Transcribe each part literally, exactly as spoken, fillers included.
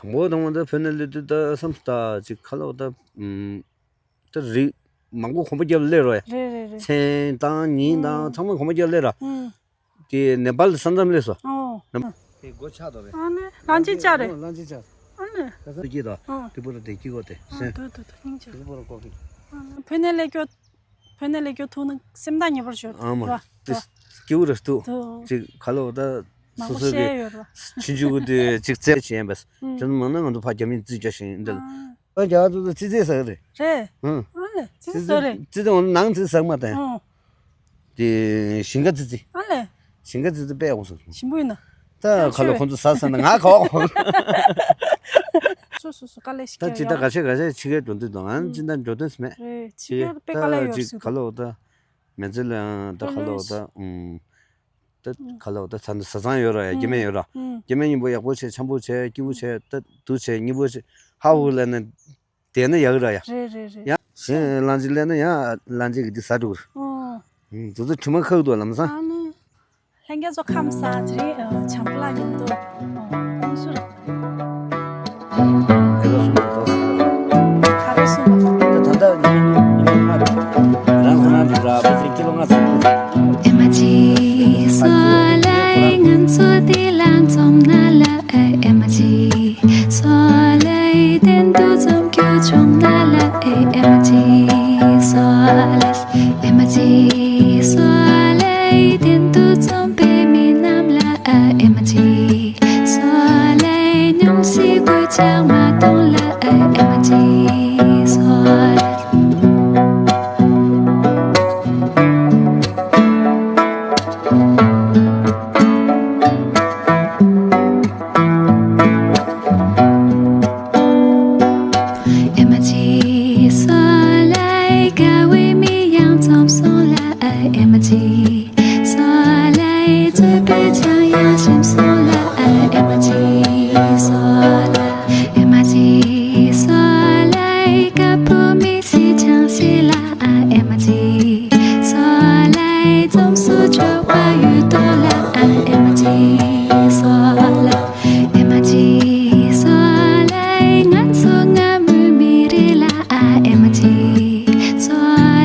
དང་པོ་དང་པོ་ད་བོད་ནས་སླེབས་དུས་ད་བསམ་ད་ཅིག་ཁ་ལོ་ད་ཨུམ། ད་རིགས་མང་པོ་གོམ་པ་རྒྱབ་སླེབས་རོགས་ཡ། རེད་རེད་རེད། མཚན་དང་ཉིན་དང་ཨུམ། ཚང་མ་གོམ་པ་རྒྱབ་སླེབས་ར། ཨུམ། དེ་ནེ་པཱལ་ས་མཚམས་སླེབས་སོང་། ཨོ། ནམ། དེ་སྒོ་ཕྱག་དོ་རེད། ཨ་ནི་གླང་ཆེན་ལྕགས་རེད། གླང་ཆེན་ལྕགས། ཨ་ནི། ད་ས་སྐྱིད་དོ། ཨོ། དེ་པོ་ར་དེ་སྐྱིད་གོ་དེ་ཨ་སེ། དུ་དུ་དུ་སྙིང་རྗེ། དེ་པོ་ར་གོ་གི། ཨ་ནི་བོད་ནས་སླེབས་སྐྱོ། བོད་ནས་སླེབས་སྐྱོ་ཐུག་ན་སེམས་ཐག་ཉེ་པོར་ཤོར། ཨ་མ། ར་དེ་ར། སྐྱིད་པོ་ར་ཐུག་དུ། ཅིག་ཁ་ལོ་ད། མང་པོ་སོ་སོ་གི་བཤད་ཡོད་ར། ཆུང་ཆུང་གི་དེ་ཅིག་རྩེད་བྱེད་ཡན་པས། ཨུམ། དེ་ནི་མང་ན་ང་ཚོ་ཕ་རྒྱ་མིས་རྩིས་རྒྱག་བཞིན་འདི་ལ། ཨ། ཨ་རྒྱ་ཚོ་ཚོ་རྩིས་རྩེད་ཟ་གི་རེད། རེད། ཨང་། ཨ་ལེ་རྩིས་རྩེད་ཟ་རེད། རྩིས་རྩེད་འོང་ནང་རྩིས་ཟ་མ་དང་། ཨོ། དེ་ཞིང་ཁ་རྩིས་རྩེད། ཨ་ལེ། ཞིང་ཁ་རྩིས་རྩེད་དཔེ་ཡག་པོ་སོང་། ཞིམ་པོ་ཡིན་ན། ད་ཁ་ལོ་ཁོང་ཚོ་ཟ་ཟ་ན་ང་ག་བ་གོ། སོ་སོ་སོ་དཀའ་ལས་ཤིག་ད་ཅི་ད་ག་ཤེད་ག་ཤེད་ཕྱི་རྒྱལ་འགྲོ་དུས་དང་ང་ཅི་ད་འགྲོ་དོན་སི་མེད། རེད་ཕྱི་རྒྱལ་དཔེ་དཀའ་ལས་ཡོད་ད་ཅི་སྲིད་ག་ལོ་ད། མི་ཚེ་ལ་ཡང་ད་ཁ་ལོ་ད་ཨུམ། ད་ཁ་ལོ་ད་ཚ་ནི་ཟ་ཚང་ཡོད་ར་ཡ་སྐྱེ་དམན་ཡོད་ར། སྐྱེ་དམན་ཉིན་པོ་ཡག་པོ་བྱས་འཆམ་པོ་བྱས་སྐྱིད་པོ་བྱས་ད་འདུག་བྱས་སྙིང་པོ་བྱས་ཧ་ཧུ་ལ་ནི་བསྡད་ན་ཡག་ར་ཡ། རེད་རེད་རེད། ཡང་གཞན་གླང་ཆེན་སླེབས་ན་ཡང་གླང་ཆེན་གྱི་འདི་ཟ་འགྲོ་གི་རེད། ཨོ། ཨུམ། དེ་ཚོ་དྲི་མ་ཁ་གི་འདུག་ལམ་སང་། ཨ་ནི། ལྷན་རྒྱས་ཚོ་ཁམས་བཟང་། དེ་རིང་ཨ་བྱམས་པ་ལགས་མཉམ་དུ་ཨ་ཧུན་སུར། ཨེ་ལ་སུམ་ད་ད། ག་རེ་གསུངས་པ། ད་ད་ད་ཉི་མ་ཉི་མ་ལྔ་རེད། རང་ཁོ་ན་འགྲོ་ར་བ་ཅིག་ཀི་ལོ་ལྔ་ཙམ་འདུག་ཨེ་མ་ཅི་སོ་ལའི་ང་ཚོ་དེ་ལ་འཛོམས་ན་ལ་ཨེ་མ་ཅི། སོ་ལའི་དེན་དུ་འཛོམས་རྒྱུ་བྱུང་ན་ལ་ཨེ་ཨེ་མ་ཅི་སོ་ལ། ཨེ་མ་ཅི་སོ་ལའི་དེན་དུ་འཛོམས་པའི་མི་རྣམས་ལ་ཨེ་མ་ཅི། སོ་ལའི་ཉུང་སི་གུ་ཆག་མ་གཏོང་ལ་ཨེ་མ་ཅི་སོ་ལ། ཨེ་མ་ཅི་སོ་ལའི་དགའ་བའི་མི་ཡང་འཛོམས་སོང་ལ་ཨེ་མ་ཅི། སོ་ལའི་རྩོད་པའི་ཆང་ཡང་ཞིམ་སོང་ལ་ཨེ་མ་ཅི་སོ་ལ། ཨེ་མ་ཅི་སོ་ལའི་དཀར་པོ་མི་སི་ཆང་སི་ལ་ཨེ་མ་ཅི། སོ་ལའི་འཛོམས་སུ་ཆོག་པ་ཡོད་དོ་ལ་ཨེ་མ་ཅི་སོ་ལ། ཨེ་མ་ཅི་སོ་ལའི་ང་ཚོ་སྔ་མོའི་མི་རེད་ལ་ཨེ་མ་ཅི། སོ་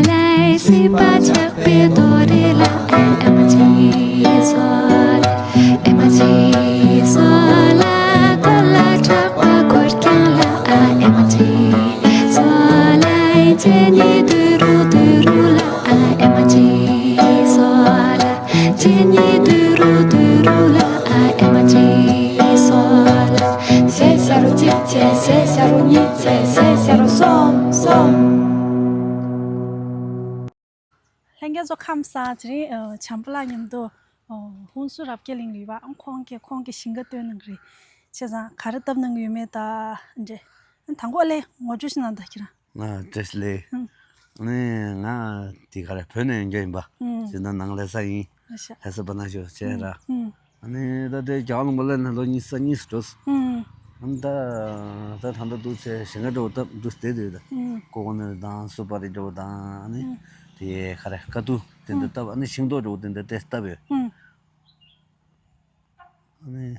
ལའི་སྲིད་པ་ཆགས་པའི་རྡོ་རེད་ལ་ཨེ་མ་ཅི་སོ་ལ། ཨེ་མ་ཅི་སོ་ལ་ད་ལ་གྲགས་པ་འཁོར་རྐྱང་ལ་ཨེ་མ་ཅི། སོ་ལའི་ཇེ་ནི་དུ་རུ་དུ་རུ་ལ་ཨེ་མ་ཅི་སོ་ལ། ཇེ་ནི་དུ་རུ་དུ་རུ་ལ་ཨེ་མ་ཅི་སོ་ལ། ཟེ་ཤ་རུ་གཅིག་ཚེ་ཟེ་ཤ་རུ་གཉིས་ཚེ་ཟེ་ཤ་རུ་གསུམ་གསུམ། ལྷན་རྒྱས་ཚོ་ཁམས་བཟང་། དེ་རིང་ཨ་བྱམས་པ་ལགས་མཉམ་དུ་ཨ་ཧུན་སུར་རབ་རྒྱས་གླིང་ལ་ཡོད་པ། ཨ་ཁོང་གིས་ཁོང་གི་ཞིང་ཁ་སྟོན་གནང་གི་རེད། བྱས་ཙང་ག་རེ་བཏབ་གནང་གི་ཡོད་མེད་ད་འདྲེ། ཨ་དང་པོ་ཨ་ལེ་ངོ་སྤྲོད་ཞིག་གནང་དང་ཁྱེད་རང་། ང་བཀྲ་ཤིས་བདེ་ལེགས། ཨང་། ཨ་ནི་ང་དེ་ག་རེ་བོད་ནས་ཡོང་རྒྱུ་ཡིན་པ། ཨང་། དེ་ན་ནང་ལས་ས་ཡིན། ཨ་ཤ། ལྷ་ས་པ་ན་ཞོ་བྱས་ར། ཨང་། ཨ་ནི་ད་དེ་རྒྱ་གར་ལུང་པ་ལ་ན་ལོ་གཉིས་ས་གཉིས་སུ་འགྲོ་སོང་། ཨང་། ཨ་ནི་ད་ད་ད་ད་འདུག་ཚེ་ཞིང་ཁ་འགྲོ་སྟབས་འདུག་བསྡད་དུས་ད། ཨང་། ཀོ་ཀོ་ནཊ་དང་སུ་པ་རི་འགྲོ་དང་ཨ་ནི་ཨང་། དེ་ག་རེ་ཀ་ཏུ་དེ་འདྲ་ཨང་བཏབ། ཨ་ནི་ཤིང་ཏོག་འགྲོ་དེ་འདྲ་དེ་བཏབ་ཡོད། ཨང་། ཨ་ནི།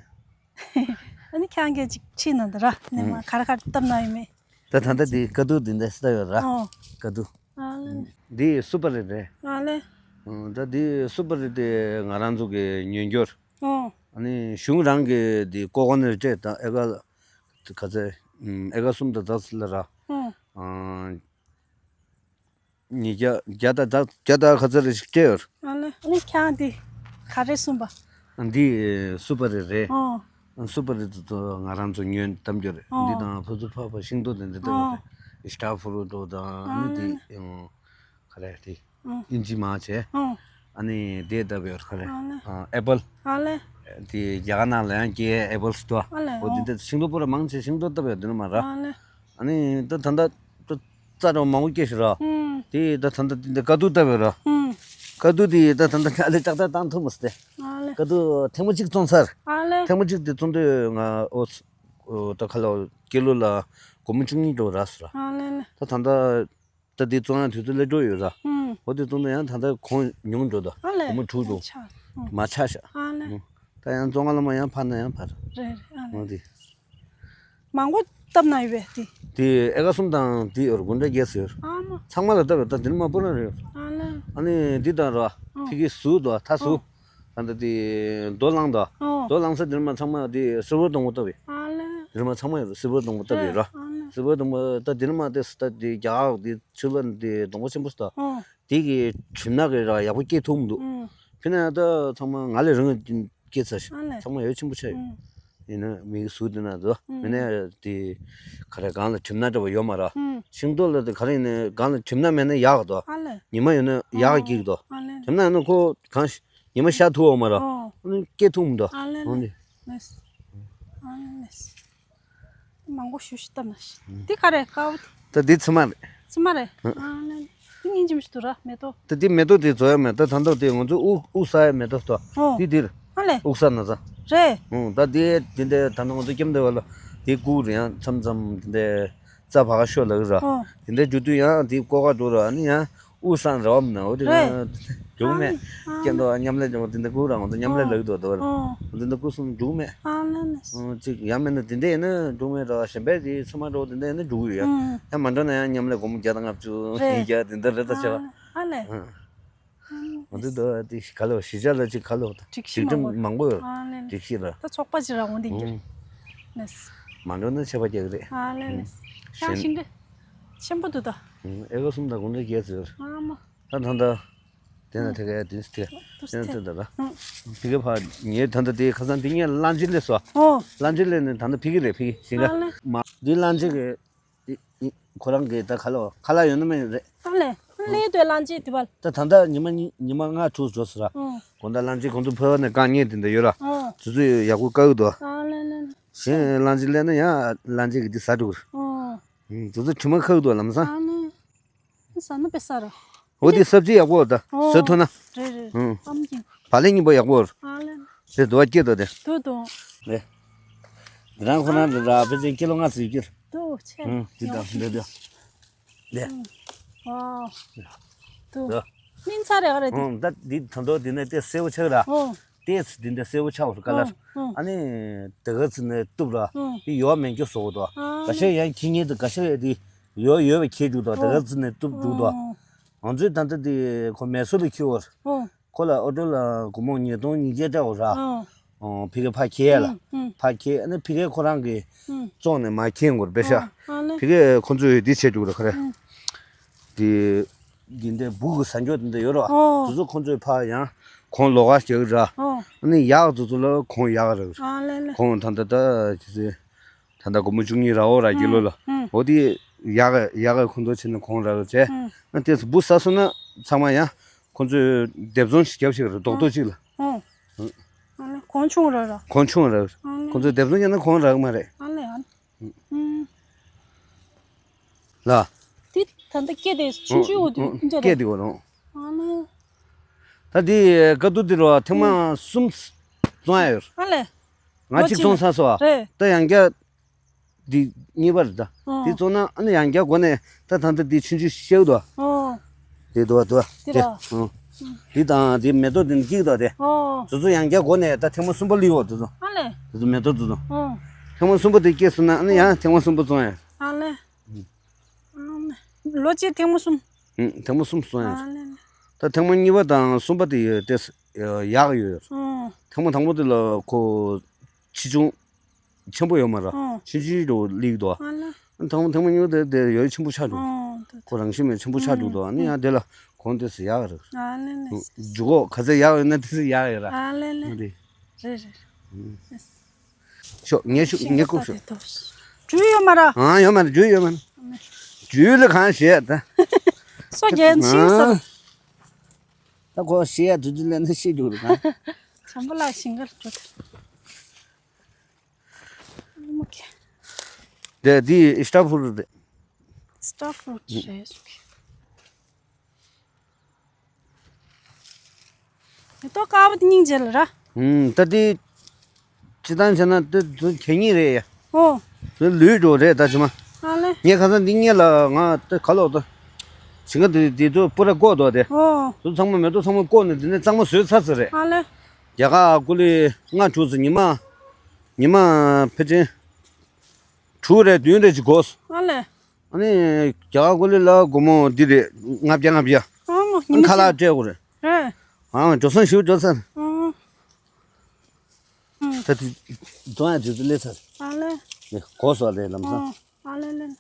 ཨ་ནི་ཁྱེད་རང་གིས་ཅིག་ཁྲིད་གནང་དང་ར། ནས་མ་ག་རེ་ག་རེ་བཏབ་གནང་ཡོད་མེད། ད་ད་ལྟ་འདི་ཀ་ཏུ་འདི་འདྲ་ས་ཡོད་ར། ཨོ། ཀ་ཏུ། ཨ་ལེ། འདི་སུ་པ་རི་རེད། ཨ་ལེ། ཨོ། ད་འདི་སུ་པ་རི་དེ་ང་རང་ཚོ་གི་ཉོས་འགྱུར། ཨོ། ཨ་ནི་གཞུང་རང་གི་འདི་ཀོ་ཀོ་ནཊ་སྤྲད་དང་ཨེ་ཀ་ག་ཚད་ཨེ་ཀ་གསུམ་དང་ཙམ་ལ་ར། ཨོ། ཨ། ཉིས་བརྒྱ་བརྒྱ་དང་ད་བརྒྱ་དང་ག་ཚོད་རེ་ཞིག་སྤྲད་ཡོད། ཨ་ལེ། ཨ་ལེ་ཁྱེད་རང་འདི་ག་རེ་གསུངས་པ། འདི་སུ་པ་རི་རེད། ཨོ། སུ་པ་རི་དེ་ཚོ་ང་རང་ཚོ་ཉོས་བཏབ་རྒྱུ་རེད། ཨོ། འདི་དང་ཕུ་ཚུར་ཕག་པ་ཤིང་ཏོག་དེ་འདྲ་བཏབ་ཡོད་རེད། ཨོ། སི་ཊ་ཕུ་རུ་ཊོ་དང་ཨ་ནི་འདི་ག་རེ་དེ་ཨིན་ཇི་མ་བྱས། ཨོ། ཨ་ནི་དེ་བཏབ་ཡོད་ག་རེ། ཨ་ལེ། ཨེ་པལ། ཨ་ལེ། དེ་རྒྱ་གར་ནང་ལ་ཡང་སྐྱེ་ཨེ་པལ་སི་ཏོ། ཨ་ལེ། འོ་དེ་འདྲ་ཤིང་ཏོག་པོ་ར་མང་ཆེ་ཤིང་ཏོག་བཏབ་ཡོད་དེ་ནི་མ་ར། ཨ་ལེ། ཨ་ནི་ད་ད་ལྟ་ད་རྩྭ་རོ་མང་པོ་སྐྱེས་ཤག་ར། ཨུམ། དེ་ད་ད་ལྟ་དེ་འདྲ་ཀ་ཏུ་བཏབ་ཡོད་ར། ཨུམ། ཀ་ཏུ་དེ་ད་ད་ལྟ་ཨ་ལེ་ཏག་ཏག་བཏང་ཐུབ་མ་སོང་སྟེ། ཨ་ལེ། ཀ་ཏུ་ཐེངས་མ་གཅིག་བཙོང་ཚར། ཨ་ལེ། ཐེངས་མ་གཅིག་དེ་བཙོང་དུས་ང་ཨོ་ཨོ་ད་ག་ལ་ཀི་ལོ་ལ་སྒོར་མོ་བཅུ་གཉིས་འགྲོ་ར་སོང་ར། ཨ་ལེ་ལེ། ད་ད་ལྟ་ད་དེ་བཙོང་ཡང་དུས་ཚོད་སླེབས་འགྲོ་ཡོད་ར། ཨུམ། འོ་དེ་བཙོང་དུས་ཡང་ད་ལྟ་གོང་ཉུང་འགྲོ་ད། ཨ་ལེ། སྒོར་མོ་དྲུག་འགྲོ། ཆག་ཨུམ། མ་ཆག་ཤག་ཨ་ལེ། ཨུམ། ད་ཡང་བཙོང་ག་ལ་མ་ཡང་ཕར་ན་ཡང་ཕར། རེད་རེད་ཨ་ལེ། འོ་དེ། མང་པོ་བཏབ་ན་ཡོད་པས་དེ། དེ་ཨེ་ཀ་གསུམ་དང་དེ་ཡོད་རེད། དགུན་འདྲ་རྒྱས་སུ་ཡོད་རེད། ཨ་མ། ཚང་མ་ལ་བཏབ་པས། ད་དེ་ནི་མ་པོ་ར་རེད། ཨ་ལ། ཨ་ནི་འདི་དང་ར། ཨོ། ཕི་གི་ཟུར་དུ་ཐ་ཟུར། ཨོ། ད་ལྟ་དེ་རྡོ་བསླངས་དང་། ཨོ། རྡོ་བསླངས་ས་དེ་ནི་མ་ཚང་མ་དེ་སིལ་བར་སྡོང་པོ་བཏབ་པས། ཨ་ལ། དེ་ནི་མ་ཚང་མ་ཡོད་རེད། སིལ་བར་སྡོང་པོ་བཏབ་པས་ར། ཨ་ལ། སིལ་བར་སྡོང་པོ་ད་དེ་ནི་མ་དེ་ད་དེ་རྒྱ་གར་དེ་ཕྱི་ལ་དེ་སྡོང་པོ་ཆེན་པོ་ཞིག་དང་། ཨོ། དེ་གི་གྲིབ་ནག་གི་ར་ཡག་པོ་སྐྱེ་ཐུབ་མི་འདུག་ཨུ། ཕི་ན་ད་ཚང་མ་ང་ལས་རིང་སྐྱེས་ཚར་ཤག་ཨ་ལས། ཚང་མ་ཡོད་ཆེན་པོ་ཆགས་ཡོད། ཨུ། ཡིན་ན་མི་གི་ཟུར་དེ་ན་འདུག་ཨུ། མི་ན་དེ་ག་རེ་སྒང་ལ་གྲིབ་ནག་འདྲ་བ་ཡོད་མ་ར། ཨུ། ཤིང་ཏོག་ལ་དེ་ག་རེ་ཡིན་ན་སྒང་ལ་གྲིབ་ནག་མེད་ན་ཡག་གི་འདུག་ཨ་ལས། ཉི་མ་ཡོད་ན་ཡག་གི་སྐྱེ་གི་འདུག་ཨ་ལས། གྲིབ་ནག་ཡོད་ན་ཁོ་གང་ཤི་ཉི་མ་ཤར་ཐུབ་ཡོད་མ་ར། ཨོ། ཨ་ནི་སྐྱེ་ཐུབ་མི་འདུག་ཨ་ལས་ཨོ་ནི། ལས། ཨ་ལས། མང་པོ་ཞུ་ཞུ་ལྟ་ན་ཤི། འདི་ག་རེ་ཀའོ། ད་འདི་ཚི་མ་རེད། ཚི་མ་རེད། ཨ་ལས། འདི་སྙིང་རྗེ་མོ་ཞིག་འདུག་ར་མེ་ཏོག་ད་འདི་མེ་ཏོག་དེ་བཟོ་ཡ་མེད། ད་ད་ལྟ་དེ་ང་ཚོ་དབུགས་དབུགས་ས་ཡ་མེ་ཏོག་ཏོ། ཨོ། འདི་འདིར། ཨ་ལས། དབུགས་ས་ན་ཚ། རེད། ཨོ་ད་འདི་འདི་འདྲ་ད་ལྟ་ང་ཚོ་སྐྱེམས་བསྡད་པ་ལ་འདི་བཀུག་རེད། ཡང་མཚམས་མཚམས་འདི་འདྲ་རྩྭ་བ་ག་ཤོར་ལ་གི་ར། ཨོ། འདི་འདྲ་རྒྱུ་དུས་ཡང་འདི་ཀོ་ཀ་འགྲོ་ར། ཨ་ནི་ཡང་། དབུགས་སང་རེ་བ་མིན་ན་འོ་དེ་རེད། ང་འགྲོ་གི་མེད། ཨ་ནི། སྐྱེ་འདོ་མཉམ་ལས་འགྲོ་དེ་འདྲ་ཀུ་རང་ང་ཚོ་མཉམ་ལས་ལ་གི་འདུག་འདུག་ཨོ། འོ་དེ་འདྲ་ཀུ་སོང་འགྲོ་གི་མེད། ཨ་ལ་ལ། ཨོ་གཅིག་ཡང་མིན་ན་དེ་འདྲ་ཡིན་ན་འགྲོ་གི་མེད་ར། གཞན་པའི་དེ་ཚང་མ་འགྲོ་དེ་འདྲ་ཡིན་ན་འགྲོ་གི་ཡོད། ཨུ། ཡང་མ་འགྲོ་ན་ཡང་མཉམ་ལས་སྒོར་མོ་བརྒྱ་དང་ལྔ་བཅུ་རེད། ཡིན་རྒྱ་དེ་འདྲ་རེད་ད་ཆ་བ། ཨ་ལ། ཨ་ལ། ཨ་ལ། འོ་དེ་འདྲ་དེ་ག་ལ་བ་གཞིས་ཆགས་ལ་ཅིག་ག་ལ་བ་ད་སྒྲིག་གཞི་སྒྲིག་ཁྲིམས་མང་པོ་ཡོད། ཨ་ལ་ལ། སྒྲིག་གཞི་ལ། ད་ཚོགས་པ་ཅིག་ར་འོང་དེ་འགྱུར། ཨུ། ལ། མ་འགྲོ་ན་ཆད་པ་རྒྱག་གི་རེད། ཨ་ལ་ལ། ཨུ། ཡང་ཞིང་ཁ་ཆེན་པོ་འདུག་ད། ཨུ། ཨེ་ཀར་གསུམ་དང་དགུ་འདྲ་བརྒྱད་ཙམ་ཡོད། ཨ་མ། ད་ད་ད། དེ་ན་དེ་ག་ཡ་དུས་དེ། དེ་ན་དེ་ད་ད། ཕི་གེ་ཕ་ངའི་ད་ད་དེ་ཁ་སང་དེ་ངས་གླང་ཆེན་སླེབས་སོ། ཨོ། གླང་ཆེན་སླེབས་ནས་ད་ད་ཕི་གེ་རེད་ཕི་གེ་ཞིང་ཁ། ཨ་ལ། མ་དེ་གླང་ཆེན་གི་དེ་ཁོ་རང་གི་ད་ཁ་ལོ་ཁ་ལག་ཡོད་ན་མེད་རེད། ཨ་ལས། སླེབས་དུས་གླང་ཆེན་དེ་བ། ད་ད་ད་ཉི་མ་གཉིས་ཉི་མ་ལྔ་དྲུག་འགྲོ་སོང་ར། ཨོ། དགོང་དག་གླང་ཆེན་ཁོང་ཚོ་ཕོ་བ་ནས་རྐང་གཉིས་དེ་འདྲ་ཡོད་ར། ཨོ། དེ་ཚོ་ཡག་པོ་བཀག་གི་འདུག་ཨ་ལ་ལ་ལ། གཞན་གླང་ཆེན་སླེབས་ན་ཡང་གླང་ཆེན་གི་དེ་ཟ་འགྲོ་གི་རེད། ཨོ། ཨུ། དེ་ཚོ་དྲི་མ་ཁ་གི་འདུག་ལམ་སང་། ཨ་ནི། ཟ་ན་དཔེ་ཟ་ར། འོ་དེ་སབ་ཇི་ཡག་པོ་རེད་ད། ཨོ། ཟོས་ཐུབ་ན། རེད་རེད། ཨུ། ཨམ་གྱི། བག་ལེབ་སྙིང་པོ་ཡག་པོ་རེད། ཨ་ལ། དེ་དུ་བ་སྐྱེ་དོ་དེ། དུ་དུ། རེད། དེ་རང་ཁོ་རང་རེད་ར་ཕལ་ཆེར་ཀི་ལོ་ལྔ་ཙམ་ཡོད་ཀྱི་རེད། དུ་ཆེ། ཨུ། དེ་དང་འདི་དེ། ལེ། ཨོ། དུ། དུ། སྨིན་ཚར་རེད་རེད་དེ། ཨུ། ད་འདི་ད་དོ་དེ་ནས་དེ་སེར་པོ་ཆགས་ར། ཨོ། ཏེས་འདི་འདྲ་སེར་པོ་ཆགས་པ་རེད་ཀ་ལར། ཨོ། ཨོ། ཨ་ནི་དེ་ག་ཙི་ནས་གཏུབ་ར། ཨོ། དེ་ཡོ་མེད་རྒྱུ་བཟོ་གི་འདུག་ཨ་ག་ཤེད་ཡང་ཁྱི་ངན་དེ་ག་ཤེད་དེ་ཡོ་ཡོ་བའི་ཁྱི་རྒྱུག་འདུག་དེ་ག་ཙི་ནས་གཏུབ་རྒྱུག་འདུག་ཨོ། ང་ཚོའི་ད་ལྟ་དེ་ཁོ་མེ་སོར་ལ་ཁྱི་བོར། ཨོ། ཁོ་ལ་ཨོ་ཏོ་ལ་སྒོར་མོ་ཉིས་སྟོང་ཉིས་བརྒྱ་སྤྲད་འོ་ར། ཨོ། ཨོ། ཕི་གེ་ཕ་ཁྱེར་ལ། ཨུ། ཨུ། ཕ་ཁྱེར་ཨ་ནི་ཕི་གེ་ཁོ་རང་གི་ཨུ། བཙོང་ནས་མ་ཁྱེར་འགོར་པེ་ཤ། ཨོ། ཨ་ནི། ཕི་གེ་ཁོ་ཚོས་འདི་བྱེད་འགྲོ་གི་ར་ཁ་རེ། ཨུ། དེ་འདི་འདྲའི་སྦུག་གི་ཟ་འཇོག་འདི་འདྲ་ཡོད་ར། ཨོ། དེ་ཚོ་ཁོ་ཚོས་ཕ་ཡང་གོང་ལོག་ག་བྱེད་གི་ར། ཨོ། ཨ་ནི་ཡག་དེ་ཚོ་ལ་གོང་ཡག་ར། ཨ་ལེ་ལེ། གོང་ད་ལྟ་ད་ཅི་ཟེར། ད་ལྟ་སྒོར་མོ་བཅུ་གཉིས་ར་འོ་ར་ཀི་ལོ་ལ། ཨུ། ཨུ། འོ་དེ་ཡག་གི་ཡག་གི་ཁོ་ཚོ་བྱས་ནས་གོང་ར་ར་བྱས། ཨུ། ཨ་དེ་ཚོ་སྦུག་ཟ་སོང་ན་ཚང་མ་ཡང་ཁོ་ཚོས་སྡེབ་བཙོང་ཞིག་རྒྱབ་ཤིག་ར་རྡོག་རྡོག་ཅིག་ལ། ཨོ། ཨ་ལེ། གོང་ཆུང་ར་ར། གོང་ཆུང་ར་ར། ཨ་ལེ། ཁོང་ཚོས་སྡེབ་བཙོང་བྱས་ན་གོང་རག་མ་རེད། ཨ་ལེ་ཨ་ལེ། ཨུ། ལ། དེ་ད་ལྟ་སྐྱེ་དེ་ཆུང་ཆུང་འོ་དེ་ཨུ་ཨུ་འདྲ་སྐྱེ་རེད། དེ་འོ་རང་། ཨ་ལེ། ད་དེ་དཀའ་སྡུག་དེ་རོ་ཐེངས་མ་གསུམ་བཙོང་ཡ་ཡོད། ཨ་ལེ། ང་གཅིག་བཙོང་ཚར་སོང་བ། རེད། ད་ཡང་བསྐྱར། འདི་གཉིས་པ་རེད་ད། ཨོ། འདི་བཙོང་ན་ཨ་ནི་ཡང་བསྐྱར་སྒོ་ནས་ད་ད་ལྟ་འདི་ཆུང་ཆུང་ཤེའུ་དོ། ཨོ། འདི་དོ་དོ། འདི་འདི་ར། ཨོ། འདི་དང་འདི་མེ་ཏོག་འདི་འདི་གཅིག་དོ་དེ། ཨོ། དེ་ཚོ་ཡང་བསྐྱར་སྒོ་ནས་ད་ཐེངས་མ་གསུམ་པ་ལུས་འོ་དེ་ཚོ། ཨ་ལེ། དེ་ཚོ་མེ་ཏོག་དེ་ཚོ། ཨོ། ཐེངས་མ་གསུམ་པ་དེ་སྐྱེས་སོང་ན་ཨ་ནི་ཡང་ཐེངས་མ་གསུམ་པ་བཙོང་ཡ། ཨ་ལེ། ཨ་ལེ། ལོ་གཅིག་ཐེངས་མ་གསུམ། ཨུ། ཐེངས་མ་གསུམ་བཙོང་ཡ། ཨ་ལེ་ལེ། ད་ཐེངས་མ་གཉིས་པ་དང་གསུམ་པ་དེ་ཡོད་དེ་ཡག་ཡོད། ཨོ། ཐེངས་མ་དང་པོ་དེ་ལ་ཁོ་ཆེ་ཆུང་ཆེན་པོ་ཡོད་མ་རེད། ཨོ། ཆུང་ཆུང་འགྲོ་སླེབས་འདུག་ཨ་ལ། ཐེངས་མ་ཐེངས་མ་གཉིས་པ་དེ་དེ་ཡོད་ཆེན་པོ་ཆགས་འདུག་ཨོ། ཁོ་རང་བཞིན་མེད་ཆེན་པོ་ཆགས་འདུག་ཨ་ནི་ཡང་དེ་ལ་གོང་དེ་ཚོ་ཡག་རེད། ཨ་ལེ་ལེ། འཇུག་གོ་ག་ཚད་ཡག་ཡོད་ན་དེ་ཚོ་ཡག་ཡོད་ར། ཨ་ལེ་ལེ། འོ་དེ། རེད་རེད། ཤོག་ངས་ཤོག་ངས་ཁུག་ཤོག་འཇུ་ཡོད་མ་ར། ཨ་ཡོད་མ་ར། འཇུ་ཡོད་མ་ར། འཇུ་ལ་གང་བྱས་ད། སོ་རྒྱན་ཤིང་ས། ད་ཁོ་ཤི་ཡ་དུས་དུས་ལས་ན་ཤི་འགྲོ་རུ་གང་། བྱམས་པོ་ལགས་ཞིང་ཁར་འགྲོ་ཐལ། དེ་དེ་སི་ཊར་ཕུ་རུཊ་རེད། སི་ཊར་ཕུ་རུཊ་རེད་ཟེར་གི། མེ་ཏོག་དཀར་པོ་དེ་སྙིང་རྗེ་ལ་ར། ཨུམ། ད་དེ། སྤྱི་བཏང་བྱས་ན་དེ་དེ་གད་སྙིགས་རེད་ཡ། ཨོ། དེ་ལུད་འགྲོ་རེད་ད་ཇི་མ། ཨ་ལེ། ངས་ཁ་སང་འདི་སྔོན་ལ་ང་དེ་ག་ལོག་ད། ཞིང་ཁ་དེ་དེ་ཚོ་པུ་ར་བཀོག་འདུག་དེ། ཨོ། དེ་ཚང་མ་མེ་ཏོག་ཚང་མ་བཀོག་ནས་དེ་ནས་གཙང་མ་བཟོས་ཚར་ཚར་རེད། ཨ་ལེ། རྒྱ་གར་ཀུ་ལི་ལྔ་དྲུག་ཙམ་ཉི་མ། ཉི་མ་ཕལ་ཆེར། དྲུག་རེ་བདུན་རེ་ཅིག་དགོས། ཨ་ལས། ཨ་ནི་རྒྱ་གར་ཀོ་ལི་ལ་སྒོར་མོ་འདི་རེད། ལྔ་བརྒྱ་ལྔ་བརྒྱ། ཨ་མོ་ཉི་མ་ཁ་ལག་གཅིག་སྤྲད་དགོས་རེད། རེད། ཨ་འགྲོ་སོང་ཞིག་འགྲོ་ཚར། ཨ། ད་དེ་རྫོང་ཡ་དེ་ཚོ་སླེབས་ཚར། ཨ་ལས། ནས་གོ་སོགས་རེད་ལམ་སང་། ཨ་ལས་ལས།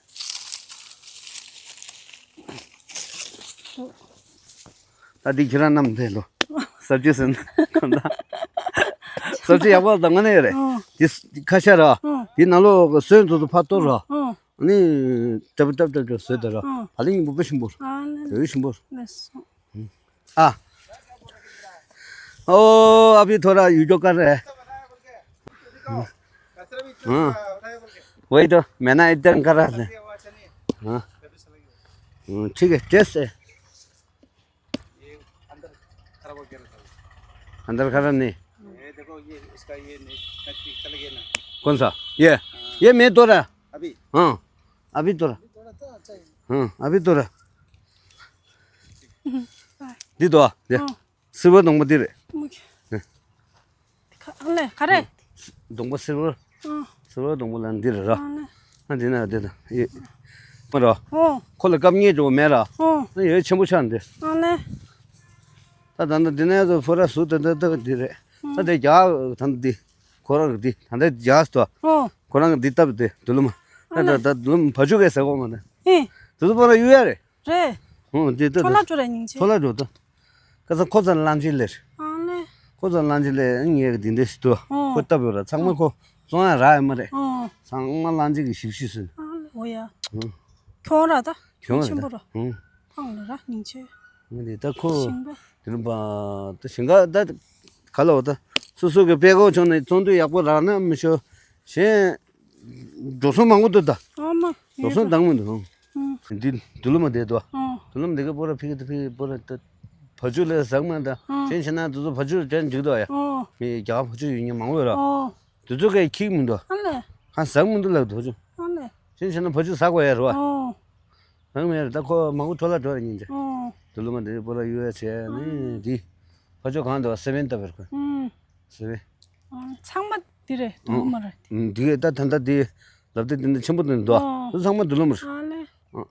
ད་འདི་ཁྱེད་རང་རྣམས་འདས་ལོ། ཟབ་ཆོས་ཟེར་ན་གང་ལྟར། ཟབ་ཆོས་ཡག་པོ་དང་དངོས་གནས་རེད། ཨོ། འདི་ཁ་ཤ་ར། ཨོ། འདི་ནང་ལོགས་སོན་ཚོ་ཚོ་ཕར་གཏོར་ར། ཨོ། ནི་ཏབ་ཏབ་ཏབ་ཏབ་བཟོས་ད་ར། ཨོ། བ་ལི་ཉིན་པོ་དཔེ་ཞིམ་པོ། ཨ་ལས། དེ་ཞིམ་པོ། ལས་སོ། ཨ། ओ अभी थोड़ा यूट्यूब कर रहे हैं। हाँ। वही तो, मैंने इधर कर रहा था। हाँ। हाँ, ठीक है, टेस्ट है। अंदर खराब नहीं। ये देखो, ये इसका ये नहीं, नजदीक चले गए ना। कौन सा? ये? ये मैं तोड़ा। अभी? हाँ, अभी तोड़ा। हाँ, अभी तोड़ा। འདི་དོ། འདི། ཨོ། སིལ་བར་སྡོང་པོ་འདི་རེད། མུ་གེ། ཨ་ལས་ག་རེ། སྡོང་པོ་སིལ་བར། ཨོ། སིལ་བར་སྡོང་པོ་ལ་འདི་རེད་ར། ཨ་ལས། ཨ་འདི་ན་འདི་ན་ཡེ། མ་ར། ཨོ། ཁོ་ལ་སྐབས་ངེས་འགྲོ་མེད་ར། ཨོ། ཨ་ཡོད་ཆེན་པོ་ཆགས་འདི། ཨ་ལས། ད་ད་ད་འདི་ན་ཡོད་ཚོ་ཕོ་ར་སུ་ད་ད་ད་འདི་རེད། ད་དེ་རྒྱ་ད་འདི། ཁོ་རང་གི་འདི་ད་ད་རྒྱ་སྟོ། ཨོ། ཁོ་རང་གི་འདི་སྟབས་དེ་དུ་ལུ་མ། ད་ད་ད་དུ་ལུ་མ་བ་ཆུ་གས་ཟེར་གོ་མ་ད། ཨེ། དུ་དུ་ཕོ་ར་ཡོད་ཡ་རེད། རེད། ཧུང་དེ་ལྟ་ཆོ་ལ་འགྲོ་ར་སྙིང་རྗེ། ཆོ་ལ་འགྲོ་ད། ཁ་སང་ཁོ་ཚ་ལང་ཅི་ལེར། ཨ་ལེ། ཁོ་ཚ་ལང་ཅི་ལེ་ངས་གི་འདི་འདྲ་ཞིག་ཏུ། ཨོ། ཁོ་ལྟ་བུ་ར་ཚང་མ་ཁོ་བཙོང་ཡ་རག་ཡ་མ་རེད། ཨོ། ཚང་མ་ལང་ཅི་གི་ཞིབ་ཞིབ་སུན། ཨ་ལེ་འོ་ཡ། ཧུང་། ཁྱོང་ར་ད། ཁྱོང་ཆེན་པོ་ར། ཧུང་། ཕང་ལ་ར་སྙིང་རྗེ། ངས་འདི་ད་ཁོ། ཞིང་པ། དེ་རིམ་པ། ད་ཞིང་ཁ་ད། ག་ལ་འོ་ད། སོ་སོ་གི་དཔེ་ཁོ་ཆུང་ནས་ཚོང་དུས་ཡག་པོ་རག་ན་མི་ཤོ། གཞན། འགྲོ་སོང་མང་པོ་འདུག་ད། ཨ་མ། འགྲོ་སོང་འདང་མི་འདུག་ཨང་། འདི་དུ་ལུ་མ་བསྡད་དོ། ཨང་། དུ་ལུ་མ་བསྡད་གི་པོ་ར་ཕི་གི་ཏི་ཕི་གི་པོ་ར་ཏི། བ་ཕྱུགས་ལས་ཟག་མ་ད། ཨང་། གཞན་བྱས་ན་དུ་ཚོ་བ་ཕྱུགས་དྲན་འཇིག་དོ་ཡ། ཨང་། མི་རྒྱ་བ་ཕྱུགས་ཡོད་ཉེ་མང་པོ་ཡོད་ར། ཨང་། དུ་ཚོ་གས་ཁྱིག་མི་འདུག་ཨ་ལེ། ཧ་ཟག་མི་འདུག་ལབ་དོ་ཅུ། ཨ་ལེ། གཞན་བྱས་ན་བ་ཕྱུགས་ཟག་གོ་ཡ་ར་བ། ཨང་། རང་མེད་ར་ད་ཁོ་མང་པོ་འཕྲོ་ལ་འགྲོ་ར་ཉིན་ཅེ། ཨང་། དུ་ལུ་མ་དེ་པོ་ར་ཡོད་ཡ་ཆེ་ནི་དི། བ་ཕྱུགས་གང་དུ་བ་སེ་བན་ལྟ་བེར་ཁོ། ཨང་། སེ་བན། ཨང་། ཚང་མ་དེ་རེད་དུ་ལུ་མ་རེད། འདི་གས་ད་ད་ལྟ་འདི་ལབ་དེ་འདི་འདྲ་ཆེན་པོ་དེ་འདུག་ཨོ། ཨ་ཚང་མ་དུ་ལུ་མ་རེད། ཨ་ལེ། ཨ།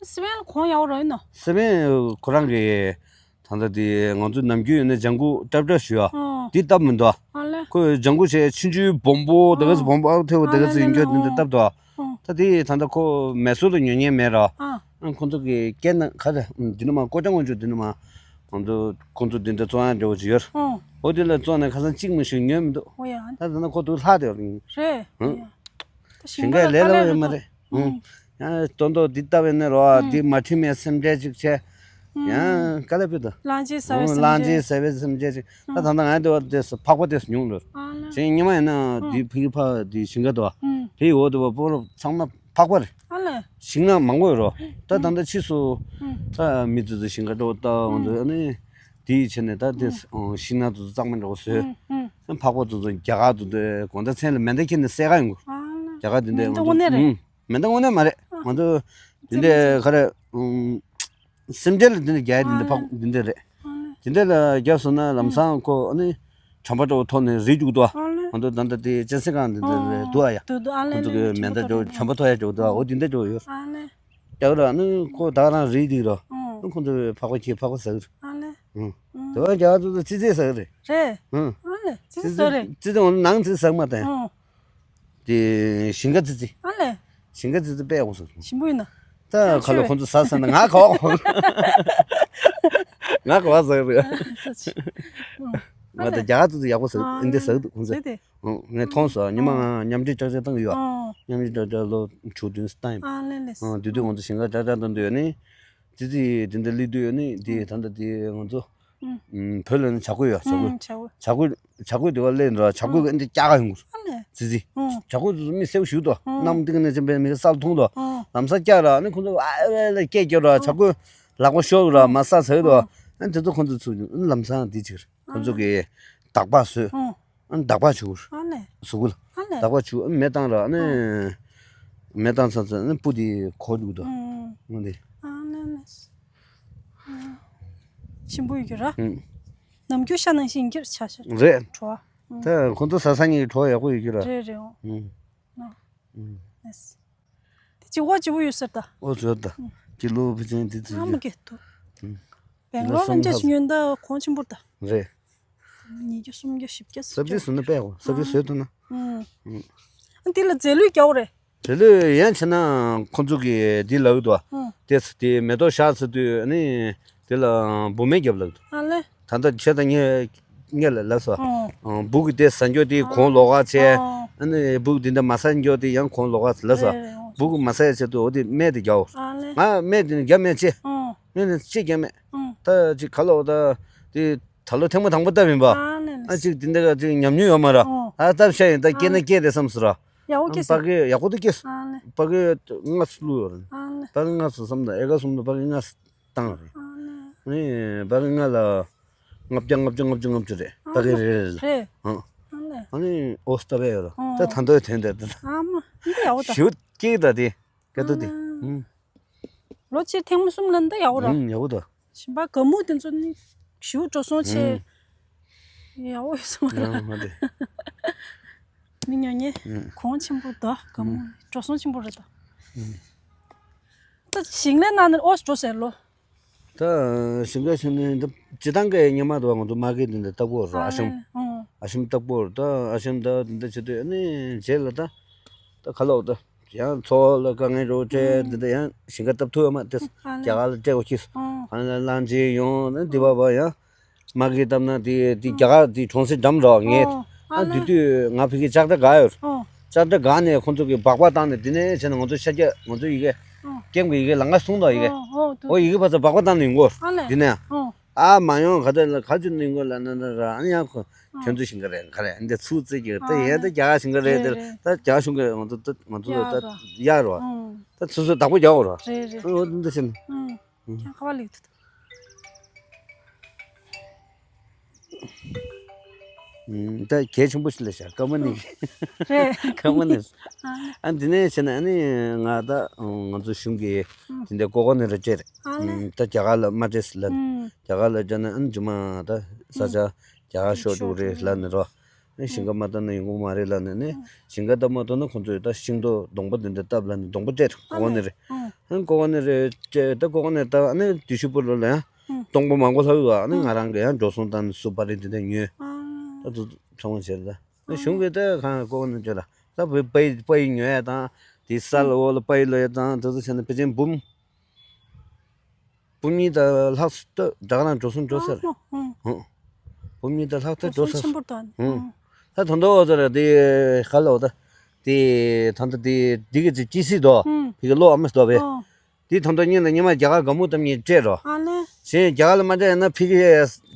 སི་ཝན་ལ་གོང་ཡག་པོ་ར་ཡིན་ནོ། སི་ཝན་ཁོ་རང་གི་ད་ལྟ་འདི་ང་ཚོ་ནམ་རྒྱུན་ཡོད་ན་ལྗང་གུ་ཏྲབ་ཏྲབ་ཞུ་ཡ་ཨོ། འདི་སྟབས་མི་འདུག་ཨ་ལེ། ཁོས་ལྗང་གུ་བྱས་ཆུང་ཆུང་སྦོམ་པོ་ད་ག་ཚོད་སྦོམ་པོ་ཨ་ཐེ་བོ་ད་ག་ཚོད་ཡིན་རྒྱུ་འདི་འདྲ་སྟབས་འདུག་ཨ། ད་དེ་ད་ལྟ་ཁོ་མེ་སོར་ལ་ཉོ་མཁན་མེད་ར། ཨ། ཁོང་ཚོ་གི་སྐད་ན་ཁ་རེ་འདི་ནི་མ་ཀོ་ཅང་ཀོ་ཅུ་འདི་ནི་མ། ཁོང་ཚོ་ཁོང་ཚོ་འདི་འདྲ་བཙོང་ཡ་འདྲ་བོ་ཅིག་ཡོད། ཨོ། འོ་དེ་ལ་བཙོང་ནས་ཁ་སང་གཅིག་མ་ཞིག་ཉོས་མི་འདུག་ཨོ་ཡ། ད་ད་ན་ཁོ་དུ་ལྷག་དེ་རེད། རེད། ཨང་། ད་ཞིང་ཁ་ལས་སླ་པོ་ཡོད་མ་རེད། ཨང་། ཡང་ཏོན་ཏོ་འདི་ལྟ་བས་ནི་རོ་ཨ་འདི་མ་ཁྲིམས་ཡ་སེམས་ཁྲལ་ཅིག་བྱས། ཡང་དཀའ་ལས་ཕུད་དོ། ལང་ཅི་ཟ་བའི་སེམས་ཁྲལ། ལང་ཅི་ཟ་བའི་སེམས་ཁྲལ་ཅིག་ད་ད་ལྟ་ང་འདི་བ་དེ་སུ་ཕག་པ་དེ་སུ་ཉུང་རེད། ཨ་ལ། གཞན་ཉི་མ་ཡིན་ན་འདི་ཕི་གི་ཕ་འདི་ཞིང་ཁ་དོ། ཕི་འོ་དེ་བ་པོ་རོ་ཚང་མ་ཕག་པ་རེད། ཨ་ལ། ཞིང་ནགས་མང་པོ་ཡོད་རོ། ད་ད་ལྟ་ཕྱིས་སུ་ད་མི་ཚོ་ཚོ་ཞིང་ཁ་འགྲོ་ལྟ་འོང་དུ་ཨ་ནི་དེའི་ཆེད་ནས་ད་དེ་ཞིང་ནགས་དེ་ཚོ་གཙང་མ་འགྲོ་བཟོས། ཕག་པ་དེ་ཚོ་རྒྱ་གར་དུ་དེ་དགོང་དག་མཚན་ལ་མེ་མདའ་ཁྱེར་ནས་བསད་ག་ཡོང་གི། རྒྱ་གར་དེ་འདྲ་ང་ཚོ་མེ་མདའ་དངོས་གནས་མ་རེད། ང་ཚོ་དེ་འདྲ་ག་རེ། སེམས་ཁྲལ་ལ་འདི་འདྲ་རྒྱག་ཡ་འདི་འདྲ་ཕག་འདི་འདྲ་རེད། འདི་འདྲ་ལ་རྒྱབ་སོང་ན་ལམ་སང་ཁོ་ཨ་ནི་གྲམ་པ་འདྲ་བོ་ཐོག་ནས་རིལ་རྒྱུག་འདུག་ང་ཚོ་ད་ལྟ་དེ་གཅན་གཟན་སྒང་འདི་འདྲ་རེད་འདུག་ཨ་ཡ། ཁོ་ཚོ་གི་མེ་མདའ་འདྲ་བོ་གྲམ་པ་ཐོག་ཡ་འདྲ་བོ་འདུག་འོ་འདི་འདྲ་འདྲ་བོ་ཡོད། རྒྱག་ར་ཨ་ནི་ཁོ་ད་ག་རང་རིལ་འདི་ར། ཁོ་ཚོ་ཕག་པ་ཁྱེད་ཕག་པ་ཟ་གི་རེད། དེ་བ་རྒྱ་གར་ཚོ་ཙི་ཙི་ཟ་གི་རེད། རེད། ཙི་ཙི་ཟ་གི་རེད། ཙི་ཙི་ནང་ཙི་ཟ་གི་མ་ད་ཡ། དེ་ཞིང་ཁ་ཙི་ཙི། ཨ་ལས། ཞིང་ཁ་ཙི་ཙི་དཔེ་ཡག་པོ་ཟེར། ཞིམ་པོ་ཡིན་ན། ད་ཁ་ལོ་ཁོང་ཚོ་ཟ་ཟ་ན་ང་ག་བ་གོ། ང་ག་བ་ཟ་རེད། ང་ད་རྒྱ་གར་ཙི་ཙི་ཡག་པོ་ཟ་འདི་ཟ་འདུག་ཁོང་ཚོ། ངས་མཐོང་སོང་ཉི་མ་ང་མཉམ་འབྲེལ་ཅག་ཅག་བཏང་གི་ཡོད། མཉམ་འབྲེལ་ཅག་ཅག་ལོ་བཅུ་བདུན་བཏང་ཡིན། ཨ་ལས་ལས། དེ་དུས་ཁོང་ཚོ་ཞིང་ཁ་ཅག་ཅག་བཏང་དུས་ནི། ཙི་ཙི་དེ་འདྲ་སླེབས་དུས་ནི་དེ་ད་ལྟ་དེ་ང་ཚོ། ཨུམ། བོད་ལ་ནི་བྱ་རྒོད་ཡོད་བྱ་རྒོད། ཨུམ། བྱ་རྒོད། བྱ་རྒོད་དེ་བ་སླེབས་འགྲོ་བྱ་རྒོད་ཀྱི་འདི་སྐྱག་ག་ཡོང་གི། ཨ་ལས། ཙི་ཙི། ཨུམ། བྱ་རྒོད་དེ་ཚོ་མི་སེར་པོ་ཞིག་ཏོ། ཨུམ། གནམ་ཏིག་ནས་ཅན་པའི་མི་ས་མཐོང་ཏོ། ཨུམ། ལམ་སང་སྐྱག་ར་ནི་ཁོང་ཚོ་ཨ་ཨ་ལ་སྐད་རྒྱབ་ར་བྱ་རྒོད་ལག་པ་ཤོར་ར་མ་ས་ཟེར་ཏོ། ཨ་དེ་ཚོ་ཁོང་ཚོ་ཚུར་ལམ་སང་འདི་ཅིག་ཁོང་ཚོ་གི་འདག་པ་བཟོས། ཨུམ། ཨ་ནི་འདག་པ་བྱུག་ཨ་ལས། གཟུགས་པོ་ལ། ཨ་ལས། འདག་པ་བྱུག་ཨ་ནི་མེ་བཏང་ར་ཨ་ནི། ཨ། མེ་བཏང་ཚར་ཚར་ཨ་ནི་སྤུ་དེ་གོ་འདུག་དོ། ཨུམ། ཨ་ནི། ཨ་ལས་ལས། ཨ། ཞིམ་པོ་ཡོད་རྒྱུ་ར། ཨུམ། ནམ་རྒྱུན་ཤ་ནང་བཞིན་ཡིན་རྒྱུ་ར་ཆ་ཤ། རེད། བྲོ་བ། ཨུམ། ད་ཁོང་ཚོ་ཟ་ས་ཉིད་བྲོ་བ་ཡག་པོ་ཡོད་རྒྱུ་ར། རེད་རེད་འོ། ཨུམ། ཨ། ཨུམ། ཨེས། དེ་གཅིག་འོ་བརྗེ་པོ་ཡོད་ཟེར་ད། འོ་བརྗེ་ད། ཀི་ལོ་ཕལ་ཆེར་དེ་ཚོ་ཨ་མ་ཡོད། གེ་ཏོ། ཨུམ། སྦེང་ལོར་ལ་འཇལ་ཞིག་ཉོས་ད་གོང་ཆེན་པོ་ད། རེད། ཉིས་བརྒྱ་སུམ་བརྒྱ་བཞི་བརྒྱ་ཟེར། སབ་ཇི་སུ་ན་པས་གོ་སབ་ཇི་ཨ་བཟོས་ཐུབ་ན། ཨུམ། ཨུམ། ཨ་འདི་ལ་རྫས་ལུད་རྒྱག་འོ་རེད། རྫས་ལུད་ཡན་ཆད་ན་ཁོང་ཚོ་གི་འདི་ལབ་འདུག་ཨུམ། དེ་ཚོ་དེ་མེ་ཏོག་བཞག་ཚར་དུས་ཨ་ནི་དེ་ལ་འབུ་མེ་བརྒྱབ་ལབ་འདུག་ཨ་ལེ། ད་ལྟ་ཁྱེད་དང་ངས་ངས་ལ་ལབ་སོང་། ཨོ། ཨང་། སྦུག་གི་དེ་ཟ་འགྱོ་དེ་གོང་ལོག་ག་བྱས། ཨོ། ཨ་ནི་སྦུག་དེ་འདྲ་མ་ཟ་འགྱོ་དེ་ཡང་གོང་ལོག་ག་ལབ་སོང་། རེད་རེད། ཨོ། སྦུག་མ་ཟ་ཡ་ཆེད་དུ་འོ་དེ་སྨན་དེ་རྒྱག་འོ། ཨ་ལེ། ང་སྨན་དེ་ནི་རྒྱག་མེད་ཅེ། ཨོ། སྨན་དེ་ཅི་རྒྱག་མེད། ཨོ། ད་ཅི་ག་ལོག་ད་དེ་ད་ལོ་ཐེངས་མ་དང་པོ་བཏབ་ཡིན་པ། ཨ་ལེ་ལེ། ཨ་ཅིག་དེ་འདྲ་ག་ཅིག་ཉམས་མྱོང་ཡོད་མ་ར། ཨོ། ད་བཏབ་ཤ་ཡིན་ད་སྐྱེས་ན་ཨ་ལེ། སྐྱེས་རེད་བསམ་སོང་ར། ཡག་པོ་སྐྱེས་སོང་། པ་གི་ཡག་པོ་དུ་སྐྱེས་སོང་། ཨ་ལེ། པ་གི་ལྔ་བླུགས་ཡོད་རེད། ཨ་ལེ། པ་གི་ལྔ་བཟོ་བསམ་ད་ཨེ་ཀ་གསུམ་དུ་པ་གི་ལྔ་བཏང་རེད། ཨ་ལེ། ཨ་ནི་པ་གི་ལྔ་ལ་ལྔ་བརྒྱ་ལྔ་བཅུ་ལྔ་བཅུ་ལྔ་བཅུ་རེད། ཨ་པ་གི་ལེ། རེ་རེ་ལ། རེད། ཨ། ཨ་ལེ། ཨ་ནི་ཨོ་སྟ་བས་ཡོད་ར། ཨ། ད་ད་འདོད་དོན་དེ་ད། ཨ་མ་འདི་ཡག་པོ་ད། ཞིའུ་སྐྱེས་ད་དེ་སྐད་དོ་དེ། ཨ་ལེ། ཨུམ། ལོ་གཅིག་ཐེངས་མ་གསུམ་ལ་འདི་ཡག་པོ་ར། ཨུམ་ཡག་པོ་ད། ཞིམ་པ་ག་མུ་དེ་ཚོ་ནི་ཞིའུ་འགྲོ་སོང་ཆེ། ཨུམ། ཡག་པོ་ཡོད་སོང་མ་ར། ཡང་མ་དེ། མི་ཉོ་ཉེ། ཨུམ། གོང་ཆེན་པོ་ད་ག་མུ་ཨུམ། འགྲོ་སོང་ཆེན་པོ་རེད་ད། ཨུམ། ད་ཞིང་ལས་གནང་ནས་ཨོ་འགྲོ་ཟེར་ལོ། ད་ཞིང་ཁ་ཕྱིན་ནས་ད་སྤྱི་བཏང་གི་ཉི་མ་དུ་བ་ང་ཚོ་མ་གི་དེ་འདྲ་ལྟ་བུ་ར། ཨ་ཨ་ཞིམ། ཨོ། ཨ་ཞིམ་ལྟ་བུ་ར། ད་ཨ་ཞིམ་ད་དེ་འདྲ་བྱེད་དུས་ཨ་ནི་རྗེས་ལ་ད་ད་ག་ལོག་ད་ཡང་འཚོ་བ་ལ་དཀའ་ངལ་རོ་བྱས་ཨུམ། དེ་འདྲ་ཡང་ཞིང་ཁ་བཏབ་ཐུབ་ཡོད་མ་དེ་ཨ་རྒྱ་ལེ། གར་ལ་སྤྲད་དགོས་ཀྱིས། ཨོ། ཨ་ནི་གླང་ཆེན་ཡོང་ན་འདི་བ་བ་ཡང་། མ་གི་བཏབ་ན་དེ་དེ་རྒྱ་གར་དེ་གྲོང་གསེབ་འགྲམ་རོགས་ངས། ཨོ། ཨ་ཨ་དེ་ལ་དུས་ང་ཕ་གི་ལྕགས་དྲ་ག་ཡོད། ཨོ། ལྕགས་དྲ་ག་ནས་ཁོང་ཚོ་གི་སྦག་སྦག་བཏང་ནས་དེ་ནས་བྱས་ན་ང་ཚོ་ཤར་རྒྱག་ང་ཚོ་ཡི་གེ་ཨོ། ཀེམ་གི་ཡི་གེ་ལང་ཀ་སོང་དོ་ཡི་གེ་ཨོ་ཨོ་དུ། ཨོ་ཡི་གེ་ཕར་ཚུར་སྦག་སྦག་བཏང་ནས་ཡོང་གོ། ཨ་ལེ། དེ་ནས་ཨོ། ཨ་མ་ཡོང་ག་དེ་ལ་ག་ཅི་ནས་ཡོང་གོ་ལ་ན་ན་ར། ཨ་ནི་ཡང་ཁོ་ཨོ། ཁྱོད་ཚོ་ཞིང་ཁ་རེད་ག་རེད་འདི་ཚུགས་རྩེ་གི་ད་ཨ་ཡས་ད་ལེ། རྒྱ་གར་ཞིང་ཁ་རེད་དེ་རེད་རེད། ད་རྒྱ་གར་ཞིང་ཁ་ང་ཚོ་ད་ང་ཚོ་ད་ཡག་རོ། ཨོ། ད་ཚུགས་ཚུགས་བདག་པོ་རྒྱག་རོ། རེད་རེད། ཨོ་འདི་བྱས་ནས། ཨོ། ཨུམ། ཁྱེད་ཁ་བ་ལེགས་ཐུབ། ཨུམ། ད་གལ་ཆེན་པོ་ཞིག་ལ་བཞག་སྐར་མ་གནས། རེད། སྐར་མ་གནས། ཨ་ནི། ཨ་འདི་ནས་བྱས་ན་ཨ་ནི་ང་ད་ང་ཚོ་གཞུང་གི་ཨུམ། དེ་འདྲའི་ཀོ་ཀོ་ནི་རེ་ཅེར། ཨ་ལེ། ཨུམ། ད་རྒྱ་གར་ལ་མ་སྤྲད་ཟེར་ལབ་ནས། ཨུམ། རྒྱ་གར་ལ་སྤྲད་ན་ཨ་ནི་རྗེས་མ་ད་ས་ཆ་རྒྱ་གར་ཤོར་འགྲོ་གི་རེད་ལབ་ནས་རོ། ཨ་ནི་ཞིང་ཁ་མ་བཏབ་ན་ཡོང་གི་མ་རེད་ལབ་ནས་ནི། ཨུམ། ཞིང་ཁ་བཏབ་མ་ཐུབ་ན་ཁོང་ཚོས་ད་ཤིང་ཏོག་སྡོང་པོ་དེ་འདྲ་བཏབ་ལབ་ནས་སྡོང་པོ་སྤྲད། ཀོ་ཀོ་ནི་རེ། ཨ་ནི་ཀོ་ཀོ་ནི་རེ་སྤྲད་ད་ཀོ་ཀོ་ནི་བཏབ་ཨ་ནི་དུས་ཤུ་པོ་ལོ་ལ་ཡང་། ཨང་། སྟོང་པ་མང་པོ་ལྷག་ཡོད་ཨ་ནི། ཨང་། ང་རང་གི་ཡང་འགྲོ་སོང་བཏང་ནས་སུ་པ་རི་འདི་འདྲ་ཉོས། ཨང་། ད་དུ་ཚང་མ་བྱེད་ལ། ཨང་། གཞུང་གི་ད་གང་ལྐོག་ནས་བྱེད་ལ་ད་བུ་པའི་པའི་ཉོ་ཡ་དང་དེ་ས་ལ་འོག་ལ་པའི་ལོ་ཡ་དང་དེ་ཚོ་བྱས་ན་ཕལ་ཆེར་འབུམ་འབུམ་གཉིས་དང་ལྷག་ཙམ་ད་ད་ག་རང་འགྲོ་སོང་འགྲོ་ས་རེད། ཨང་། ཨང་། འབུམ་གཉིས་དང་ལྷག་ཙམ་འགྲོ་ས་རེད། ཆེན་པོ་དང་། ཨང་། ཨང་། ད་ད་འདོ་འོ་ཙ་ར་དེ་ག་ལ་འོ་ད་དེ་ད་ད་དེ་དེ་གི་ཅི་ཅི་སི་དོ། ཨང་། ཕི་གི་ལོ་ཨ་མ་སི་དོ་བས། ཨང་། དེའི་དོན་དུ་སྙིང་ལ་སྙེ་མ་རྒྱ་གར་དགའ་མོ་གཏམ་ཉིད་སྤྲད་རོ། ཨ་ལེ། གཞན་རྒྱ་གར་ལ་མ་སྤྲད་ན་ཕི་གི་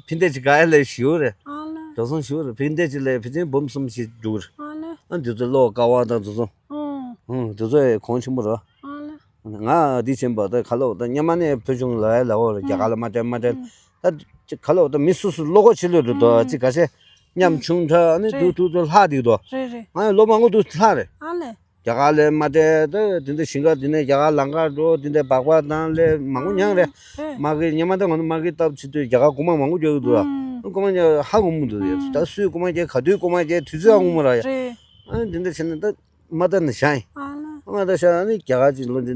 ཕི་འདེད་ཅིག་ག་ཡ་ལས་ཞིའུ་རེད། ཨ་ལེ། འགྲོ་སོང་ཞིའུ་རེད། ཕི་འདེད་ཅིག་ལས་ཕི་ཆེན་འབུམ་གསུམ་ཞིག་འགྲོ་རེད། ཨ་ལེ། ཨ་འདི་ཚོ་ལོ་ཀ་བ་དང་འདི་ཚོ། ཨང་། ཨང་འདི་ཚོ་ཡི་གོང་ཆེན་པོ་རེད། ཨ་ལེ། ང་འདི་ཆེན་པོ་ད་ག་ལོ་ད་སྙེ་མ་ནས་ཕུལ་བྱུང་ལ་ཡ་ལ་འོ་རེད། རྒྱ་གར་ལ་མ་སྤྲད་མ་སྤྲད། ཨང་། ད་ག་ལོ་ད་མི་སུ་སུ་བློ་ཁོག་ཆེ་ལོས་རེད་དོ། ཨང་། ཅི་ག་ཤེ་ཉམ་ཆུང་དྲ་ཨ་ནི་རེད། དུ་དུ་དུ་ལྷག་འདུག་དོ། རེད་རེད། ང་ཡི་ལོ་མང་པོ་དུ་ལྷག་རེད། ཨ་ལེ། རྒྱ་གར་ལས་མ་སྤྲད་ད་དེ་འདྲ་ཞིང་ཁ་དེ་ནས་རྒྱ་གར་ལང་ཀ་འགྲོ་དེ་འདྲ་སྦག་སྦག་དང་ལས་མང་པོ་མྱངས་རེད། ཨ་ལེ། མ་གི་ཉི་མ་ད་ང་ཚོ་མ་གི་སྟབས་ཆེ་དུས་རྒྱ་གར་གོང་མ་མང་པོ་རྒྱག་གི་འདུག་ཨ། ཨང་། གོང་མ་ཉ་ཧ་གོ་མི་འདུག་ཨང་། ད་སུས་གོང་མ་རྒྱག་ག་དུས་གོང་མ་རྒྱག་དུས་ཚོད་ཧ་གོ་མི་ར་ཡ། རེད། ཨ་དེ་འདྲ་བྱས་ན་ད་མ་ད་ནི་ཤ་ཡིན། ཨ་ལེ། མ་ད་ཤ་ཨ་ནི་རྒྱ་གར་གྱི་ལོ་འདི་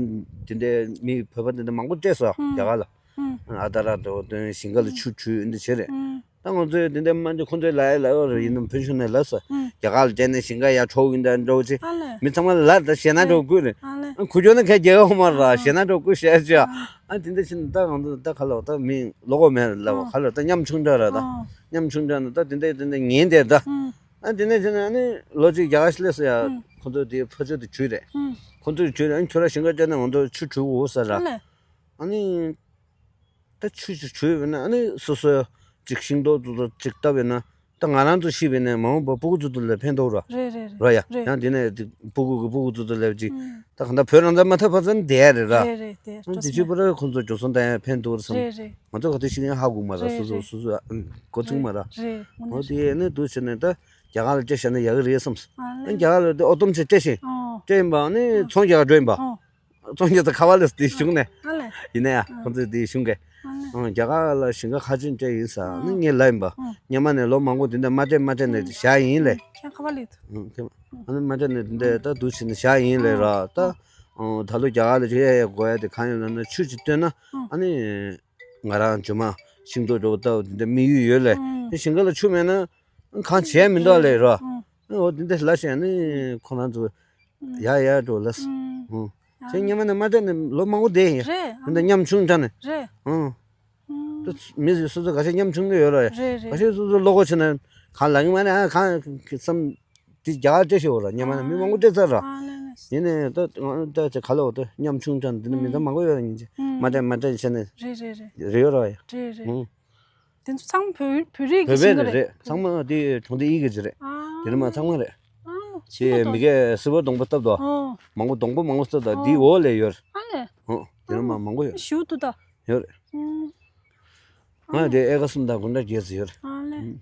དེ་འདྲའི་མི་བོད་པ་དེ་འདྲ་མང་པོ་སྤྲད་སོང་། ཨང་། རྒྱ་གར་ལ། ཨང་། ཨ་ད་ར་དོ་དོན་ཞིང་ཁ་ལ་ཆུ་ཆུ་འདི་བྱེད་རེད། ཨང་། ད་ང་ཚོས་དེ་འདྲ་མ་འདི་ཁོང་ཚོའི་ལ་ཡ་ལ་ཡོད་རེད། ཡིན་ནམ་ཕུན་ཆུང་ནས་ལབ་སོང་། ཨང་། རྒྱ་གར་ལ་བསྡད་ནས་ཞིང་ཁ་ཡར་འཕྲོག་ཡིན་ད་འགྲོ་ཅི། ཨ་ལེ། མི་ཚང་མ་ལ་ལབ་ད་ཞེད་སྣང་འགྲོ་དགོས་རེད། ཨ་ལེ། ཨ་ཁུ་ཅོ་ནི་ཁ་རྒྱལ་བ་མ་ར། ཨང་། ཞེད་སྣང་འགྲོ་དགོས་ཞེས་ཅི། ཨང་། ཨ་དེ་འདྲ་ཕྱིན་ད་ང་ཚོ་ད་ག་ལ་ད་མི་ལོ་གོ་མེད་ལབ། ཨང་། ག་ལ་ད་ཉམ་ཆུང་འདྲ་ར་ད། ཨང་། ཉམ་ཆུང་འདྲ་ན་ད་དེ་འདྲ་དེ་འདྲ་ཉན་དེ་ད། ཨང་། ཨ་དེ་ནས་དེ་ནས་ཨ་ནི་ལོ་གཅིག་རྒྱ་གར་ཞིག་སླེབས་སོང་ཡ། ཨང་། ཁོ་ཚོ་དེ་ཕ་ཆོས་དེ་བྱུས་རེད། ཨང་། ཁོ་ཚོས་བྱུས་རེད། ཨ་ནི་ཁྱོད་ར་ཞིང་ཁ་བཅད་ན་ང་ཚོ་ཆུ་བྲུས་འོ་ཟེར་ར། ཨ་ལེ། ཨ་ནི། ད་ཆུ་ཅིག་བྱུས་བས་ན་ཨ་ནི་སོ་སོ་ཅིག་ཤིང་ཏོག་ཏོག་ཏོག་ཅིག་བཏབ་བས་ན་ད་ང་རང་ཚོ་ཤི་བས་ན་མ་འོངས་པ་སྤུ་གུ་ཚོ་ཚོ་ལ་ཕན་ཐོགས་ར། རེད་རེད་རེད། ར་ཡ། རེད། ཡང་དེ་ནས་དེ་སྤུ་གུ་གི་སྤུ་གུ་ཚོ་ཚོ་ལ་ཅིག་ཨང་། ད་ག་འདྲ་བོད་རང་ཚ་མ་ཐབས་ཕ་ཚན་དེ་ཡ་རེད་ར། རེད་རེད་དེ་ཨང་། འགྲོ་དེ་ཕྱི་པོ་ར་ཁོང་ཚོ་འགྲོ་སོང་ད་ཡ་ཕན་ཐོགས་ར་བསམ། རེད་རེད། ང་ཚོ་ག་དུས་ཤི་ཡང་ཧ་གོ་མ་ར། རེད་སོ་སོ་རེད། སོ་སོ་ཨ་གོ་ཚིག་མ་ར། རེད། འོ་དེ་ནས་དུ་བྱས་ནས་ད་རྒྱ་གར་ལ་སྤྲད་བཞག་ན་ཡག་གི་རེད་བསམ། ཨ་ཨ་ལེ། རྒྱ་གར་ལ་དེ་ཨོ་སྟོང་ཆེ་སྤྲད་ཤིང་ཨོ་སྤྲད་ཡིན་པ་ནི་ཨོ་ཚོང་རྒྱག་འགྲོ་ཡིན་པ། ཨོ། ཚོང་རྒྱག་ད་ཁ་བ་ལས་དེ་གཞུང་ནས། ཨ་ལེ། ཡིན་ན་ཡང་ཨ་ཁོང་ཚོས་དེ་གཞུང་གི་ ཨང་། རྒྱ་གར་ལ་ཞིང་ཁ་ཁ་ཆེན་སྤྲད་ཡིན་ས་ནི་ངས་ལབ་ཡིན་པ། སྔོན་མ་ནས་ལོ་མང་པོ་དེ་འདྲ་མ་སྤྲད་མ་སྤྲད་ནས་བཞག་ཡིན་ལས། ཁྱེད་ཁ་པར་ལས་ཐུབ། ཨང་། ཨ་ནི་མ་སྤྲད་ནས་དེ་འདྲ་ད་འདུག་བྱས་ནས་བཞག་ཡིན་ལས་ར་ད། ཨང་། ད་ལོ་རྒྱ་གར་ལ་ཆུ་ཡ་ཡ་དགོས་ཡ་དེ་གང་ཡོད་ན་ན་ཆུ་ཅིག་བཏོན་ན། ཨང་། ཨ་ནི་ང་རང་ཇོ་མ་ཤིང་ཏོག་འགྲོ་ལྟ་བུ་དེ་འདྲ་དམིགས་ཡུལ་ཡོད་ལས། ཨང་། ཞིང་ཁ་ལ་ཆུ་མེད་ན་གང་བྱས་མི་འདུག་ལས་ར། ཨང་། འོ་དེ་འདྲ་ལ་བྱས་ནས་ཁོ་རང་ཚོ་ཡ་ཡ་འགྲོ་ལ། ཨང་། ཁྱེད་སྔོན་མ་ནས་མ་སྤྲད་ནས་ལོ་མང་པོ་བསྡད་ཡིན། རེད། འདི་འདྲ་ཉམ་ཆུང་འདྲ་ནས། རེད། ཨང་། ཨང་། ད་མི་སོ་སོ་ཁ་ཤས་ཉམ་ཆུང་གི་ཡོད་ར། རེད་རེད། ཁ་ཤས་སོ་སོ་བློ་ཁོག་ཆེ་ན་གང་ལ་ཡིན་མ་ནས་གང་བསམ། དེ་རྒྱ་གར་སྤྲད་ཤེས་འོ་ར། སྔོན་མ་ནས་མི་མང་པོ་སྤྲད་ཚར་ར། ཨ་ལེ་ལེ། ཡིན་ནས་ད་ད་ཅི་ག་ལ་འོ་ད་ཉམ་ཆུང་འདྲ་འདི་ནས་མི་ཚང་མང་པོ་ཡོད་ར། ཡིན་ཅི་མ་སྤྲད་མ་སྤྲད་བྱས་ནས། རེད་རེད་རེད། རེད་ཡོད་ར་ཡ། རེད་རེད། ཨང་། དེ་ཚོ་ཚང་མ་བོད་བོད་རིགས་ཀྱི་བོད་པའི་ཞིང་ཁ་རེད་རེད། རེད། ཚང་མ་དེ་གྲོང་སྡེ་གཉིས་ཀྱི་ཅིག་རེད། ཨ། དེ་ནི་མ་ཚང་མ་རེད། ཨ། ཆེ་མི་གས་སིལ་བུར་སྡོང་པོ་བཏབ་དོ། ཨོ། མང་པོ་སྡོང་པོ་མང་པོ་བཏབ་དོ། ཨོ། དེའི་འོག་ལས་ཡོད། ཨ་ལེ། ཨོ། དེ་ནི་མ་མང་པོ་ཡོད། ཞུ་ཏུ་ད། ཡོད་རེད། ཨོ། ང་དེ་ཨེ་ཀ་གསུམ་དང་དགུ་འདྲ་བརྒྱད་ཙམ་ཡོད་རེད། ཨ་ལེ། ཨུམ།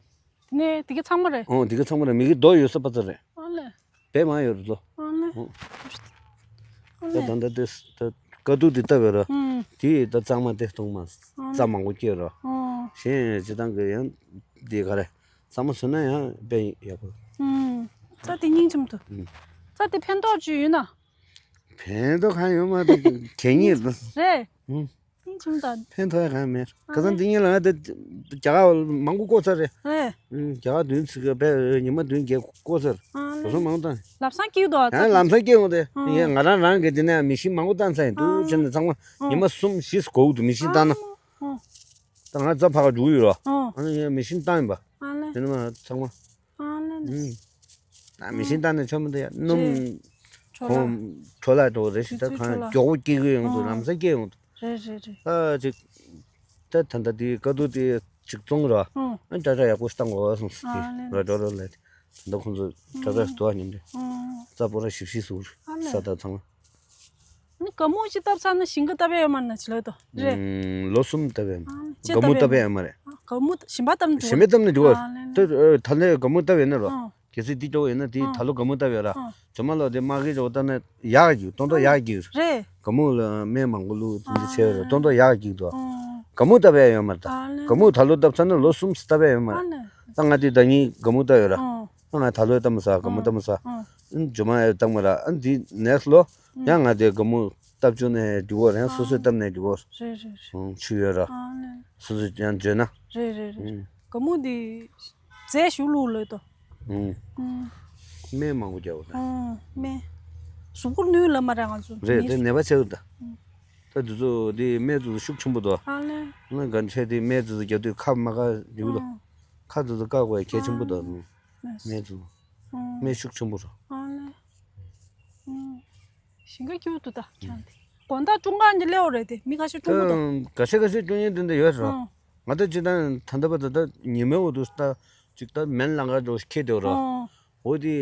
དེ་ནས་དེ་ག་ཚང་མ་རེད། ཨོ། དེ་ག་ཚང་མ་རེད། མི་གི་རྡོ་ཡོད་ས་པ་ཙམ་རེད། ཨ་ལེ། བེད་མ་ཡོད་རེད་ལོ། ཨ་ལེ། ཨོ། ཨ་ད་ལེ། ད་ལྟ་དེ་ད་དཀའ་སྡུག་དེ་ལྟ་བས་ར། ཨུམ། དེ་ད་གཙང་མ་དེ་གཏོང་མ། ཨ་ལེ། རྩྭ་མང་པོ་སྐྱེས་ར། ཨོ། གཞན་སྤྱི་བཏང་གི་ཡང་དེ་ག་རེ། གཙང་མ་བཟོས་ན་ཡང་དཔེ་ཡག་པོ། ཨུམ། རྩྭ་དེ་སྙིང་རྗེ་མོ་འདུག་ཨུམ། རྩྭ་དེ་ཕན་ཐོགས་ཅིག་ཡོད་ན། ཕན་ཐོགས་གང་ཡོད་མ་རེད། གད་སྙིགས་རེད། ཨུམ། སྙིང་རྗེ་མོ་འདུག་ཕན་ཐོགས་ཡ་གང་མེད། ཨ་ཁ་སང་ལེ། འདི་ཉིན་ལ་ང་ད་རྒྱ་གར་མང་པོ་བསྐོར་ཚར་རེད། ཨེ། ཨུམ། རྒྱ་གར་བདུན་ཚིག་གི་བས་ཉི་མ་བདུན་བརྒྱད་བསྐོར་ཚར། ཨ་ལེ། བཟོ་མང་དང་། ལམ་སང་སྐྱིད་འདུག་ཡང་ལམ་སང་སྐྱིད་འོང་དེ། ཨ། ཡང་ང་རང་རང་གི་འདི་ནས་མེ་ཤིང་མང་པོ་བཏང་ཚར་ཡིན། ཨ་འདུག་བྱས་ནས་ཚང་མ། ཨ། ཉི་མ་གསུམ་བཞི་སྒུག་འདུག་མེ་ཤིང་བཏང་ན། ཨ། ཨ། ད་ང་རྩྭ་ཕར་འགྲོ་གི་ཡོད་ར། ཨ། ཨ་ནི་ངས་མེ་ཤིང་བཏང་ཡིན་པ། ཨ་ལེ། དེ་ནི་མ་ཚང་མ། ཨ་ལེ་ལེ། ཨུམ། ད་མེ་ཤིང་བཏང་ནས་ཆོ་མི་འདུག་ཡ། སྣུམ། རེད། འཁྲོ་ལ། ཁོང་འཕྲོ་བརླག་འགྲོ་གི་རེད་ཞེས། ད་དུས་ཚོད་གང་འཕྲོ་བརླག་མགྱོགས་པོ་སྐྱེ་གི་ཡོང་འདུག་ཨ། ལམ་སང་སྐྱེ་ཡོང་འདུག་རེད་རེད་རེད། ད་ཅིག་ད་ད་ལྟ་དེ་དཀའ་སྡུག་དེ་ཅིག་བཙོང་ར། ཨང་། ཨ་ནི་དྲ་གྲ་ཡག་པོ་བཏང་དགོས་བསམ་སོང་། ཨ་ལེ། ར་འགྲོ་ར་ལེ། ད་ལྟ་ཁོང་ཚོ་དྲ་གྲ་ཨང་། དུ་བ་ཉིན་རེ། ཨང་། རྩྭ་སྤོ་ར་ཞིབ་ཞིབ་བཟོ། ཨ་ལེ། ས་དང་ཚང་མ། ནི་སྒ་སྨུག་ཅིག་བཏབ་ཚར་ན་ཞིང་ཁ་བཏབ་ཡ་ཡོད་མ་རེད་ན་ཅི་ལོས་དོ། རེད། ཨུམ། ལོ་གསུམ་བཏབ་ཡ་ཡོད་མ་རེད། ཨ་ལེ། ཅི་སྒ་སྨུག་བཏབ་ཡ་ཡོད་མ་རེད། ཨ། སྒ་སྨུག་ཞིམ་པ་བཏབ་ན་འགྲིག་གོ། ཞིམ་པ་བཏབ་ན་འགྲིག་གོ། ཨ་ལེ་ལེ། ད་ད་ལོ་སྒ་སྨུག་བཏབ་ཡོད་ན་རོ། ཨ། གལ་སྲིད་འདི་སྐྱོ་བོ་ཡིན་ན་དེ། ཨ། ད་ལོ་སྒ་སྨུག་བཏབ་ཡོད་ར། ཨ། ཇོ་མ་ལོ་དེ་མ་གི་ཇོ་བཏབ་ན་ཡག་གི་གཏོང་ཐོག་ཡག་གི་རེད། སྒ་སྨུག་ལ་སྨན་མང་པོ་བླུགས་དེ་འདྲ་བྱས་ར། ཨ། གཏོང་ཐོག་ཡག་གི་འདུག་ཨ། སྒ་སྨུག་བཏབ་ཡ་ཡོད་མ་རེད་ད། ཨ་ལེ། སྒ་སྨུག་ད་ལོ་བཏབ་ཚར་ན་ལོ་གསུམ་བཏབ་ཡ་ཡོད་མ་རེད། ཨ་ལེ། ད་ང་དེ་ཟླ་གཉིས་སྒ་སྨུག་བཏབ་ཡོད་ར། ཨ། ང་ད་ལོ་བཏབ་མ་ཟ། སྒ་སྨུག་བཏབ་མ་ཟ། ཨ། ཨ། ཇོ་མ་ཡ་བཏབ་མ་ར། ཨ། འདི་next་ལོ། ཨ། ཡང་ང་དེ་སྒ་སྨུག་བཏབ་བཅུག་ནས་འགྲིག་གོ། ཡང་སོ་སོས་བཏབ་ནས་འགྲིག་གོ། རེད་རེད་རེད། ཨང་། ཆུ་ཡོད་ར། ཨ་ནི། སོ་སོས་ཡང་བརྗོད་ན། རེད་རེད་རེད། ཨང་། སྒ་སྨུག་འདི་རྫས་ཞུ་ལུགས་ལོས་དོ། ཨང་། ཨང་། སྨན་མང་པོ་རྒྱག་དགོས་ད། ཨང་། སྨན། གཟུགས་པོར་གནོད་ལ་མ་རེད་ང་ཚོ་རེད། མི་དེ་ནད་པ་ཆགས་ཀྱི་ད། ཨང་། ད་འདི་ཚོ་འདི་སྨན་ཚོ་ཤུགས་ཆེན་པོ་འདུག་ཨ་ལེ། ང་ག་འཕྲལ་དེ་སྨན་ཚོ་རྒྱག་དུས་ཁ་མ་བཀག་འགྲིག་གི་འདུག་ཨང་། ཁ་ཚོ་བཀག་དགོས་གལ་ཆེན་པོ་འདུག་ཨ་ལེ། སྨན་ཚོ། ཨང་། སྨན་ཤུགས་ཆེན་པོ་རེད། ཨ་ལེ། ཨང་། ཞིང་ཁ་སྐྱིད་པོ་འདུག་ད་ཁྱང་དེ། དགོང་དག་ཀྲུང་ཀ་འདི་སླེབས་འོ་རེད་དེ་མི་ཁ་ཤས་ཀྲུང་གོ་དང་། ད་ག་ཤ་ག་ཤ་ཀྲུང་ཡན་དེ་འདྲ་ཡོད་རེད། ཨང་། ང་ད་ཅི་ད་ད་ལྟ་བར་དུ་ད་ཉི་མའི་འོག་ཏུ་ད་ཅིག་ད་མེན་ལང་ཀ་འགྲོ་ཁེལ་འདུག་ར། ཨང་། འོ་དེ་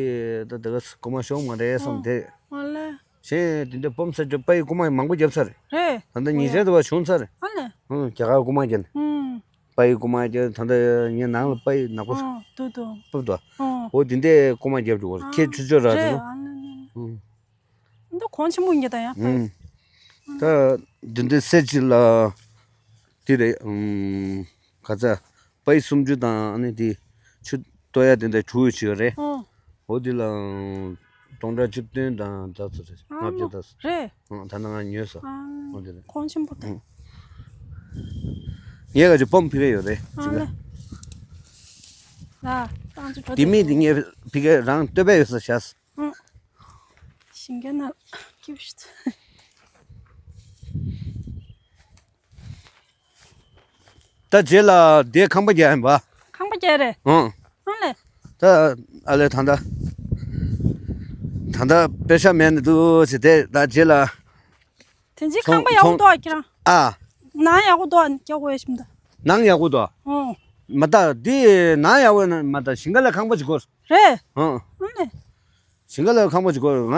ད་དེ་ག་རྐུ་མ་ཤོང་མ་རེད་བསམ་དེ། ཨ་ལེ། གཞན་དེ་འདྲ་སྤོམ་ས་ཅོ་པའི་རྐུ་མ་མང་པོ་བརྒྱབ་ཚར་རེད། རེད། ད་ལྟ་ཉིས་བརྒྱ་འདྲ་བ་བྱུང་ཚར་རེད། ཨ་ལེ། ཨང་། རྒྱ་གར་རྐུ་མ་བརྒྱབ་ནས། ཨང་། པའི་རྐུ་མ་བརྒྱབ། ད་ལྟ་ངའི་ནང་ལ་པའི་ནག་པོ་ཨང་། འདུག་འདུག་སྤུབ་འདུག་ཨང་། འོ་དེ་འདྲའི་རྐུ་མ་བརྒྱབ་འགྲོ་གི་རེད། ཨང་། ཁྱེད་ཆུ་ཆོད་ར་རེད། དེ་ཨ་ལེ་ལེ། ཨང་། འདི་གོང་ཆེན་པོ་ཡིན་གྱི་ད་ཡང་། ཨང་། ད་འདི་འདྲའི་གསེར་གྱི་ལ་དེ་རེད། ཨང་། ག་ཚ། པའི་སུམ་ཅུ་དང་ཨ་ནི་དེ་ཆུ་གཏོར་ཡ་དེ་འདྲ་དྲུག་ཡོད་ཅིག་ཡོད་རེད། ཨོ། འོ་དེ་ལ་སྟོང་ཕྲག་བཅུ་བདུན་དང་ད་ཚོ་རེད། ཨ་ལྔ་བརྒྱ་ད་ཚོ་རེད། ཨང་། ད་ནང་ང་ཉོས་སོ། ཨ་འོ་དེ་རེད། གོང་ཆེན་པོ་དང་། ཨང་། ངས་ག་ཅིག་སྤོམ་ཕི་ག་ཡོད་རེད། ཨ་ཅིག་ལ། ལ་ཏང་ཅིག་འགྲོ། དེ་མིན་དེ་ངས་ཕི་ག་རང་སྟོད་པ་ཡོད་ས་བཞག་ཨང་། ཞིང་ཁའི་ནང་སྐྱིད་པོ་ཞིག་འདུག་ད་རྗེས་ལ་དེ་ཁང་པ་རྒྱག་ཡིན་པ། ཁང་པ་རྒྱག་རེད། ཨང་། ཨང་ལེ། ད་ཨ་ལེ་ད་ལྟ། ད་ལྟ་པེ་ཤ་མེད་ནི་འདུག་ཟེར་དེ་ད་རྗེས་ལ། དེ་འཛིན་ཁང་པ་ཡག་པོ་འདུག་ཨ་ཁྱེད་རང་། ཨ། ནང་ཡག་པོ་འདུག་ཨ་རྒྱག་དགོས་ཡ་ཞིག་མི་འདུག་ནང་ཡག་པོ་འདུག་ཨོ། མ་ད་འདི་ནང་ཡག་པོ་ན་མ་ད་ཞིང་ཁ་ལ་ཁང་པ་ཅིག་དགོས། རེད། ཨང་། ཨང་ལེ། ཞིང་ཁ་ལ་ཁང་པ་ཅིག་དགོས། ང་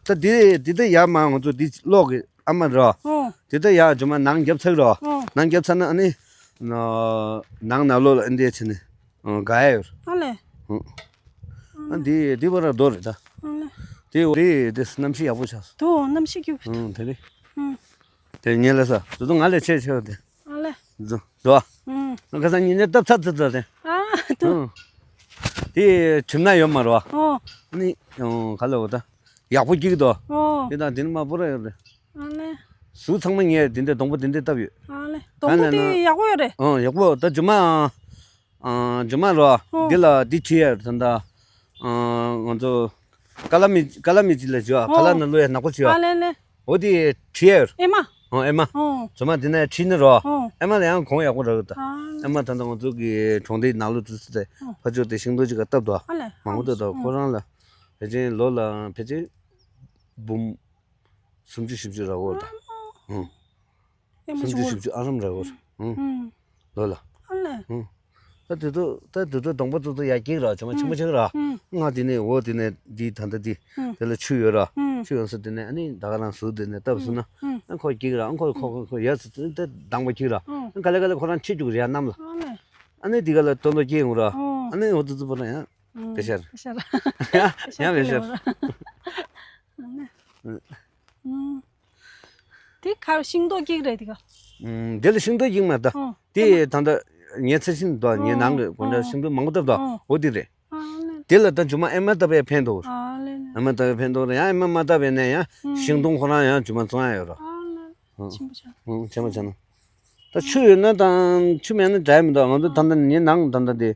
ད་འདི་འདི་ད་ཡག་མ་ང་ཚོ་འདི་ལོག་གི་ཨ་མ་རོ། ཨོ། འདི་ད་ཡག་ཇོ་མ་ནང་རྒྱབ་ཚར་རོ། ཨོ། ནང་རྒྱབ་ཚར་ན་ཨ་ནི། ནང་ནང་ལོགས་ལ་ཨ་འདི་བྱས་ནས། ཨང་། དགའ་ཡ་ཡོད། ཨ་ལེ། ཨང་། ཨ་འདི་འདི་བར་རྡོ་རེད་ད། ཨ་ལེ། དེ་འོ་རེད་དེ་གནམ་གཤིས་ཡག་པོ་ཆགས་སོང་། དུ་གནམ་གཤིས་སྐྱིད་པོ། ཨང་། དེ་རེད། ཨང་། དེ་ཉེ་ལ་ས་དུ་དུ་ང་ལས་ཆེ་ཆེ་བ་དེ། ཨ་ལེ། འགྲོ། ཨུམ། ཁ་སང་ཉིན་ནས་སྟབས་ཚ་ཚ་ཚ་རེད། ཨ་ཏུ། ཨུམ། དེ་གྲིམ་ན་ཡོད་མ་རེད་བ། ཨོ། ནི་ཨོ་ག་ལ་འོ་ད། ཡག་པོ་སྐྱིད་དོ། ཨོ། དེ་དང་དེ་ནི་མ་པོ་ར་ཡོད་རེད། ཨ་ལེ། ཟུར་ཚང་མ་ངས་དེ་འདྲའི་སྡོང་པོ་དེ་འདྲའི་བཏབ་ཡོད། ཨ་ལེ། སྡོང་པོ་དེ་ཡག་པོ་ཡོད་རེད། ཨོ་ཡག་པོ་ད་ཇུ་མ། ཨ་ཇུ་མ་རོ། ཨོ། འདི་ལ་འདི་བྲིས་ཡ་ད་ད། ཨ་ང་ཚོ། ཀ་ལ་མི་ཀ་ལ་མི་ཅི་ལ་བྱོས་ཨ། ཨོ། ཀ་ལ་ན་ལོ་ཡ་ནག་པོ་བྱོས་ཨ། ཨ་ལེ་ལེ། འོ་དེ་བྲིས་ཡ་ཡོད། ཨེ་མ། ཨོ་ཨེ་མ། ཨོ། ཇུ་མ་དེ་ན་བྲིས་ནི་རོ། ཨོ། ཨེ་མ་ལ་ཡང་གོང་ཡག་པོ་རག་ད། ཨ་ལེ། ཨེ་མ་ད་ད་ང་ཚོ་གི་གྲོང་སྡེའི་ནང་ལོ་དུ་སི་ཏེ། ཨོ། ཕ་ཆོས་དེ་ཤིང་ཏོག་ཅིག་ག་བཏབ་དོ། ཨ་ལེ། མང་པོ་བཏབ་དོ། ཨོ། ཁོ་རང་ལ། ཕལ་ཆེར་ལོ་ལ་ཕལ་ཆེར། འབུམ། སུམ་ཅུ་བཞི་བཅུ་ར་འོར་ད། ཨ་ཨ། ཨུང་། ཨེ་མ་སུམ་ཅུ་ཞུ་བཞི་བཅུ་ཨ་རམ་ར་འོར། ཨུང་། ཨུང་། ལོ་ལ། ཨ་ལེ། ཨུང་། ད་དུས་ཚོད་ད་དུས་ཚོད་སྡོང་པོ་ཚོ་ཚོ་ཡ་སྐྱེག་ར་ཆུང་མ་ཆུང་མ་ཆུང་ར། ཨུང་། ང་དེ་ནས་འོ་དེ་ནས་འདི་ད་ལྟ་འདི། ཨུང་། དེ་ལ་ཆུ་ཡོད་ར། ཨུང་། ཆུ་ཡོད་ས་དེ་ནས་ཨ་ནི་ད་ག་རང་ཟུར་དེ་ནས་སྟབས་ཟུར་ན། ཨུང་། ཨ་ཁོ་སྐྱེག་ར་ཨ་ཁོ་ཁོ་ཁོ་ཁོ་ཡ་ཟི་དེ་དེ་སྡང་པ་སྐྱེག་ར། ཨུང་། ཨ་ག་ལེ་ག་ལེ་ཁོ་རང་ཆུ་རྒྱུག་ར་ཡ་གནམ་ལ། ཨ་ལེ། ཨ་ནི་དེ་ག་ལ་ཏོ་ལོ་སྐྱེ་ཡོང་ར། ཨོ། ཨ་ནི་འོ་དུ་དུ་པོ་ར་ཡ། ཨུང་། བེ་ཤར། བེ་ཤར། ཡ་ཡ་བེ་ཤར། ཨུང་། དེ་ཁར་ཤིང་ཏོག་སྐྱེག་རེད་དེ་ག། ཨུང་། དེ་ལ་ཤིང་ཏོག་སྐྱེག་མ་ད། ཨོ། དེ་ད་ལྟ་ངའི་ཚེ་ཤིང་དོ་ངའི་ནང་གི་དགོན་གྲྭ་ཤིང་ཏོག་མང་པོ་བཏབ་དོ། ཨོ། འོ་དེ་རེད། ཨ་ལེ། དེ་ལ་ད་ཇུ་མ་ཨེ་མ་བཏབ་པའི་ཕན་ཐོགས། ཨ་ལེ་ལེ། ཨེ་མ་བཏབ་པའི་ཕན་ཐོགས་རེད་ཡང་ཨེ་མ་མ་བཏབ་པའི་ནས་ཡང་ཤིང་སྡོང་ཁོ་རང་ཡང་ཇུ་མ་བཙོང་ཡ་ཡོད་རོ། ཨ་ལེ། ཨུང་། ཆེན་པོ་ཆགས། ཨུང་། ཆེན་པོ་ཆགས་ན། ད་ཆུ་ཡོད་ན་དང་ཆུ་མེད་ན་འདྲ་མི་འདུག་ང་ཚོ་ད་ལྟ་ནི་ནང་ད་ལྟ་དེ།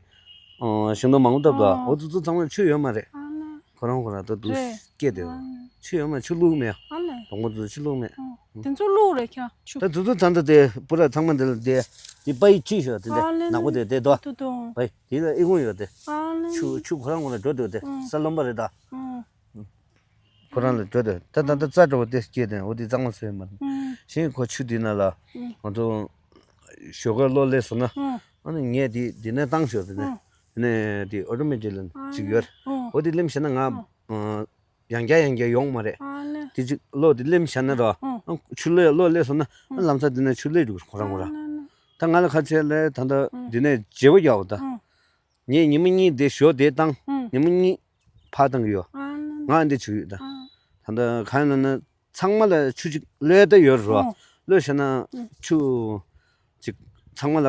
ཨོ། ཤིང་སྡོང་མང་པོ་བཏབ་འདུག་ཨོ། འོ་ཚོ་ཚོ་ཚང་མ་ཆུ་ཡོད་མ་རེད། ཨ་ན། ཁོ་རང་ཁོ་རང་ད་དུ་རེད། སྐྱེས་དེ། ཨ་ན། ཆུ་ཡོད་མ་ཆུ་བླུག་མེད། ཨ་ལེ། སྡོང་པོ་ཚོ་ཆུ་བླུག་མེད། ཨོ། དེ་ཚོ་བླུག་རེད་ཁྱ་ཆུ། ད་དུ་ཚོ་ད་ལྟ་དེ་པུ་ར་ཚང་མ་དེ་ལ་དེ། དེ་པ་ཡི་ཆུ་ཤོག་དེ་འདྲ་ཨ་ལེ་ནག་པོ་དེ་དེ་དོ། དུ་དུ། པ་ཡི་དེ་ལ་ཨི་ཁུང་ཡོད་དེ། ཨ་ལེ། ཆུ་ཆུ་ཁོ་རང་ཁོ་རང་འགྲོ་འདུག་དེ་ཨོ། ས་རློན་པ་རེད་ད། ཨོ། ཁོ་རང་ལ་འགྲོ་དེ་ད་ད་ད་རྩ་འགྲོ་བ་དེ་སྐྱེས་དེ་འོ་དེ་གཙང་མ་བཟོས་མ་རེད། ཨུང་། གཞན་ཁོ་ཆུ་དེ་ན་ལ། ཨུང་། ང་ཚོ་ཞོགས་ཀ་གློག་སླེབས་སོང་ན། ཨུང་། ཨ་ནི་ངས་དེ་དེ་ནས་བཏང་ཞོག་དེ་ནས། ཨུང་། དེ་ནས་དེ་ཨོ་ཊོ་མེ་ཊིག་ལ་ཨ་ཅིག་ཡོད། ཨུང་། འོ་དེ་སླེབས་ཤེ་ན་ང་། ཨུང་། ཡང་བསྐྱར་ཡང་བསྐྱར་ཡོང་མ་རེད། ཨ་ལེ། དེ་ཅིག་གློག་དེ་སླེབས་ཤེ་ན་ར། ཨུང་། ཨ་ཆུ་གློག་གློག་སླེབས་སོང་ན་ཨ་ལམ་སང་དེ་ནས་ཆུ་སླེབས་འགྲོ་ཁོ་རང་ཁོ་རང་། ཨ་ལེ་ལེ། ད་ང་ལ་ཁ་ཆེ་ལས་ད་ལྟ་ཨུང་། དེ་ནས་བརྗེ་པོ་རྒྱག་འོ་ད། ཨུང་། ངས་ཉི་མ་གཉིས་དེ་ཞོ་དེ་བཏང་། ཨུང་། ཉི་མ་གཉིས་ཕར་བཏང་གི་ཡོད། ཨ་ལ་ལ། ང་འདི་བྱུག་ཡོད་ད། ཨ། ད་ལྟ་གང་ཡིན་ལབ་ན་ཚང་མ་ལ་ཆུ་ཅིག་གློད་ད་ཡོད་རོ། ཨོ། གློད་བྱས་ན་ཨུང་། ཆུ་ཅིག་ཚང་མ་ལ་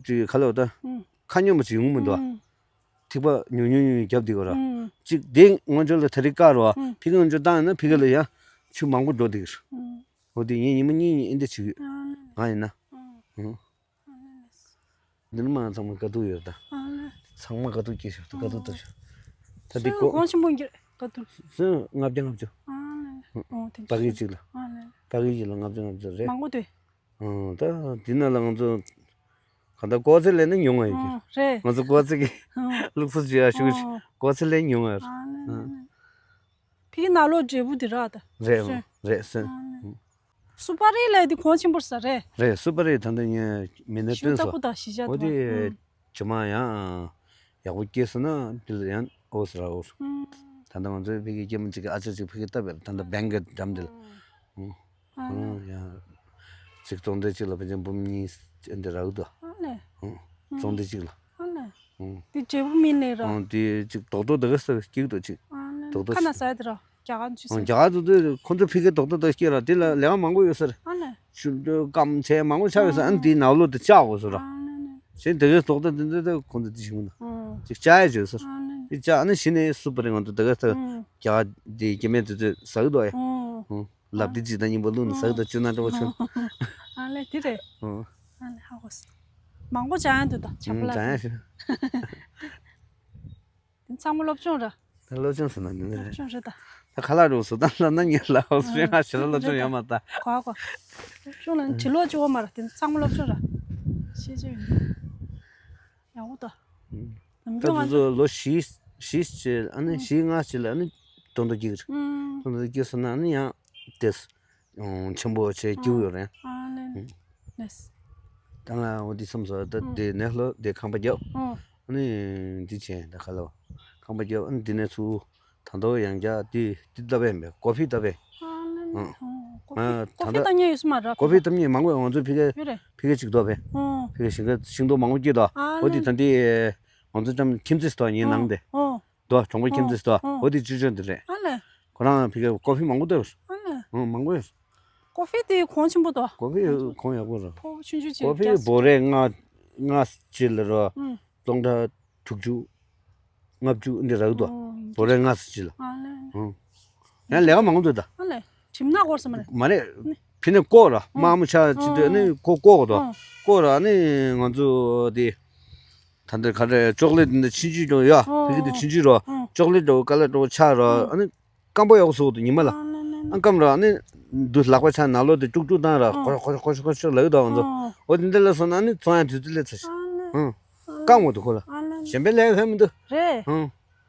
ཅིག་ག་ལབ་ད། ཨུང་། ཁ་སྙོམས་པ་ཅིག་ཡོང་མི་འདུག་ཨུང་། ཐིགས་པ་ཉུང་ཉུང་ཉུང་ཉུང་རྒྱབ་བསྡད་ཡོད་རོ། ཨུང་། ཅིག་དེ་སྔོན་འཇོག་ལ་ད་རེས་བཀག་རོ། ཨུང་། ཕ་གི་སྔོན་འཇོག་བཏང་ཡོད་ན་ཕ་གི་ལ་ཡང་ཆུ་མང་པོ་འགྲོ་བསྡད་ཀྱི་རེད། ཨུང་། འོ་དེ་ངས་ཉི་མ་གཉིས་གཉིས་ཨེ་འདྲ་བྱེད་ཀྱི་ཡོད། ཨ་ལ་ལ། ང་ཡིན་ན། ཨུང་། ཨུང་། འདི་ནི་མ་ཚང་མ་དཀའ་སྡུག་ཡོད་ད། ཨ་ལེ། ཚང་མ་དཀའ་སྡུག་སྐྱེས་ཤག་ད་དཀའ་སྡུག་ད་ཤག་ད་འདི་སོན་གོ་གོང་ཆེན་པོ་འགྱུར་དཀའ་སྡུག་སོན་ལྔ་བརྒྱ་ལྔ་བརྒྱ། ཨ་ལེ། ཨོ་དེ་པ་གི་གཅིག་ལ། ཨ་ལེ། པ་གི་གཅིག་ལ་ལྔ་བརྒྱ་ལྔ་བརྒྱ་རེད། མང་པོ་དེ། ཨང་ད་འདི་ན་ལ་ང་ཚོ་ག་ད་ཀོ་ཚེ་ལས་ནི་ཉུང་ང་ཡོད་ཨོ་རེད། ང་ཚོ་ཀོ་ཚེ་གི་ཨོ་ལུགས་སྲོལ་ཅིག་ཡ་ཤུགས་ཨོ་ཀོ་ཚེ་ལས་ཉུང་ང་ཡོད། ཨ་ལེ་ཨ་ལེ། ཕ་གི་ནང་ལོགས་འབྲས་བུ་འདི་རག་ད། རེད་སོན། རེད་སོན། ཨ་ནི། སུ་པ་རི་ལབ་དེ་གོང་ཆེན་པོ་ཟ་རེད། རེད་སུ་པ་རི་ད་ལྟ་ངས་མི་སྣ་ཞུ་སྟོན་ས་ལྟ་བུ་དང་གཞིས་ཆགས་འོ་དེ་དེ་ཨུམ། ཇོ་མ་ཡང་ཡག་པོ་སྐྱེས་སོང་ན་འདི་ལ་ཡང་འོ་ཟེར་འོ། ཨུམ། ད་ལྟ་ང་ཚོའི་ཕ་གི་སྐྱེས་མ་གཅིག་གི་ཨ་ཅག་གཅིག་ཕ་གི་བཏབ་པས་ད་ལྟ་བེང་གི་འགྲམ་འདི་ལ། ཨུམ། ཨ་ཨང་ཡང་། གཅིག་ཙོང་ཏེ་གཅིག་ལ་ཕལ་ཆེར་འབུམ་གཉིས་ཨེ་འདི་རག་འདུག་ཨ་ལེ། ཨང་། ཙོང་ཏེ་གཅིག་ལ། ཨ་ལེ། ཨང་། འདི་འབྲས་བུ་སྨིན་ལེ་ར། ཨང་འདི་གཅིག་རྡོག་རྡོག་འདི་ག་ས་སྐྱིད་འདུག་གཅིག་ཨ་ལེ། རྡོག་རྡོག་ཁ་ན་ཟ་ཡ་དེ་ར་རྒྱ་གར་འཇུ་ཨང་ཟེར། རྒྱ་གར་འཇུ་དུས་ཁོ་ཚོ་ཕ་གི་རྡོག་རྡོག་འདི་སྐྱེ་ར་འདི་ལ་ལས་ཀ་མང་པོ་ཡོད་ས་རེད། ཨ་ལེ། ཆུ་སྐམ་ཆེ་མང་པོ་ཆགས་ཡོད་ས་ཨ་ནི་འདིའི་ནང་ལོགས་འདི་བཅག་དགོས་ས་ར། ཨ་ལེ་ལེ། གཞན་དེ་གའི་རྡོག་རྡོག་འདི་འདི་འདི་ཁོ་ཚོ་འདི་ཞིག་མི་འདུག་ཨང་། གཅིག་བཅག་ཡ་བྱོས་ས་ར། ཨ་ལེ། འདི་བཅག་ཨ་ནི་གཞི་ནས་སུ་པ་རི་ང་ཚོ་དེ་ག་ས་ཨང་། རྒྱ་གར་འདི་སྐྱེ་དམན་དེ་ཚོས་ཟ་གི་འདུག་ཨེ། ཨང་། ཨང་། ལབ་དེ་གཅིག་དང་གཉིས་པ་བླུགས་ནས་ཟ་གི་འདུག་བཅུ་ན་འདྲ་བོ་བྱུང་། ཨ་ལེ་དེ་རེད། ཨང་། ཨ་ལེ་ཧ་གོ་སོང་། མང་པོ་སྦྱང་ཡ་འདུག་ད་ཆབ་ཨང་ལ་སྦྱང་ཡ་ཞིག་དེ་ཚང་མ་སློབ་སྦྱོང་ར། ད་སློབ་སྦྱོང་ཟེར་ན་འདི་ནི་སློབ་རེད། སྦྱོང་རེད་ད། ད་ཁ་ལག་རུ་བཟོ་སྟངས་ལ་ན་ཉེ་ལ་ཨང་སྤྱོད་ང་ཞེ་ལ་སློབ་སྦྱོང་ཡོད་མ་ད། གོ་གོ་སློབ་སྦྱོང་ལ་དྲི་ལོག་བཅུ་བ་མ་ར་དེ་ཚང་མ་སློབ་སྦྱོང་ར། ཤེས་ཅི་ཡོད་ཡག་པོ་ད། ད་ང་ཚོ་ལོ་བཞི་བཞི་བྱས་ཨ་ནི་བཞི་ལྔ་བྱས་ལ་ཨ་ནི་དོན་དུ་སྐྱེས་རེད། དོན་དུ་སྐྱེས་སོང་ན་ཨ་ནི་ཡང་དེ་ཆེན་པོ་བྱས་སྐྱེ་ཡོད་རེད། ཨ་ལེ་ལེ། ད་ང་འོ་དེ་བསམ་སོང་ད་དེ་ནས་ལོ་དེ་ཁང་པ་རྒྱབ། ཨ་ནི་འདི་བྱས་ད་ཁ་ལོ་ཁང་པ་རྒྱབ་ཨ་ནི་འདི་ནས་ཚུར་ད་མདོ་ཡང་རྒྱ་དེ་དེ་ལྟ་བས་མེད་ཀོ་ཕི་ལྟ་བས། ཨ་ལེ་ལེ། ཨ་ཀོ་ཕི་ད་ལྟ་ཀོ་ཕི་ལྟ་མཁན་ཡོད་ས་མ་རེད། ཀོ་ཕི་ལྟ་མཁན་མང་པོ་ང་ཚོའི་ཕ་གི་ཡོད་རེད། ཕ་གི་ཅིག་འདུག་བས། ཨོ། ཕ་གི་ཤིང་ཁ་ཤིང་ཏོག་མང་པོ་སྐྱེས་འདུག་ཨ་འོ་དེ་ལེ། ད་འདི་ང་ཚོ་ཙམ་ཁྱིམ་མཚེས་སུ་ཡིན་ནང་དེ། ཨོ། འདུག་གྲོང་པ་ཁྱིམ་མཚེས་སུ་འོ། འོ་དེ་ཅུ་ཅུ་འདི་རེད། ཨ་ལེ། ཁོ་རང་ཕ་གི་ཀོ་ཕི་མང་པོ་འདུག་ཨ་ལེ། ཨོ་མང་པོ་ཡོད། ཀོ་ཧྥེ་དེ་གོང་ཆེན་པོ་འདུག་ཀོ་ཧྥེ་གོང་ཡག་པོ་རེད། ཕོ་ཆུང་ཆུང་ཅིག་ཀོ་ཧྥེ་རྒྱག་སོང་། བོ་རེ་ལྔ་ལྔ་གཅིག་ལ་རོ། ཨུམ། སྟོང་ཕྲག་དྲུག་ཅུ་ལྔ་བཅུ་འདི་རག་འདུག་ཨོ། བོ་རེ་ལྔ་གཅིག་ལ། ཨ་ལེ། ཨུམ། ཡང་ལས་ཀ་མང་པོ་འདུག་ད། ཨ་ལེ། གྲིམ་ནག་སྐོར་ས་མ་རེད། མ་རེད། ཕི་ནས་བསྐོར་ར་དམག་མི་ཆ་ཅི་འདུག་ཨ་ནི་ཁོ་བསྐོར་དོ། བསྐོར་ར་ཨ་ནི་ང་ཚོ་དེ། ད་འདི་ག་རེ་ཅོག་ལེ་ཊི་འདི་ཕྱིན་ཅི་ཅོག་ཡ་ཕི་གི་འདི་ཕྱིན་ཅི་རོ། ཅོག་ལེ་ཊི་འདྲ་བོ་ཀ་ལ་འདྲ་བོ་ཆགས་རོ་ཨ་ནི། སྐམ་པོ་ཡག་པོ་བཟོ་འདུག་ཉི་མ་ལ། ཨ་སྐམ་ར་ཨ་ནི་འདུ་ལག་པ་ཆ་ནང་ལོགས་དེ་ཅུག་ཅུག་བཏང་ར་ཁོ་ཁོ་ཁོ་ཁོ་ཁོ་ལབ་ཡོད་དོ་ང་ཚོ། འོ་དེ་འདི་ལ་སོང་ན་ཨ་ནི་བཙོང་ཡ་དུས་ཚོད་སླེབས་ཚར་ཤག་ཨ་སྐམ་འོ་འདུག་ཁོ་ལ། གཞན་པའི་ལས་ཀ་མི་འདུག་རེད།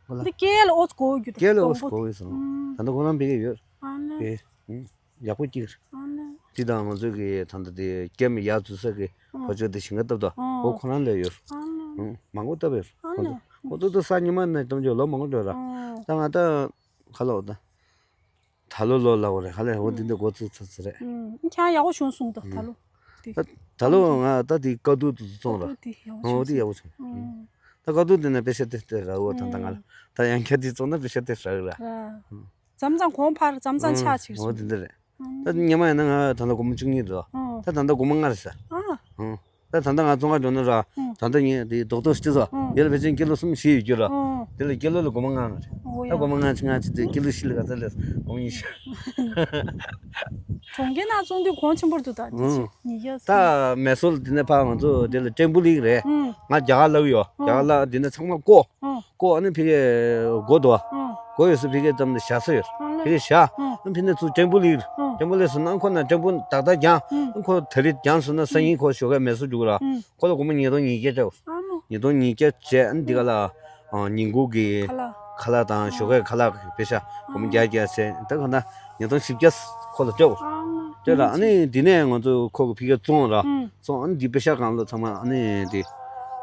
ཨོ་ལ། འདི་སྐྱེལ་ཨོ་ཙི་གོ་གྱུར་སྐྱེལ་ཨོ་ཙི་གོ་གི་སོང་། ད་ལྟ་ཁོ་རང་ཕ་གི་ཡོད། ཨ་ནི། ཨེ། ཡག་པོ་སྐྱེལ། ཨ་ནི། དེ་དང་ང་ཚོ་གི་ད་ལྟ་དེ་སྐྱེལ་མི་ཡག་འཛུལ་ས་གི་ཨོ། ཕོ་ཅོ་དེ་ཞིང་ཁ་བཏབ་དོ། ཨོ། ཨོ་ཁོ་རང་ལས་ཡོད། ཨ་ནི། ཨང་། མང་པོ་བཏབ་ཡོད། ཨ་ནི། ཁོ་ཚོ་ཁོ་ཚོ་ད་ས་ཉི་མ་ནས་བཏབ་རྒྱུ་ལོ་མང་པོ་འགྲོ་ར། ཨོ། ད་ང་ད་ག་ལ་འོ་ད། ད་ལོ་ལོ་ལ་འོ་རེད་ག་ལ་འོ་འདི་འདི་འགོ་ཚུགས་ཚར་ཚར་རེད། ཨུམ། ཁྱེད་ཡག་པོ་བྱུང་སོང་ད་ད་ལོ། དེ། ད་ལོ་ང་ད་དེ་དཀའ་སྡུག་དེ་ཚོ་བཙོང་ར། དཀའ་སྡུག་དེ་ཡག་པོ་ཨོ་བྱུང་། དེ་ཡག་པོ་བྱུང་། ཨུམ། ད་དཀའ་སྡུག་དེ་ནས་པེ་ཤ་དེ་སྟེར་ར་འོ་ད་ད་ང་ལ། ད་ཡང་ཁྱེད་དེ་བཙོང་ན་པེ་ཤ་དེ་རག་ར། ཨ། མཚམས་མཚམས་གོང་འཕར་མཚམས་མཚམས་ཆག་ཕྱིར་འོ་སོང་། དེ་འདྲ་རེད། ད་ཉི་མ་ཡིན་ན་ང་ད་ལྟ་སྒོར་མོ་བཅུ་གཉིས་འདུག་ཨོ། ད་ད་ལྟ་སྒོར་མོ་ལྔ་རེད་ཟེར། ཨ། ཨོ། ད་ད་ལྟ་ང་བཙོང་ག་འགྲོ་ན་ར། ཨོ། ད་ལྟ་ངས་དེ་རྡོག་རྡོག་ཅི་ཟེར། ཨོ། དེ་ལ་ཕལ་ཆེར་ཀི་ལོ་གསུམ་བཞི་ཡོད་རྒྱུ་ར། ཨོ། དེ་ལ་ཀི་ལོ་ལ་སྒོར་མོ་ལྔ་ལྔ་རེད། ཨོ་ད་ཡ། སྒོར་མོ་ལྔ་བཅུ་ལྔ་བཅུ་དེ་ཀི་ལོ་བཞི་ལ་ག་ཚད་ལས་སྒོར་མོ་ཉི་ཤུ། གྲོང་ཁྱེར་ནང་བཙོང་དུས་གོང་ཆེན་པོར་འདུག་ད་ཨོ། ཉི་ཤུ་ད་མེ་སོར་དེ་ནས་ཕར་ང་ཚོ་དེ་ལ་ཀྲེང་པུ་ལིག་རེད། ཨོ། ང་རྒྱ་གར་ལབ་ཡོད། ཨོ། རྒྱ་གར་ལ་དེ་ནས་ཚང་མ་བསྐོ། ཨོ། བསྐོ་ཨ་ནི་ཕ་གིར་སྒོ་འདུག་ཨོ། སྒོ་ཡོད་ས་ཕ་གིར་ཙམ་ནས་བཞག་ས་ཡོད། ཨོ་ལེ། ཕ་གིར་བཞག་ཨོ། ཨ་ཕ་ནས་ཚུར་ཀྲེང་པུ་ལིག་ཨོ། ཀྲེང་པུ་ལིག་སོང་ན་ཁོ་ན་ཀྲེང་པུ་ཏག་ཏག་རྒྱང་ཨོ། ཨ་ཁོ་ད་རེས་རྒྱང་སོང་ན་སང་ཉིན་ཁོ་ཞོགས་ཀས་མེ་སོར་རྒྱུག་ར། ཨོ། ཁོ་ལ་སྒོར་མོ་ཉིས་སྟོང་ཉིས་བརྒྱ་སྤྲད། ཨ་མོ། ཉིས་སྟོང་ཉིས་བརྒྱ་བྱས་ཨ་ནི་འདི་ག་ལ་ཨ་ཉིན་གུང་གི་ཁ་ལག་ཁ་ལག་དང་ཨོ། ཞོགས་ཀས་ཁ་ལག་གི་པེ་ཤ་སྒོར་མོ་ཨོ། བརྒྱ་བརྒྱ་བྱས་ད་ག་ན་ཉིས་སྟོང་བཞི་བརྒྱ་ཁོ་ལ་སྤྲད། ཨ་མོ། དེ་ལ་ཨ་ནི་འདི་ནས་ང་ཚོ་ཁོ་གི་ཕ་གིར་བཙོང་ར། ཨུམ། བཙོང་ཨ་ནི་འདི་པེ་ཤ་གང་ལ་ཚང་མ་ཨ་ནི་དེ།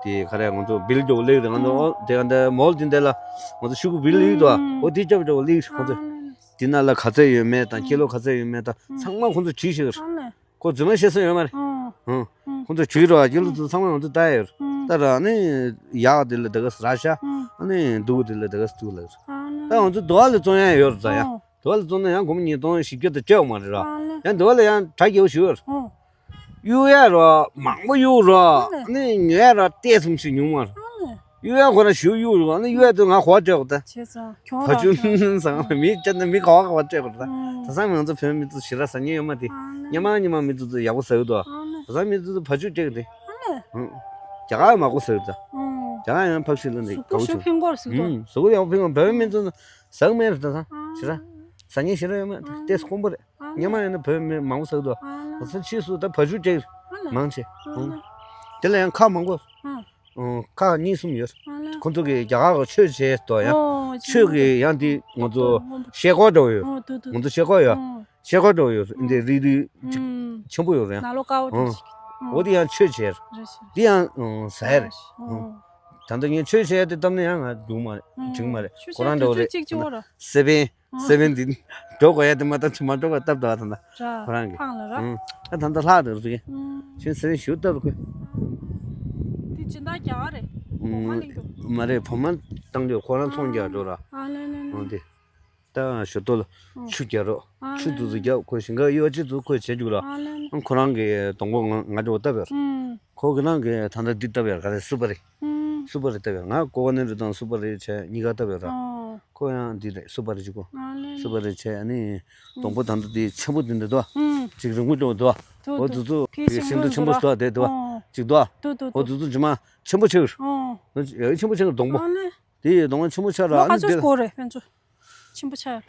དེ་ག་རེ་ང་ཚོ་བིལ་འགྲོ་ལེགས་རེད་ང་ཚོ་ཨུམ། དེ་ག་འདི་མོལ་དེ་འདི་ལ་ང་ཚོ་ཤུ་གུ་བིལ་ལེགས་དོ། ཨུམ། འོ་དེ་ཅབ་ཅབ་ལེགས་ཁོ་ཚོ། ཨ་ལེ། དེ་ན་ལ་ག་ཚད་ཡོད་མེད་དང་ཨུམ། ཀི་ལོ་ག་ཚད་ཡོད་མེད་དང་ཨུམ། ཚང་མ་ཁོ་ཚོ་བྲིས་ཤིག་ཨ་ལེ། ཁོ་རྫུན་མ་བཤད་ས་ཡོད་མ་རེད། ཨུམ། ཨུམ། ཁོ་ཚོ་བྲིས་རོགས་ཀི་ལོ་ཚོ་ཚང་མ་ང་ཚོ་ལྟ་ཡོད། ཨུམ། ད་ར་ཨ་ནི་ཡག་དེ་ལ་དེ་ག་ར་ཤ། ཨུམ། ཨ་ནི་སྡུག་དེ་ལ་དེ་ག་སྡུག་ལ། ཨ་ལེ། ད་ང་ཚོ་དུ་བ་ལ་བཙོང་ཡ་ཡོད་རེད་ད་ཡ། ཨུམ། དུ་བ་ལ་བཙོང་ན་ཡང་སྒོར་མོ་ཉིས་སྟོང་བཞི་བརྒྱ་དང་བཅུ་མ་རེད་ར། ཨ་ལེ། ཡང་དུ་བ་ལ་ཡང་གྲ་རྒྱས་པོ་ཞུ་ཡོད་རེད། ཨོ། གཡུག་ཡ་ར་མང་པོ་གཡུག་ར། ཨ་ལེ། ཨ་ནི་ཉོ་ཡ་ར་ཏོག་ཙམ་ཞིག་ཉུང་མ་རེད། ཨ་ལེ། གཡུག་ཡ་ཁོ་རང་ཞུ་གཡུག་ར་ཨ་ནི་གཡུག་ཡ་དུ་ང་གོ་བ་སྤྲད་གོ་ད། བྱས་ཙང་གྱོང་བ་རག་ཅུང་ཚང་མ་མི་སྤྲད་ན་མི་གོ་བ་གོ་བ་སྤྲད་གོ་ད། ཨ། ད་སང་མི་ང་ཚོ་བོད་མི་ཚོ་ཞེ་དྲག་ཟ་མཁན་ཡོད་མ་དེ། ཨ་ལེ། ཉི་མ་ཉི་མ་མི་ཚོ་ཚོ་ཡག་པོ་ཟ་གི་འདུག་ཨ་ལེ། ད་སང་མི་ཚོ་ཚོ་བ་ཕྱུགས་སྤྲད་གི་དེ། ཨ་ལེ། ཨང་། རྒྱ་གར་མང་པོ་ཟ་གི་འདུག་ཨང་། རྒྱ་གར་ཡང་ཕག་ཤི་ལ་འདི་གཟུགས་པོ་གའུ་ཤོ་ཆུང་། ཕིང་པོར་ཟིག་འདུག་ཨང་། གཟུགས་པོ་ཡག་པོ་ཕིང་པོ་བོད་མི་ཚོ་ཟ་གི་མེད་རེད་ད་སང་། ཨ། ཞེ་དྲག་ཟ་མཁན་ཞེ་དྲག་ཡོད་མ་རེད་ཨ། ཏོག་ཙམ་དཀོན་པོ་རེད། ཨ། ཉི་མ་ཡིན་ན་བོད་མི་མང་པོ་ཟ་གི་འདུག་ཨ། ད་སང་ཕྱིས་སུ་ད་བ་ཕྱུགས་སྤྲད་གི་རེད། ཨ་ལ། མང་ཆེ། ཨ་ཨང་། ལ། དེ་ལ་ཡང་ཁག་མང་པོ། ཨ། ཨང་། ཁག་གཉིས་གསུམ་ཡོད། ཨ་ལ། ཁོང་ཚོ་གིས་རྒྱ་གར་གི་ཆོས་བྱས་དོ་ཡང་། ཨོ། ཆོས་ཀྱི་ཡང་དེ་ང་ཚོ་ཤེལ་སྒོར་འདྲ་བོ་ཡོད། ཨོ་དུ་དུ། ང་ཚོ་ཤེལ་སྒོར་ཡོད། ཨོ། ཤེལ་སྒོར་འདྲ་བོ་ཡོད། ཨོ། འདི་རིལ་རིལ་ཅིག་ཨུམ། ཆེན་པོ་ཡོད་རེད། ནང་ལོགས་དཀར་པོ་འདྲ་ཨོ། ཞིག་ཨོ་དེ་ཡང་ཆོས་བྱས། རེད་ཞིག་དེ་ཡང་ཨོ་ཟ་ཡ་རེད། ཨོ། ཨོ། ད་ལྟ་ངས་ཆོས་བྱས་ཏེ་བཏབ་ན་ཡང་ང་འགྲིག་མ་རེད། ཨོ། འགྲིག་མ་རེད། ཆོས་ཁོ་རང་བྱས་འདྲ་བོ་དུས་རེད། ཚོད་གཅིག་གཅིག་པོ་ར། སེ་བན། ཨོ། སེ་བན་འདི་འགྲོ་དགོས་ཡ་དེ་མ་གཏོགས་ཅི་མ་འགྲོ་དགོས་སྟབས་འདྲ་བ་ད་ལྟ་ར། ཁོ་རང་གི་ཕང་ལ་ར། ཨང་། ཨ་ད་ལྟ་ལྷག་འདུག་ཟེར་གི་ཨང་། ཁྱོད་སེ་བན་ཞུ་སྟབས་ར་ཁོས། འདི་སྦྱིན་བདག་རྒྱ་གར་རེད། བོད་མ་གླིང་དུ། མ་རེད། བོད་མ་བཏང་རྒྱུ་ཁོ་རང་ཚོང་རྒྱག་འགྲོ་ར། ཨ་ལེ་ལེ་ལེ། ཨང་། འདི་ད་ཞོ་ཏོ་ལ་ཨང་། ཆུ་རྒྱག་རོགས། ཨ་ཆུ་ལེ་དུ་ཚོ་ལེ། རྒྱག་ཁོས་ཞིང་ཁ་གཡོ་ཅི་ཚོ་ཁོས་བྱེད་རྒྱུ་ར། ཨ་ལེ་ལེ། ཨང་། ཁོ་རང་གི་སྡོང་པོ་ང་ང་འགྲོ་བཏབ་ཡོད་ར། ཨང་། ཁོ་གི་ནང་གི་ད་ལྟ་འདི་བཏབ་ཡོད་ར། ག་རེ་སུ་པ་རི། ཨང་། སུ་པ་རི་བཏབ་ཡོད། ང་ཀོ་ཀོ་ནཊ་དང་སུ་པ་རི་བྱས་གཉིས་ཀ་བཏབ་ཡོད་ར། ཨོ། ཁོ་ཡང་འདི་རེད། སུ་པ་རི་གཅིག་པོ། ཨ་ལེ་ལེ། སུ་པ་རི་བྱས་ཨ་ནི་སྡོང་པོ་ད་ལྟ་འདི་ཆེན་པོ་འདི་འདི་དོ། ཨང་། གཅིག་རིང་པོ་འདྲ་བོ་དོ། དོ་འོ་དོ། དུ་ཚོ་ཕི་ཤིང་ཤིང་སྡོང་ཆེན་པོ་ཞིག་དོ་དེ་དོ། ཨོ། གཅིག་དོ། དོ་དོ་དོ། འོ་དུ་ཚོ་རྗེས་མ་ཆེན་པོ་ཆེ་གི། ཨོ། ཡ་ཆེན་པོ་ཆེ་གི་སྡོང་པོ། ཨ་ལེ། དེ་ཡི་སྡོང་པོ་ཆེན་པོ་ཆགས་ར། ལོ་ཨ་ག་ནི་ཚོད་འདི་འགོར་རེད་ཕན་ཚུན། ཆེན་པོ་ཆགས།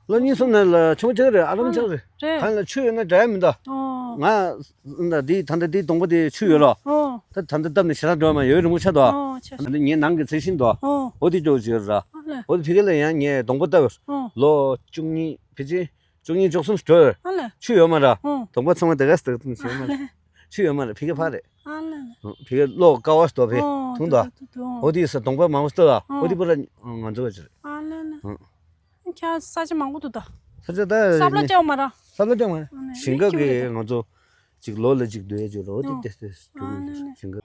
ལོ་གཉིས་གསུམ་ནང་ལ་ཆུང་ཆུང་རེད། ཨ་རམ་ཆགས་རེད། རེད། གང་ལ་ཆུ་ཡོད་ན་འདྲ་ཡ་མི་འདུག་ཨོ། ང་ད་འདི་ད་ལྟ་འདི་སྡོང་པོ་དེ་ཆུ་ཡོད་རོ། ཨོ། ད་ད་ལྟ་བཏབ་ནས་ཞེ་དྲག་འགྲོ་མ་ཡོད། རིང་པོ་ཆགས་འདུག་ཨོ་ཆ། ད་ལྟ་ངའི་ནང་གི་ཚད་ཤིང་འདུག་ཨོ། འོ་དེ་འགྲོ་བྱེད་ར། ཨ་ལེ། འོ་དེ་ཕ་གི་ལ་ཡང་ངས་སྡོང་པོ་བཏབ། ཨོ། ལོ་བཅུ་གཉིས་ཕལ་ཆེར་བཅུ་གཉིས་བཅུ་གསུམ་འགྲོ། ཨ་ལེ། ཆུ་ཡོད་མ་ར། ཨོ། སྡོང་པོ་ཚང་མ་དེ་ག་སྟག་ཏུ་བྱེད་མ་ར། ཆུ་ཡོད་མ་ར་ཕ་གི་ཕ་རེད། ཨ་ལེ་ལེ། ཕ་གི་གློག་ཀ་བ་སྟོབས་པས་ཨོ་ཐུང་དུ། དུ་དུ་དུ། འོ་དེ་ས་སྡོང་པོ་མང་པོ་སྟོབས་ཨ། ཨོ་འོ་དེ་པོ་ལ་ང་ཚོ་བ་ཅི་རེད། ཨ་ལེ་ལེ། ཨོ། ཁྱེད་ས་ཆ་མང་པོ་འདུག་ད། ས་ཆ་ད་སབ་ལ་ནི་སྐྱེལ་མ་ར། སབ་ལ་སྐྱེལ་མ་ར། ཨ་ནི་ཞིང་ཁ་གི་ང་ཚོ་ཅིག་ལོ་ལ་ཅིག་སྡོད་ཡ་ཅིག་ལོ་དེ་ཨོ། ཏེ་ཏེ་ཨ་ནི་ནི། ཞིང་ཁ།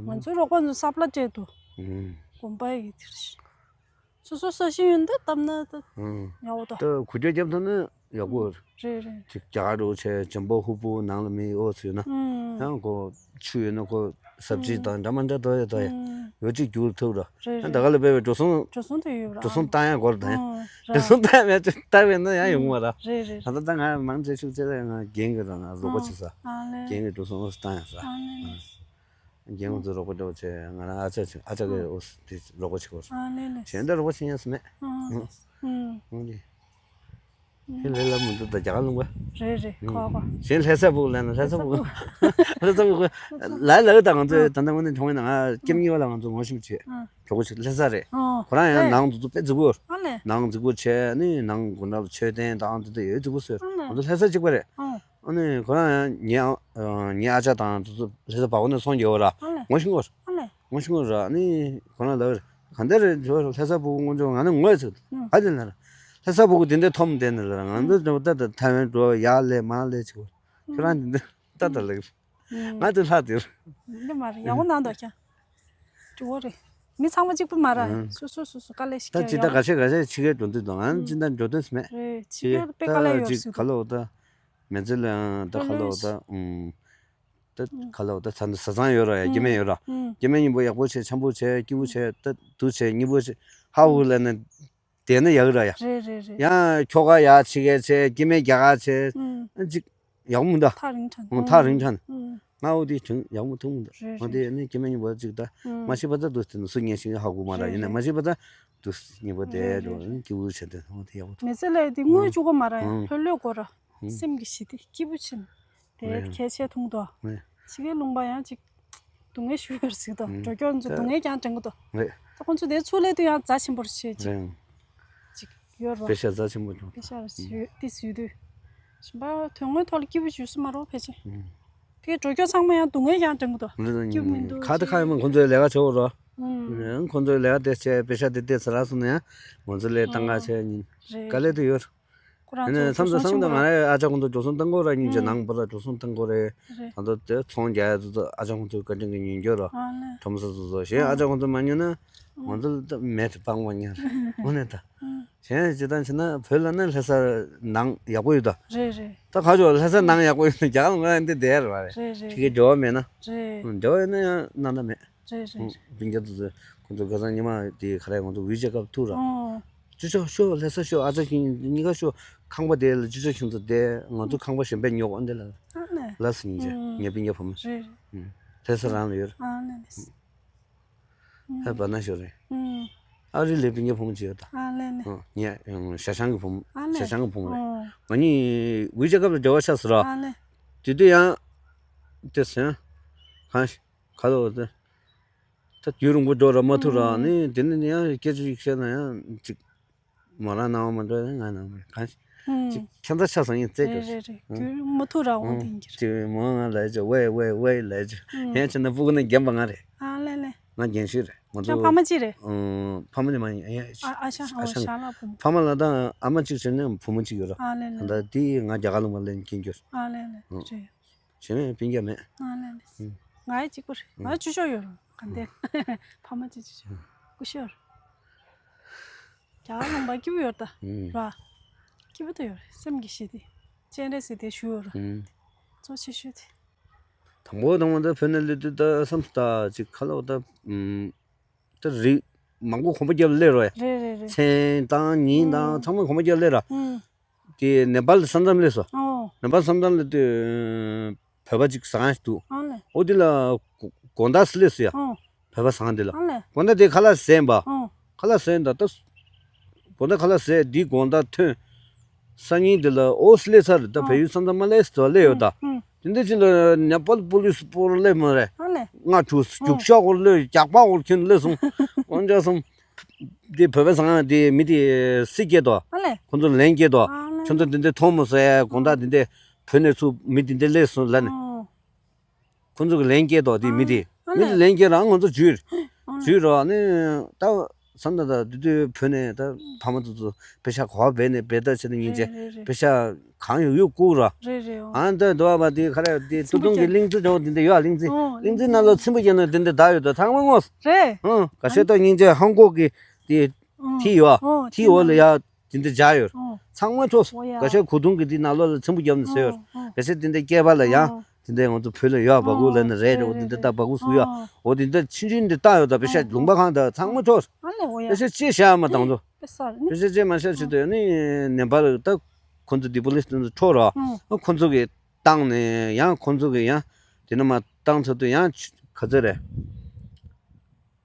ང་ཚོ་རོགས་པ་ཚོ་སབ་ལ་སྐྱེལ་འདུག་ཨུམ། དགོན་པ་ཡི་དེར་ཞིག་སོ་སོ་ས་ཞིང་ཡོད་འདི་བཏབ་ན་ད་ཨུམ། ཡག་པོ་ད། ད་གུ་ཅོ་རྒྱབ་ཐུབ་ན་ ཡག་པོ། རེད་རེད། ཅིག་རྒྱ་གར་འགྲོ་བྱས་འཇམ་པོ་ཧུ་པོ་ནང་ལ་མི་ཨོ་ཚོས་ན། ཨུམ། ཡང་ཁོ་ཆུ་ཡོད་ན་ཁོ་ཟབ་ཅིག་དང་འདྲ་མ་འདྲ་དོ་ཡོད་དོ་ཡ། ཨུམ། ཡོད་ཅིག་རྒྱུག་ཐུབ་ར། རེད་ཡང་རེད། ད་ག་ལ་དཔེ་བའི་འགྲོ་སོང་། འགྲོ་སོང་དུ་ཡོད་ར། འགྲོ་སོང་བཏང་ཡ་སྐོར་དང་ཡ། ཨུམ། ར། འགྲོ་སོང་བཏང་ཡ་མེད་ཅིག་བཏང་བས་ན་ཡང་ཡོང་བ་ར། རེད་རེད། ད་ལྟ་ད་ང་མང་ཆེ་ཤུགས་ཆེ་ལ་ང་རྒན་གི་ར་ང་རོགས་པ་བྱེད་ས། ཨ་ལེ། རྒན་གི་འགྲོ་སོང་བཏང་ཡ་ས། ཨ་ལེ། རྒན་ཁོང་ཚོ་རོགས་པ་འདྲ་བོ་བྱས་ང་རང་ཨ་ཅག་ཅིག་ཨ་ཅག་གི་ཨོ་སི་དེ་རོགས་པ་བྱེད་དགོས། ཨ་ལེ་ལེ། གཞན་དེ་རོགས་པ་བྱེད་ཉན་ས་མེད། ཨ་ཨ་ཨ། འོ་དེ། ཨེ་ལས་ལ་མི་འདུག་ད་རྒྱ་གར་ལུང་པ། རེད་རེད་ཁོ་ཨ་ཁོ། གཞན་ལྷ་ས་ཕུག་ལ་ན་ལྷ་ས་ཕུག་ལྷ་ས་ཕུག་ལ་ལ་ད་ང་ཚོ་ད་ལྟ་ངོ་ནས་གྲོང་ཡིན་ན་ང་སྐྱེམ་གཉིས་པ་ལ་ང་ཚོ་ངོ་ཤེས་བྱེད། ཨ། གྲོགས་པོ་ཆེ་ལྷ་ས་རེད། ཨ། ཁོ་རང་ཡང་ལས་ནང་དུ་དཔེ་རྫིག་པོ། ཨ་ལས། ནང་རྫིག་པོ་བྱས་ནི་ནང་དགོན་གྲྭ་ལ་མཆོད་རྟེན་དང་དེ་འདྲ་ཡོད་རྫིག་པོ་བཟོས། ཨ་ལས། ང་ཚོ་ལྷ་ས་གཅིག་པ་རེད། ཨ། ཨ་ནི་ཁོ་རང་ཡང་ངའི་ཨ་ངའི་ཨ་ཅག་དང་དེ་ཚོ་ལྷ་ས་བར་སྐོར་ནས་སོང་རྒྱལ་བ་ར། ཨ་ལས། ངོ་ཤེས་ངོ་། ཨ་ལས། ངོ་ཤེས་ངོ་ར་ཨ་ནི་ཁོ་རང་ལ་ག་འདྲ་རེད་ཇོ་ལྷ་ས་ཕྲུ་གུ་ངོ་ཅོ་ང་ནི་ངོས་ཚོད། ཨ་དེ་ལ་ར་ལྷ་ས་ཕྲུ་གུ་དེ་འདྲའི་ཐོམ་དེ་ནི་ལ་ར་ང་ཚོ་ད་ད་ད་ཐའེ་ཝན་འགྲོ་ཡག་ལས་མང་ལས་ཆེ་བ་ཁྱོད་རང་དེ་འདྲ་ད་ད་ལ་ང་ཚོ་ལྷ་དེ་ར། འདི་མ་རེད་ཡག་པོ་གནང་འདུག་ཀྱང་། ཇོ་བོ་རེད། མི་ཚང་མ་གཅིག་པུ་མ་ར་ཡང་སོ་སོ་སོ་སོ་དཀའ་ལས་ཤིག་ད་ཅི་ད་ག་ཤེད་ག་ཤེད་ཕྱི་རྒྱལ་འགྲོ་དུས་དང་ང་ཅི་ད་འགྲོ་དོན་མེད། རེད་ཕྱི་རྒྱལ་དཔེ་དཀའ་ལས་ཡོད་ཅིག་ག་ལོ་ད། མི་ཚེ་ལ་ཡང་ད་ཁ་ལོ་ད་ཨུམ། ད་ཁ་ལོ་ད་ཚ་ནི་བཟའ་ཚང་ཡོད་ར་ཡ་སྐྱེ་དམན་ཡོད་ར། སྐྱེ་དམན་སྙིང་པོ་ཡག་པོ་བྱས་འཆམ་པོ་བྱས་སྐྱིད་པོ་བྱས་ད་དུ་བྱས་སྙིང་པོ་བྱས་ཧ་འུ་ལ་ནི་བསྡད་ན་ཡག་ར་ཡ། རེད་རེད་རེད། ཡང་ཁྱོ་ག་ཡ་ཕྱི་རྒྱལ་བྱས་སྐྱེ་དམན་རྒྱ་གར་བྱས་ཨ་ཅིག་ཡག་མོ་འདུག་ཐག་རིང་ཐག་རིང་ཐག་རིང་ཐག་ང་འོ་དེ་བྱུང་ཡག་མོ་ཐུག་མོ་འདུག་རེད་འོ་རེད། དེ་ནི་སྐྱེ་དམན་སྙིང་པོ་ཅིག་ད་མ་ཤི་བ་ད་དུ་དེ་ནི་སུ་ཉན་ཞིག་ཧ་གོ་མ་ར་ཡིན་ན་མ་ཤི་བ་ད་དུ་སྙིང་པོ་དེ་འགྲོ་སྐྱིད་པོ་བྱས་ཏེ་འོ་དེ་ཡག་པོ་ཐུག་མི་ཚེ་ལས་དེ་དངུལ་བཅུག་གོ་མ་ར་ཡང་ལྷོད་ལྷོད་གོ་ར། སེམས་ཀྱི་ཞི་བདེ་སྐྱིད་པོ་ཕྱིན། དེ་ཁྱད་ཆེ་ཐུང་དོ། ཕྱི་རྒྱལ་ལུང་པ་ཡང་ཅིག་སྡུག་བསྔལ་ཞུ་ཡོད་ཟིག་དོ། འགྲོ་སྐྱོད་ཚོ་སྡུག་བསྔལ་ཀྱང་དྲན་གི་དོ། ད་ཁོང་ཚོ་དེ་ཚུར་སླེབས་དུས་ཡང་རྫ་ཆེན་པོར་ཆེ་ཅིག་ཅིག་ཡོད་རོ། པེ་ཤ་རྫ་ཆེན་པོ་བྱུང་། པེ་ཤ་ར་ཞུ་དེ་ཞུ་དུས། ཞིམ་པ་དོན་དངོས་ཐོག་ལ་སྐྱིད་པོ་ཞུ་སུ་མ་རོ་ཕལ་ཆེར། དེ་འགྲོ་སྐྱོད་ཚང་མ་ཡང་སྡུག་བསྔལ་ཀྱང་དྲན་གི་དོ། སྐྱིད་པོ་མི་འདུག་ཁ་ད་ཁ་ཡང་མ་ཁོང་ཚོའི་ལས་ཀ་བྱེད་འོ་རོ། ཁོང་ཚོའི་ལས་ཀ་དེ་བྱས་པེ་ཤ་དེ་དེ་ཚ་ར་སོང་ན་ཡང་ང་ཚོ་ལས་བཏང་ག་བྱས་ཉིན་དཀའ་ལས་དེ་ཡོད། ཁོ་རང་ཚོ་མཚམས་དུ་འགྲོ་སོང་བསམ་དུ་ཆེན་པོ་ང་རང་ཨ་ཅག་ཁོང་ཚོ་འགྲོ་སོང་བཏང་དགོས་ར་སྙིང་རྗེ་ནང་པོ་ལ་འགྲོ་སོང་བཏང་དགོས་རེད། རེད། ད་ལྟ་དེ་ཚོང་རྒྱག་ཡ་ཚོ་ཚོ་ཨ་ཅག་ཁོང་ཚོའི་བཀའ་དྲིན་གྱི་ཉིན་རྒྱུ་རོ། ཨ་ལེ། ཁྲོམ་ས་ཚོ་ཚོ་གཞན་ཨ་ཅག་ཁོང་ཚོ་མ་ཉོ་ན་ང་ཚོ་ལ་ད་མེད་དུ་སྤང་བ་ཉར་འོ་ནས་ད། གཞན་སྤྱི་བཏང་བྱས་ན་བོད་ལ་ནི་ལྷ་ས་ནང་ཡག་པོ་ཡོད་ད། རེད་རེད། ད་ཁ་ཕྱོགས་ལྷ་ས་ནང་ཡག་པོ་ཡོད་ན་རྒྱ་གར་ལ་ང་འདི་བསྡད་ར་བ་རེད། རེད་རེད། ཕ་གིའི་འབྲེལ་བ་མེད་ན། རེད། འབྲེལ་བ་ཡོད་ན་ཡང་གནང་ད་མེད། རེད་རེད། སྤུན་ཀྱག་ཚོ་ཚོས་ཁོང་ཚོ་ཁ་སང་ཉི་མ་དེ་ག་རེ་ཁོང་ཚོ་ཝི་ཇེ་ཀབ་ཐུག་ར། ཨོ། ཅི་ཆོག་ཤོག་ལྷ་ས་ཤོག་ཨ་ཅག་ཁྱེད་གཉིས་ཀ་ཤོག་ཁང་པ་དེ་ལ་ཅི་ཆོག་ཁྱེད་ཚོ་བསྡད་ང་ཚོ་ཁང་པ་གཞན་པ་ཉོ་གོ་འདི་ལ། ཨ་ལེ། ལ་སི་ཉིན་བྱས་ངའི་སྤུན་ཀྱག་བུ་མོ། རེད་རེད། ལྷ་ས་རང་ལ་ཡོད་ར། ཨ་ལེ་ལེ། ཧ་བ་ན་ཤོ་རེད། ཨ་རི་ལས་སྤུན་ཀྱག་བུ་མོ་ཅིག་ཡོད་ད། ཨ་ལེ་ལེ། ངས་ཞྭ་ཤང་གི་བུ་མོ། ཨ་ལེ། ཞྭ་ཤང་གི་བུ་མོ་རེད། ང་གཉིས་ཝི་ཇེ་ཀབ་ལ་འབྲེལ་བ་ཆགས་སོང་ར། ཨ་ལེ། དེ་དུས་ཡང་དེ་སེང་གང་ཤི། ཁ་ལོ་དེ། ད་རྒྱུན་རིང་པོ་འགྲོ་ར་མ་ཐུབ་ར་ནི་དེ་ནི་ཡང་སྐད་ཆ་ཞིག་བཤད་ན་ཡང་ཅིག་མོ་རང་སྣང་བ་མ་འགྲོ་ཡང་ང་སྣང་བ་གང་ཞིག་ཅིག་ཁྱད་མཚར་ཆགས་སོང་ཡིན་རྩེ་རེད་འགྲོ། རེད་རེད། རྒྱུན་མ་ཐུབ་ར་འོང་དེ་འགྱུར། ཅིག་མོ་ང་ལ་ཅིག་ཝེ་ཝེ་ཝེ་ལ་ཅིག་ཡང་བྱས་ན་སྤུ་གུ་ནི་རྒན་པ་ང་རེད། ཨ་ལེ་ལེ། ང་རྒན་ཤོས་རེད་ང་ཚོ། ཁྱོད་ཕ་མ་གཅིག་རེད། ཕ་མ་ནི་མ་ཡིན་ཨ་ཡ། ཨ་ཨ་ཤ་ཨ་ཨོ་ཤ་ཤ་ལགས་བུ་མོ། ཕ་མ་ལ་དང་ཨ་མ་གཅིག་བྱས་ན་བུ་མོ་གཅིག་ཡོད་ར། ཨ་ལེ་ལེ། ད་ལྟ་དེ་ང་རྒྱ་གར་ལུང་པ་ལ་སྐྱེས་འགྱུར། ཨ་ལེ་ལེ་རེད། གཞན་པའི་སྤུན་ཀྱག་མེད། ཨ་ལེ་ལེ། ང་ཡི་གཅིག་པུ་རེད། ང་བཅུ་ཤོག་ཡོད་རུང་ག་འདྲ། ཕ་མ་གཅིག་བཅུ་ཤོག་སྐུ་ཤོག་རུང་། རྒྱ་གར་ལུང་པ་སྐྱིད་པོ་ཡོད་ད། ར། སྐྱིད་པོ་ད་ཡོད་རེད་སེམས་ཀྱི་ཞི་བདེ། སྤྱན་རས་གཟིགས་དེ་ཞུ་ཡོད་རུང་། གཙོ་ཆེ་ཤོས་དེ། དང་པོ་དང་པོ་ད་བོད་ནས་སླེབས་དུས་ད་བསམ་ད་ཅིག་ཁ་ལོ་ད། ད་རིགས་མང་པོ་གོམ་པ་རྒྱབ་སླེབས་རོགས་ཡ། རེད་རེད་རེད། མཚན་དང་ཉིན་དང་ཚང་མ་གོམ་པ་རྒྱབ་སླེབས་ར། དེ་ནེ་པཱལ་ས་མཚམས་སླེབས་སོ། ཨོ། ནེ་པཱལ་ས་མཚམས་སླེབས་དུས་བོད་པ་ཅིག་ཟ་ཁང་ཞིག་འདུག་ཨ་ལེ། ཨོ་དེ་ལ་དགོང་དག་སླེབས་སོ་ཡ། ཨོ། བོད་པ་ཟ་ཁང་དེ་ལ། ཨ་ལེ། དགོང་དག་དེ་ཁ་ལག་ཟས་པ། ཨོ། ཁ་ལག་ཟས་ད་ལྟ། དགོང་དག་ཁ་ལག་ཟས་དེ་དགོང་དག་ཐོན། སང་ཉིན་དེ་ལ་ཨོ་སླེབས་ཚར་ད་བལ་ཡུལ་ས་མཚམས་མ་སླེབས་ཟེར་བ་སླེབས་ཡོད་ད། དེ་འདྲ་ཅིག་ལ་ནེ་པཱལ་པུ་ལིས་པོར་སླེབས་མ་རེད། ཨ་ལེ། ང་ཁྲུ་རྒྱུག་ཤོག་སྐོར་སླེབས་རྒྱག་པ་སྐོར་ཁྱོན་སླེབས་སོང་། ཨོ་འཇག་སོང་། དེ་བོད་པ་ཚང་དེ་མི་དེ་སྲིད་སྐྱེས་དོ། ཨ་ལེ། ཁོང་ཚོ་ལན་སྐྱེས་དོ། ཨ་ལེ། ཁྱོད་ཚོ་དེ་འདྲ་མཐོང་མ་སོང་ཡ་དགོང་དག་དེ་འདྲ་བོད་ནས་ཚུར་མི་དེ་འདྲ་སླེབས་སོང་ལབ་ནས། ཨོ། ཁོང་ཚོ་གི་ལན་སྐྱེས་དོ་དེ་མི་དེ། ཨ་མི་དེ་ལན་སྐྱེས་རང་ང་ཚོ་འཇུས། འཇུས་རོགས་ནི་ད་བསམ་ད་ད་དུས་དུས་བོད་ནས་ད་ཕ་མ་ཚོ་ཚོ་པེ་ཤ་གོ་བ་བས་ནས་བས་ད་བྱས་ནས་ཉིན་རེད་རེད་རེད། པེ་ཤ་གང་ཡོད་ཡོད་བསྐུར་ར། རེད་རེད་ཨོ། ཨ་ད་དོ་བ་དེ་ཁ་ར་དེ་ཏུ་ཏུང་གི་གླིང་རྩེ་འདྲ་བོ་དེ་འདྲ་ཡོད་ཨ་གླིང་རྩེ། ཨོ། གླིང་རྩེ་ནང་ལ་ཚིམ་པོ་བརྒྱབ་ན་དེ་འདྲ་བདག་ཡོད་དོ་ཐང་མ་ངོ་། རེད། ཨ་ག་ཤེད་ཏོ་སྙིང་རྗེ་ཧོང་ཀོང་གི་དེ་ཨོ་ཐི་ཡོད་ཨ་ཨོ་ཐི་ཡོད་ལ་ཡ། དེ་འདྲ་སྦྱར་ཡོད། ཨོ། ཚང་མ་འཕྲོ། ཨོ་ཡ། འགའ་ཤས་གོས་ཐུང་གི་དེ་ནང་ལོགས་ལ་ཚེམ་བུ་བརྒྱབ་ནས་བཟོས་ཡོད། ཨོ། ཨོ། གལ་སྲིད་དེ་འདྲ་སྐྱེས་པ་ལ་ཡང་། ཨོ། དེ་འདྲ་ང་ཚོ་བོད་ལ་ཡོད་སྦ་ཁུག་ལབ་ནས་རས་འདྲ་བོ་དེ་འདྲ་ད་སྦ་ཁུག་བཟོ་ཡ། ཨོ། འོ་དེ་འདྲ་ཆུང་ཆུང་འདྲ་བཏགས་ཡོད། ད་པེ་ཤ་ཨོ། ལུང་པ་ཁང་ད་ཚང་མ་འཕྲོ། ཨ་ལས། ཨོ་ཡ། པེ་ཤ་ཅེས་བཞག་མ་བཏང་ཚོ། པེ་ཤ་ཅེས་མ་བཞག་ཆེད་དུ་ནི་ནེ་པཱལ་ད་ཁོ་ཚོ་དེ་པུ་ལིས་དེ་ཚོ་འཕྲོ་ར། ཨོ། ཁོ་ཚོ་གི་བཏང་ནས་ཡང་ཁོ་ཚོ་གི་ཡང་དེ་ནས་མར་བཏང་ཚར་དུས་ཡང་ཆུ་ག་ཚོད་རེད།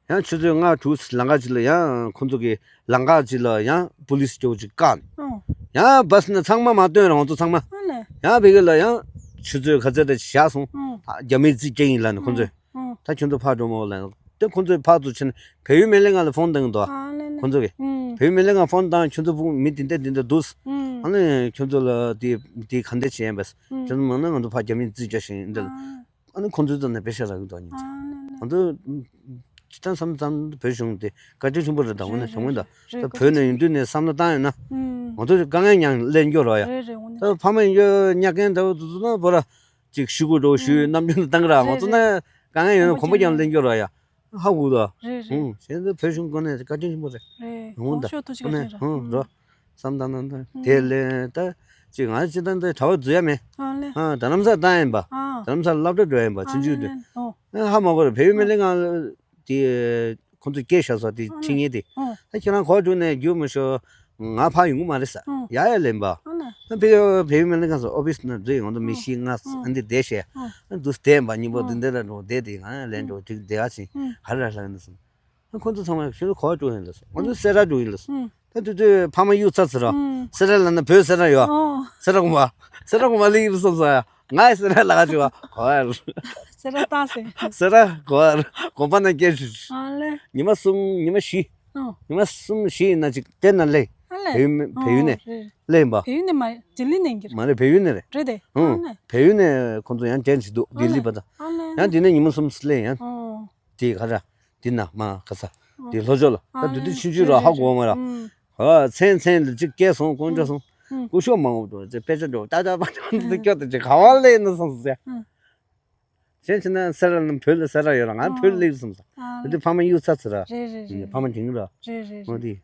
ཡང་ཆུ་ཚོད་ལྔ་དྲུག་ལམ་ཁ་ཅིག་ལ་ཡང་ཁོ་ཚོ་གི་ལམ་ཁ་ཅིག་ལ་ཡང་པུ་ལིས་སྐྱོ་ཅིག་བཀག་ནས། ཨོ། ཡང་བཱས་ནས་ཚང་མ་མར་བཏོན་ར། ཁོ་ཚོ་ཚང་མ། ཨ་ལས། ཡང་ཕ་གི་ལ་ཡང་ཆུ་ཚོད་ག་ཚོད་དེ་བཞག་སོང་། ཨོ། རྒྱ་མིའི་རྩིས་སྤྲད་ཡིན་ལབ་ནས་ཁོ་ཚོས། ཨོ། ད་ཁྱོད་ཚོ་ཕར་འགྲོ་མོ་ལབ་ནས། དེ་ཁོ་ཚོས་ཕར་ཚུར་ཕྱིན་ནས་བལ་ཡུལ་སྨན་ལས་ཁང་ལ་ཕོན་བཏང་གི་འདུག་ཨ་ལས་ལས། ཁོ་ཚོ་གིས། ཨུམ། བལ་ཡུལ་སྨན་ལས་ཁང་ཕོན་བཏང་། ཁྱོད་ཚོ་ཕྲུ་གུ་མི་དེ་འདྲ་དེ་འདྲ་འདུག་ཨུམ། ཨ་ནི་ཁྱོད་ཚོ་ལ་དེ་དེ་ག་འདྲ་བྱེད་ཡིན་པས། ཨུམ། ཁྱོད་ཚོ་མང་ན་ང་ཚོ་ཕར་རྒྱ་མིས་རྩིས་རྒྱག་བཞིན་འདི་ལ། ཨ། ཨ་ནི་ཁོ་ཚོའི་རྩ་ནས་པེ་ཤ་རག་གི་འདུག་ཨ་ནི། ཨ་ལས་ལས། ང་ཚོ་སྤྱིར་བཏང་བསམ་བློ་བཏང་བོད་གཞུང་དེ་བཀའ་དྲིན་ཆེན་པོ་རེད། ད་དངོས་གནས་རེད་དྲང་མོ་རེད། ད་རེད། ད་བོད་ནས་ཡིན་དུས་ནས་བསམ་བློ་བཏང་ཡོད་ན། ཨུམ། ང་ཚོ་དཀའ་ངལ་མྱངས་ལེན་རྒྱུ་རོ་ཡ། རེད་རེད། དངོས་གནས། ད་ཕ་མ་ཡིན་རྒྱུ་གཉའ་གན་འདྲ་བོ་དེ་ཚོ་ན་བོ་ར་ཅིག་ཤི་དགོས་འགྲོ་ཤི། ཨུམ། རྣམ་འགྱུར་བཏང་གི་ར། ང་ཚོ་ན་རེད་རེད། དཀའ་ངལ་ཡོད་ན་ཁོམ་པ་ཀྱང་ལེན་རྒྱུ་རོ་ཡ། ཧ་གོ་གི་འདུག་རེད་རེད། ཨུམ། གཞན་དུ་བོད་གཞུང་སྒོ་ནས་བཀའ་དྲིན་ཆེན་པོ་རེད། རེད། ཨུམ། ད་ཐུགས་རྗེ་ཆེ། ཨུམ། བཀའ་དྲིན་རེད། ཨུམ། རོ། བསམ་བཏང་ན་ད་དེ་ལས་ད་ཅིག་ང་ཅི་ད་འདི་གྲྭ་པ་འཛུལ་ཡ་མེད། ཨ་ལས། ཨ། རྡ་རམ་ས་བཏང་ཡིན་པ། ཨ། རྡ་རམ་ས་སློབ་གྲྭ་འགྲོ་ཡིན་པ། ཨ་ཆུང་ཆུང་དུས། ཨ་ལས། ཨོ། ཨ་ཧ་མ་གོ་རེད། བལ་ཡུལ་སྨན་ལས་ཁང་དེ་ཁོང་ཚོས་སྐད་བཞག་སོང་། དེ་ཨ་ཁྲིད་ལས། མཁན་དེ། ཨོ། ཨ་ཁྱེད་རང་གོ་བསྡུར་ནས་རྒྱུ་མི་ཤོ། ང་ཕར་ཡོང་གི་མ་རེད་ཟེར། ཨོ། ཡ་ཡ་ལེན་པ། ཨ་ལས། ཨ་བལ་ཡུལ་སྨན་ལས་ཁང་སོ་ཨོ་ཕིས་ན་འཛུལ་ཡོང་དུས་མི་ཨོ་བཞི་ལྔ་ཨོ་ཨ་འདི་བསྡད་བྱས། ཨོ། ཨ་འདུག་བསྡད་པ་གཉིས་པོ་ཨོ་འདི་འདི་ལ་འགྲོ་བསྡད་དེ། ང་ཡ་ལེན་འགྲོ་ཅིག་བསྡད་ཡ་ཕྱིན། ཨོ། ཧ་ར་ལ་འདི་སོང་། ཁོ་ཚོ་ཚང་མ་ཁྱོད་ཚོ་ག་པར་འགྲོ་ཡིན་ལབ་སོང་། ང་ཚོ་སེ་ར་འགྲོ་ཡིན་ལབ་སོང་། ཨུམ། ད་དུས་དུས་ཕ་མ་གཡུག་ཚར་ཚར་ར། ཨུམ། སེ་ར་ལབ་ན་བོད་སེ་ར་ཡོད། ཨོ། སེ་ར་དགོན་པ། སེ་ར་དགོན་པ་ལ་ཡིན་སོང་ས་ཡ། ང་ཡི་སེ་ར་ལ་ག་བྱེད་བ་གོ་ཡ་རུ། སེ་ར་ལྟ་སེ། སེ་ར་གོ་ཡ་རུ། དགོན་པ་ན་སྐད་ཞུ། ཨ་ལས། ཉི་མ་གསུམ་ཉི་མ་བཞི། ཨོ། ཉི་མ་གསུམ་བཞི་ཡིན་ན་ཅིག་དེ་ན་ལེ། ཨ་ལས། བལ་ཡུལ་ཨོ་བལ་ཡུལ་ནས། རེད། ལེ་ཡིན་པ། བལ་ཡུལ་ནས་མ་ལྡི་ལི་ནས་གི་རེད། མ་རེད། བལ་ཡུལ་ནས་རེད། རེད་དེ། ཨོ། ཨ་ལས། བལ་ཡུལ་ནས་ཁོང་ཚོ་ཡང་དྲན་བྱེད་འདུག་ཨ་ལྡི་ལི་ལས་བར་དུ། ཨ་ལས། ཡང་དེ་ནས་ཉི་མ་གསུམ་ལེ་ཡང་། ཨོ། དེ་ག་ར། འདི་ན་མ་ག་ས། འདི་ལྷོ་ཕྱོགས་ལ། ད་དུས་དུས་ཆུང་ཆུང་ར་ཧ་གོ་མ་ར། ཨ་མཚན་མཚན་ལ་ཅིག་སྐྱེས་སོང་། དཀོན་མཆོག་སོང་། སྐུ་ཞབས་མང་པོ་འགྲོ་ཚེ་དཔེ་ཆ་འགྲོ་ཏག་ཏག་པ་ཏག་ཏག་སྐྱོ་དེ་ཅིག་ག་བ་ལེ་ན་སོང་ཟེར། མཚན་ཆེ་ན་སེ་ར་ལ་བོད་ལ་སེ་ར་ཡོད་ར། ང་བོད་ལ་སླེབས་སོང་ཟེར། དེ་དུས་ཕ་མ་གཡུག་ཚར་ཚར་ར། རེད་རེད་རེད། ཕ་མ་དྲན་གི་ར། རེད་རེད་འོ་རེད། དེ།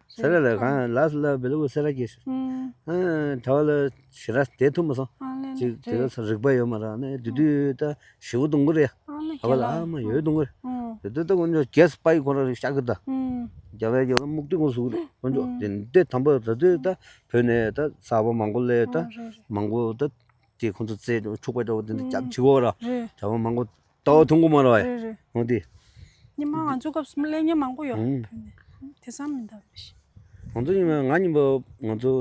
སེ་ར་ལ་གང་ལ་སུ་ལ་བེ་ལུ་སེ་ར་སྐྱེས་ཤིང་། ཨ་གྲྭ་བ་ལ་ཞེ་དྲག་བསྡད་ཐུབ་མ་སོང་། ཅིག་དེ་ག་ས་རིག་པ་ཡོད་མ་རེད། ཨ་ནི་དེ་དུས་ད་ཞེ་པོ་གཏོང་གི་རེད། ཨ་ནི་གྲྭ་བ་ལ་ཨ་མ་ཡོད་གཏོང་གི་རེད། དེ་དུས་ད་དཀོན་མཆོག་རྒྱས་པའི་ཁོ་ར་རེད་ཤག་གི་ད། རྒྱ་བལ་རྒྱ་བལ་སྨུག་ཏིག་ཁོ་ཟུག་རེད། དཀོན་མཆོག་དེ་འདྲ་དམ་པ་ད་དུས་ད་བོད་ནས་ད་གསར་པ་མང་པོ་སླེབས། ད་མང་པོ་ད་དེ་ཁོ་ཚོ་རྩེད་འཕྲོག་པ་འདྲ་བོ་དེ་འདྲ་རྒྱབ་བྱེད་གོ་ར། རེད། གྲྭ་བ་མང་པོ། ལྟ་བ་མཐོང་གི་མ་རེད་བ། རེད་རེད། འོ་དེ། ཉི་མ་ང་ཚོ་སྐབས་སུ་སླེབས་མཁན་མང་པོ་ཡོད། ཨང་། བོད་ནས། དེང་སང་མི་འདུག་མི་ཤེས། ང་ཚོ་ཉི་མ་ང་གཉིས་པོ་ང་ཚོ་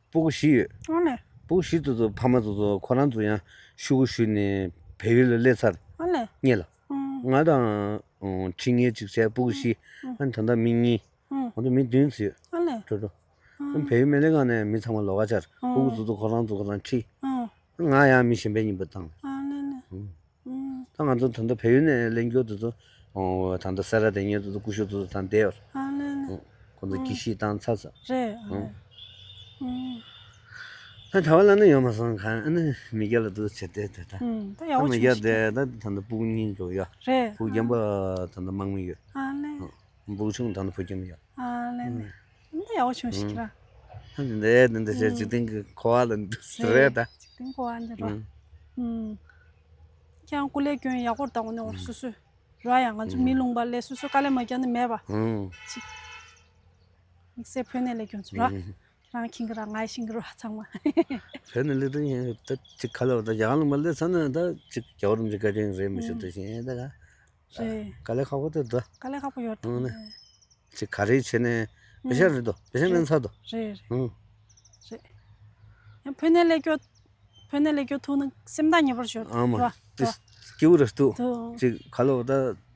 སྤུ་གུ་བཞི་ཡོད། ཨ་ནི། སྤུ་གུ་བཞི་ཚོ་ཚོ་ཕ་མ་ཚོ་ཚོ་ཁོ་རང་ཚོ་ཡང་ཤོག་གུ་ཞུས་ནས་བལ་ཡུལ་ལ་སླེབས་ཚར། ཨ་ནི། སྔོན་ལ། ཨང་། ང་དང་། ཁྲི་ངེ་གཅིག་བྱས་སྤུ་གུ་བཞི། ཨང་། ཨ་ནི་ད་ལྟ་མི་གཉིས། ཨང་། ང་ཚོ་མི་བདུན་ཙམ་ཡོད། ཨ་ནི། འགྲོ་འགྲོ། ཨང་། བལ་ཡུལ་སྨན་ལས་ཁང་ནས་མི་ཚང་མ་ལོགས་ཀ་ཆགས། ཨང་། སྤུ་གུ་ཚོ་ཚོ་ཁོ་རང་ཚོ་ཁོ་རང་ཁྲིད། ཨང་། ང་ཡང་མི་གཞན་པའི་གཉིས་པ་བཏང་། ཨ་ནི་ནི། ཨང་། ཨུམ། ད་ང་ཚོ་ད་ལྟ་བལ་ཡུལ་ནས་ལེན་རྒྱུ་དེ་ཚོ། ཨོ། ད་ལྟ་སེ་ར་དེ་ཉེ་དུ་སྐུ་ཞབས་དེ་ཚོ་དང་བསྡད་ཡོད། ཨ་ལས་ལས། ཨོ། ཁོང་ཚོ་ཨུམ། དགེ་བཤེས་བཏང་ཚར་ཚར། རེད། ཨ་ཨོ། ལས། ཨུམ། ད་གྲྭ་བ་ལ་ནི་ཡོད་མ་སོང་གང་། ཨ་ནི་མི་སྐྱ་ལ་དུ་བྱེད་དེ་དེ་ད། ཨུམ། ད་ཡག་པོ་ད་མི་སྐྱ་བྱུང་ཞིག་དེ་ད་ད་ལྟ་སྤུ་གུ་གཉིས་འགྲོ་ཡོད། རེད། སྤུ་གུ་རྒན་པ་ད་ལྟ་དམག་མི་ཡོད། ཨ་ལས། ཨོ། སྤུ་གུ་ཆུང་ད་ལྟ་བུ་རྒན་པ་ཡོད། ཨ་ལས་ལས། ཨུམ། འདི་ཡག་པོ་བྱུང་ཞིག་ར། ཨ་འདི་འདི་འདི་ཞེས་འཇིག་རྟེན་གྱི་འཁོར་བ་ལ་འདུག་ཟེར་རེད་ད། འཇིག་རྟེན་འཁོར་བ་འདི་རོ། ཨུམ། ཨུམ། ཁྱེད་རང་སྐུ་ལས་སྐྱོན་ཡག་པོ་བཏང་ནས་འོ་སོ་སོས་རོ། ཡ་ང་ཚོ་མི་ལུང་པ་ལས་སོ་སོ་དཀའ་ལས་མ་བརྒྱབ་ནས་མེད་པ། ཨུམ། ཅིག་དམིགས་བསལ་བོད་ནས་ལས་སྐྱོན་ཚོ་རོ། ཨུམ། ཁྱེད་རང་མཁྱེན་གི་ར་ང་ཤེས་གི་རོ་ཚང་མ། བོད་ནས་སླེབས་དུས་ཡིན་ད་ཅིག་ཁ་ལོ་ད་རྒྱ་གར་ལུང་པ་སླེབས་ཚར་ན་ད་ཅིག་རྒྱལ་བ་རིན་པོ་ཆེ་བཀའ་དྲིན་རེད་མི་ཤེས་ད་ཤེས་ད་ག་རེད། དཀའ་ལས་ཁག་པོ་དེ་འདུག་དཀའ་ལས་ཁག་པོ་ཡོད་དོ། ཨང་ནི། ཅིག་ག་རེ་བྱས་ནས་པེ་ཤ་རེད་དོ། པེ་ཤ་ལེན་ཚར་དོ། རེད་རེད། ཨང་། རེད། ཡང་བོད་ནས་ལས་སྐྱོ། བོད་ནས་ལས་སྐྱོ་ཐུག་ན་སེམས་ཐག་ཉེ་པོ་ཞིག་ཡོད་དོ། ཨ་མ་ར་དེ་ར། སྐྱིད་པོ་རེད་འདུག་དོ། ཅིག་ག་ལོ་ད་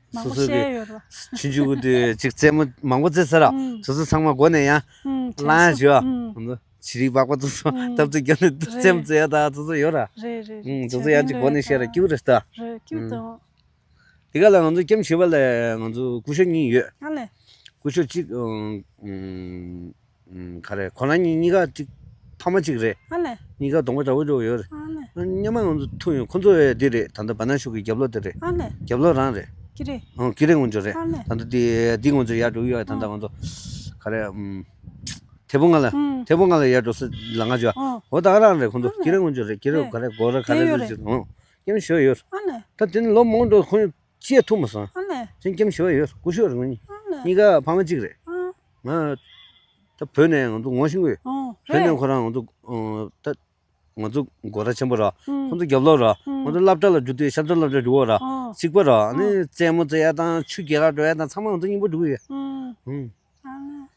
མང་པོ་སོ་སོ་གི་བཤད་ཡོད་ར། ཆུང་ཆུང་གི་དུས་ཅིག་རྩེད་མོ་མང་པོ་རྩེད་ཚར་ར། ཨང་། སོ་སོ་ཚང་མ་སྒོ་ནས་ཡང་ཨང་། ལངས་བྱོས། ཨང་། ཨང་། ཅི་རིགས་པགས་པ་ཚོ་ཚོ་ཨང་། ཐབ་ཚོ་རྒྱབ་ནས་རྩེད་མོ་རྩེ་ཡ་ད་ཚོ་ཚོ་ཡོད་ར། རེད་རེད་རེད། ཨང་། སོ་སོ་ཡང་ཅིག་སྒོ་ནས་བཤད་ར་སྐྱིད་པོ་རེད་ད། རེད་སྐྱིད་པོ་འདུག་དེ་ག་ལ་ང་ཚོ་ཀེམ་བཞི་པ་ལ་ང་ཚོ་སྐུ་ཞབས་གཉིས་ཡོད། ཨ་ལས། སྐུ་ཞབས་གཅིག་ཨུམ། ཨུམ། ག་རེ་ཁོ་རང་གཉིས་གཉིས་ཀ་གཅིག་ཕ་མ་གཅིག་རེད། ཨ་ལས། གཉིས་ཀ་གདོང་པ་འདྲ་བོ་འདྲ་བོ་ཡོད་རེད། ཨ་ལས། སྔོན་མ་ང་ཚོ་ཐུག་ཡོད། ཁོ་ཚོ་འདི་རེད། ད་ལྟ་བ་ན་ཤུག་གི་རྒྱབ་ལོགས་དེ་རེད། ཨ་ལས། རྒྱབ་ལོགས་རང་རེད། ཀི་རེ། ཨང་། ཀི་རེ་ངོ་ཅོ་རེད། ཨ་ལས། ད་ལྟ་འདི་འདི་ངོ་ཅོ་ཡར་འགྲོ་གི་ཡོད། ད་ལྟ་ཨང་། ང་ཚོ་ག་རེ་ཨུམ། ཐེ་བོ་ང་ལ། ཨང་། ཐེ་བོ་ང་ལ་ཡར་འགྲོ་ས་ལ་ང་ཅོ། ཨང་། འོ་ད་ག་རང་རེད། ཁོང་ཚོ་ཨ་ནི། ཀི་རེ་ངོ་ཅོ་རེད། ཀི་རེ་ཨ་ག་རེ་གོ་ར་ག་རེ་ཡོད་རེད་རེད། ཅིག་ཨང་། ཀེམ་ཤོ་ཡོད། ཨ་ནི། ད་དེ་ནི་ལོ་མང་འགྲོ་ཁོང་ཅིག་ཐུག་མ་སོང་། ཨ་ནི། དེ་ཀེམ་ཤོ་ཡོད། སྐུ་ཤོ་རེད་ངོ་གཉིས། ཨ་ནི། གཉིས་ཀ་ཕ་མ་གཅིག་རེད། ཨང་། ང་ད་བོད་ནས་ང་ཚོ་ངོ་ཤེས་ཀྱི་ཡོད། ཨང་། བོད་ནས་རེད། ཁོ་རང་ང་ཚོ་ཨང་ད། ང་ཚོ་སྒོ་ར་ཆེན་པོ་ར། ཨང་། ཁོང་ཚོ་རྒྱབ་ལོགས་ར། ཨང་། ཁོང་ཚོ་སློབ་གྲྭ་ལ་འགྲོ་དུས་ཤར་ཕྱོགས་སློབ་གྲྭ་འགྲོ་གི་ར། ཨང་། གཅིག་པ་ར། ཨ་ནི་ཨང་། རྩེད་མོ་རྩེ་ཡ་དང་ཆུ་རྐྱལ་ག་འགྲོ་ཡ་དང་ཚང་མ་ང་ཚོ་གཉིས་པོ་འགྲོ་གི་ཡོད། ཨང་། ཨང་། ཨ་ནི།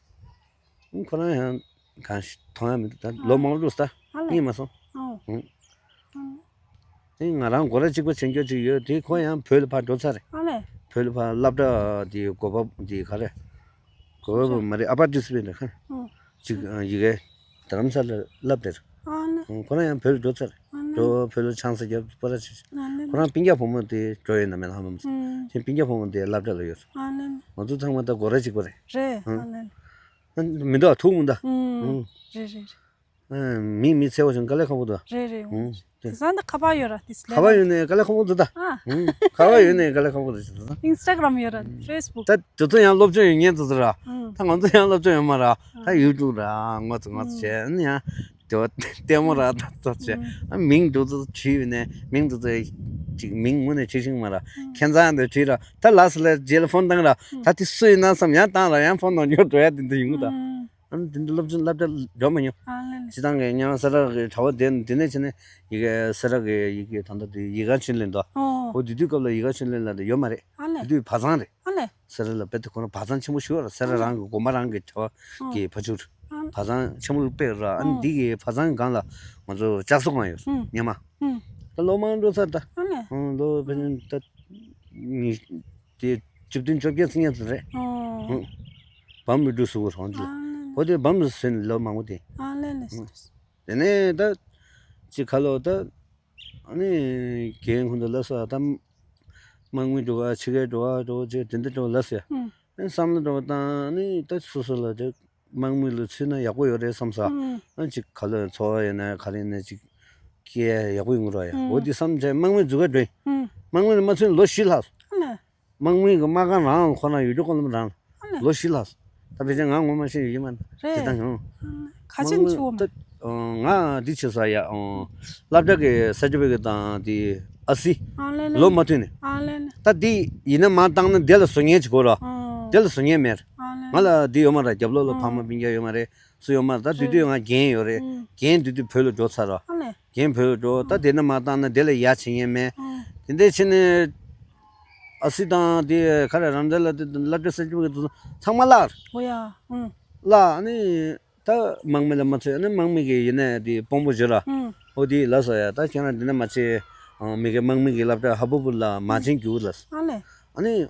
ཨང་། ཁོ་རང་ཡང་གང་ཞིག་མཐོང་ཡ་མི་འདུག་ད་ལོ་མང་པོ་འགྲོ་ས། ཨ་ལེ། རྙེད་མ་སོང་། ཨང་། ཨང་། ཨང་། དེ་ང་རང་སྒོ་ར་གཅིག་པ་བྱེད་མཁན་ཅིག་ཡོད་དེ། ཁོ་ཡང་བོད་ལ་ཕར་འགྲོ་ཚར་རེད། ཨ་ལེ། བོད་ལ་ཕར་སློབ་གྲྭ་དེ་གོ་བབ་དེ་ག་རེ། གོ་བབ་མ་རེད། ཨ་པར་ཊི་སི་པེན་རེད་ཁ། ཨང་། ཅིག་ཨ་ཡི་གེ་རྡ་རམ་ས་ལ་བསླབ་དེར། ཨ་ནི། ཁོ་རང་ཡང་བོད་ལ་འགྲོ་ཚར། ཨ་ནི། འགྲོ་བོད་ལ་ཆང་ས་རྒྱབ་པ་ར་ཆེ། ཨ་ནི། ཁོ་རང་སྤུན་ཀྱག་བུ་མོ་དེ་འགྲོ་ཡོད་ན་མེད་ན་ཧ་མ་མ་སོང་། ཨང་། ཁྱེད་སྤུན་ཀྱག་བུ་མོ་དེ་སློབ་གྲྭ་ལ་ཡོད། ཨ་ནི། ང་ཚོ་ཚང་མ་ད་སྒོ་ར་གཅིག་པ་རེད། རེད། ཨ་ཨ་ནི། ནི། མི་འདུག་ཐུག་མི་འདུག་ཨང་། ཨང་། རེད་རེད་རེད། ཨ། མི་མི་ཚེ་བ་བྱུང་དཀའ་ལས་ཁག་པོ་འདུག་རེད་རེད། ཨང་། དེ་ས་འདི་ཁ་པར་ཡོད་ར་དེ་ལས། ཁ་པར་ཡོད་ནས་དཀའ་ལས་ཁག་པོ་འདུག་ད། ཨ། ཨང་། ཁ་པར་ཡོད་ནས་དཀའ་ལས་ཁག་པོ་འདུག་ཟེར་ད། ཨིན་སི་ཊ་གྷ་རམ་ཡོད་ར་ཕེ་སི་བུག་ད་དེ་ཚོ་ཡང་སློབ་སྦྱོང་ཡོད་མཁན་དེ་ཚོ་ར། ཨང་། ད་ང་ཚོ་ཡང་སློབ་སྦྱོང་ཡོད་མ་ར། ཨང་། ད་ཡུ་ཊུབ་ར་ངོ་ཚ་ངོ་ཚ་བྱས་ཨ་ནི་ཡང་། དེ་བ་ལྟད་མོ་ར་ད་ཚོ་བྱས། ཨང་། ཨ་མིང་འདུག་ཚོ་བྲིས་ཡོད་ནས་མིང་འདུག་ཚོ་ཅིག་མིང་དངོས་གནས་བྲིས་ཤིང་མ་ར། ཨང་། ཁྱད་མཚར་འདི་བྲིས་ར་ད་ལ་སི་ལ་རྗེས་ལ་ཕོན་བཏང་ར། ཨང་། ད་དེ་སུ་ཡིན་ན་བསམ་ཡང་བཏང་ར་ཡང་ཕོན་ནང་འགྱོ་འགྲོ་ཡ་དེ་འདྲ་ཡོང་གི་ད། ཨང་། ཨ་ནི་དེ་འདྲ་སློབ་ཆེན་སློབ་གྲྭ་འགྲོ་མ་མྱོང་། ཨ་ལེ་ལེ། སྤྱི་བཏང་གི་ཉམས་སེ་ར་གི་གྲྭ་བ་དེ་དེ་ནས་བྱས་ནས་ཡི་གེ་སེ་ར་གི་ཡི་གེ་ད་ལྟ་དེ་ཡི་གེ་ཆོས་གླིང་དོ། ཨོ། འོ་དེ་དུས་སྐབས་ལ་ཡི་གེ་ཆོས་གླིང་ལ་དེ་ཡོད་མ་རེད། ཨ་ལེ། དེ་དུས་བ་ཚང་རེད། ཨ་ལེ། སེ་ར་ལ་དཔེ་དེ་ཁོ་རང་བ་ཚང་ཆེན་པོ་ཞིག་ཡོད་རེད། སེ་ར་ཨ་ལེ། རང་གི་དགོན་པ་རང་གི་གྲྭ་བ་ཨོ། གི་ཕ་ཆུ་རེད། ཨ་ལེ། བ་ཚང་ཆེན་པོ་དཔེ་ཡོད་རེད། ཨ་ནི་ཨོ། འདི་གི་བ་ཚང་སྒང་ལ་ང་ཚོ་ལྕགས་ཟོག་མ་ཡོད་རེད། ཨུ། ཉི་མ། ཨུ། ད་ལོ་མང་འགྲོ་ཚར་ད། ཨ་ལེ། ཨུ། ལོ་ཕལ་ཆེར་ད། ཉི་དེ་བཅུ་བདུན་བཅོ་བརྒྱད་ཚིག་ཉན་ཚོད་རེད། ཨོ། ཨང་། བམ་རུ་འགྲོ་སུ་གོ་རང་ཅི། ཨ་ལེ། འོ་དེ་བམ་རུ་སོན་ལོ་མང་པོ་དེ། ཨ་ལེ་ལེ། ཨང་། དེ་ནས་ད་ཅི་ཁ་ལོ་ད་ཨ་ནི་རྒན་ཁོང་ཚོ་ལ་སོ་ད་དམག་མི་འགྲོ་བ་ཕྱི་རྒྱལ་འགྲོ་བ་འགྲོ་བ་ཅི་དེ་འདྲ་འགྲོ་བ་ལ་སོ་ཡ། ཨང་། ཨ་ནི་བསམ་བློ་འགྲོ་བ་དང་ཨ་ནི་ད་སོ་སོ་ལ་དེ། དམག་མི་ལ་ཚུད་ན་ཡག་པོ་ཡོད་རེད་བསམ་ས། ཨང་། ཨ་ཅིག་ག་ལ་འཚོ་བ་ཡོད་ན་ག་རེ་ཡིན་ན་ཅིག་སྐྱེ་ཡག་པོ་ཡོང་གི་རེད་ཡ། ཨང་། འོ་དེ་བསམ་བྱས་དམག་མི་འཛུལ་ག་འགྲོ་ཡིན། ཨང་། དམག་མི་ལ་མ་ཚུད་ལོ་བཞི་ལྷག་ཨ་ལེ། དམག་མི་གི་དམག་ཁང་རང་ཁོ་རང་ཡུལ་གྲུ་ཀོ་ལམ་རང་ཨ་ལེ། ལོ་བཞི་ལྷག་ད་ཕལ་ཆེར་ང་ངོ་མ་ཤེས་ཡོད་ཀྱི་མ་རེད། དེ་ད་ཡང་། ཨ་ལེ། ཁ་ཆེམས་ཆུ་བོ་མ། ད་ང་འདི་བྱེད་ས་ཡ། སློབ་གྲྭ་གི་ས་ཆ་བའི་གི་དང་དེ་ཨ་སི། ཨ་ལེ་ལེ། ལོ་མ་མཐུད་ནས། ཨ་ལེ་ལེ། ད་དེ་ཡིན་ན་མ་བཏང་ན་དེ་ལ་བཟོ་མཁན་ཅིག་དགོས་ར། ཨང་། དེ་ལ་བཟོ་མཁན་མེད། ཨ་ལེ། ང་ལ་འདི་ཡོད་མ་རེད། རྒྱབ་ལོགས་ལ་ཨང་ཕ་མ་སྤུན་ཀྱག་ཡོད་མ་རེད། སུ་ཡོད་མ་རེད། ད་དུས་དུས་ང་རྒན་ཡོད་རེད། ཨང་། རྒན་དུས་དུས་བོད་ལ་འགྲོ་ཚར་ར། ཨ་ལེ། རྒན་བོད་ལ་འགྲོ་ད་ཨང་དེ་ན་མ་བཏང་ན་དེ་ལ་ཡ་བྱེད་མཁན་མེད། ཨང་། དེ་འདྲ་བྱས་ནས་ཨ་སི་དང་དེ་ག་རེ་རང་འདྲ་ལ་དེ་སློབ་གྲྭ་གསར་འགྱུར་གི་དུས་ཚང་མ་བརླག་རེད། འོ་ཡ། ཨང་། བརླག་ཨ་ནི། ད་དམག་མི་ལ་མ་ཚོད་ཨ་ནི་དམག་མི་གི་ཡིན་ནའི་དེ་དཔོན་པོ་བྱོས་ར། ཨང་། ཨོ་དེ་ལ་སོ་ཡ་ད་ཁྱེད་རང་འདི་ན་མ་ཚད། མི་གི་དམག་མི་གི་སློབ་གྲྭ་ཧ་པུ་པུ་ལ་མ་བྱན་རྒྱུག་ལ། ཨ་ལེ། ཨ་ནི།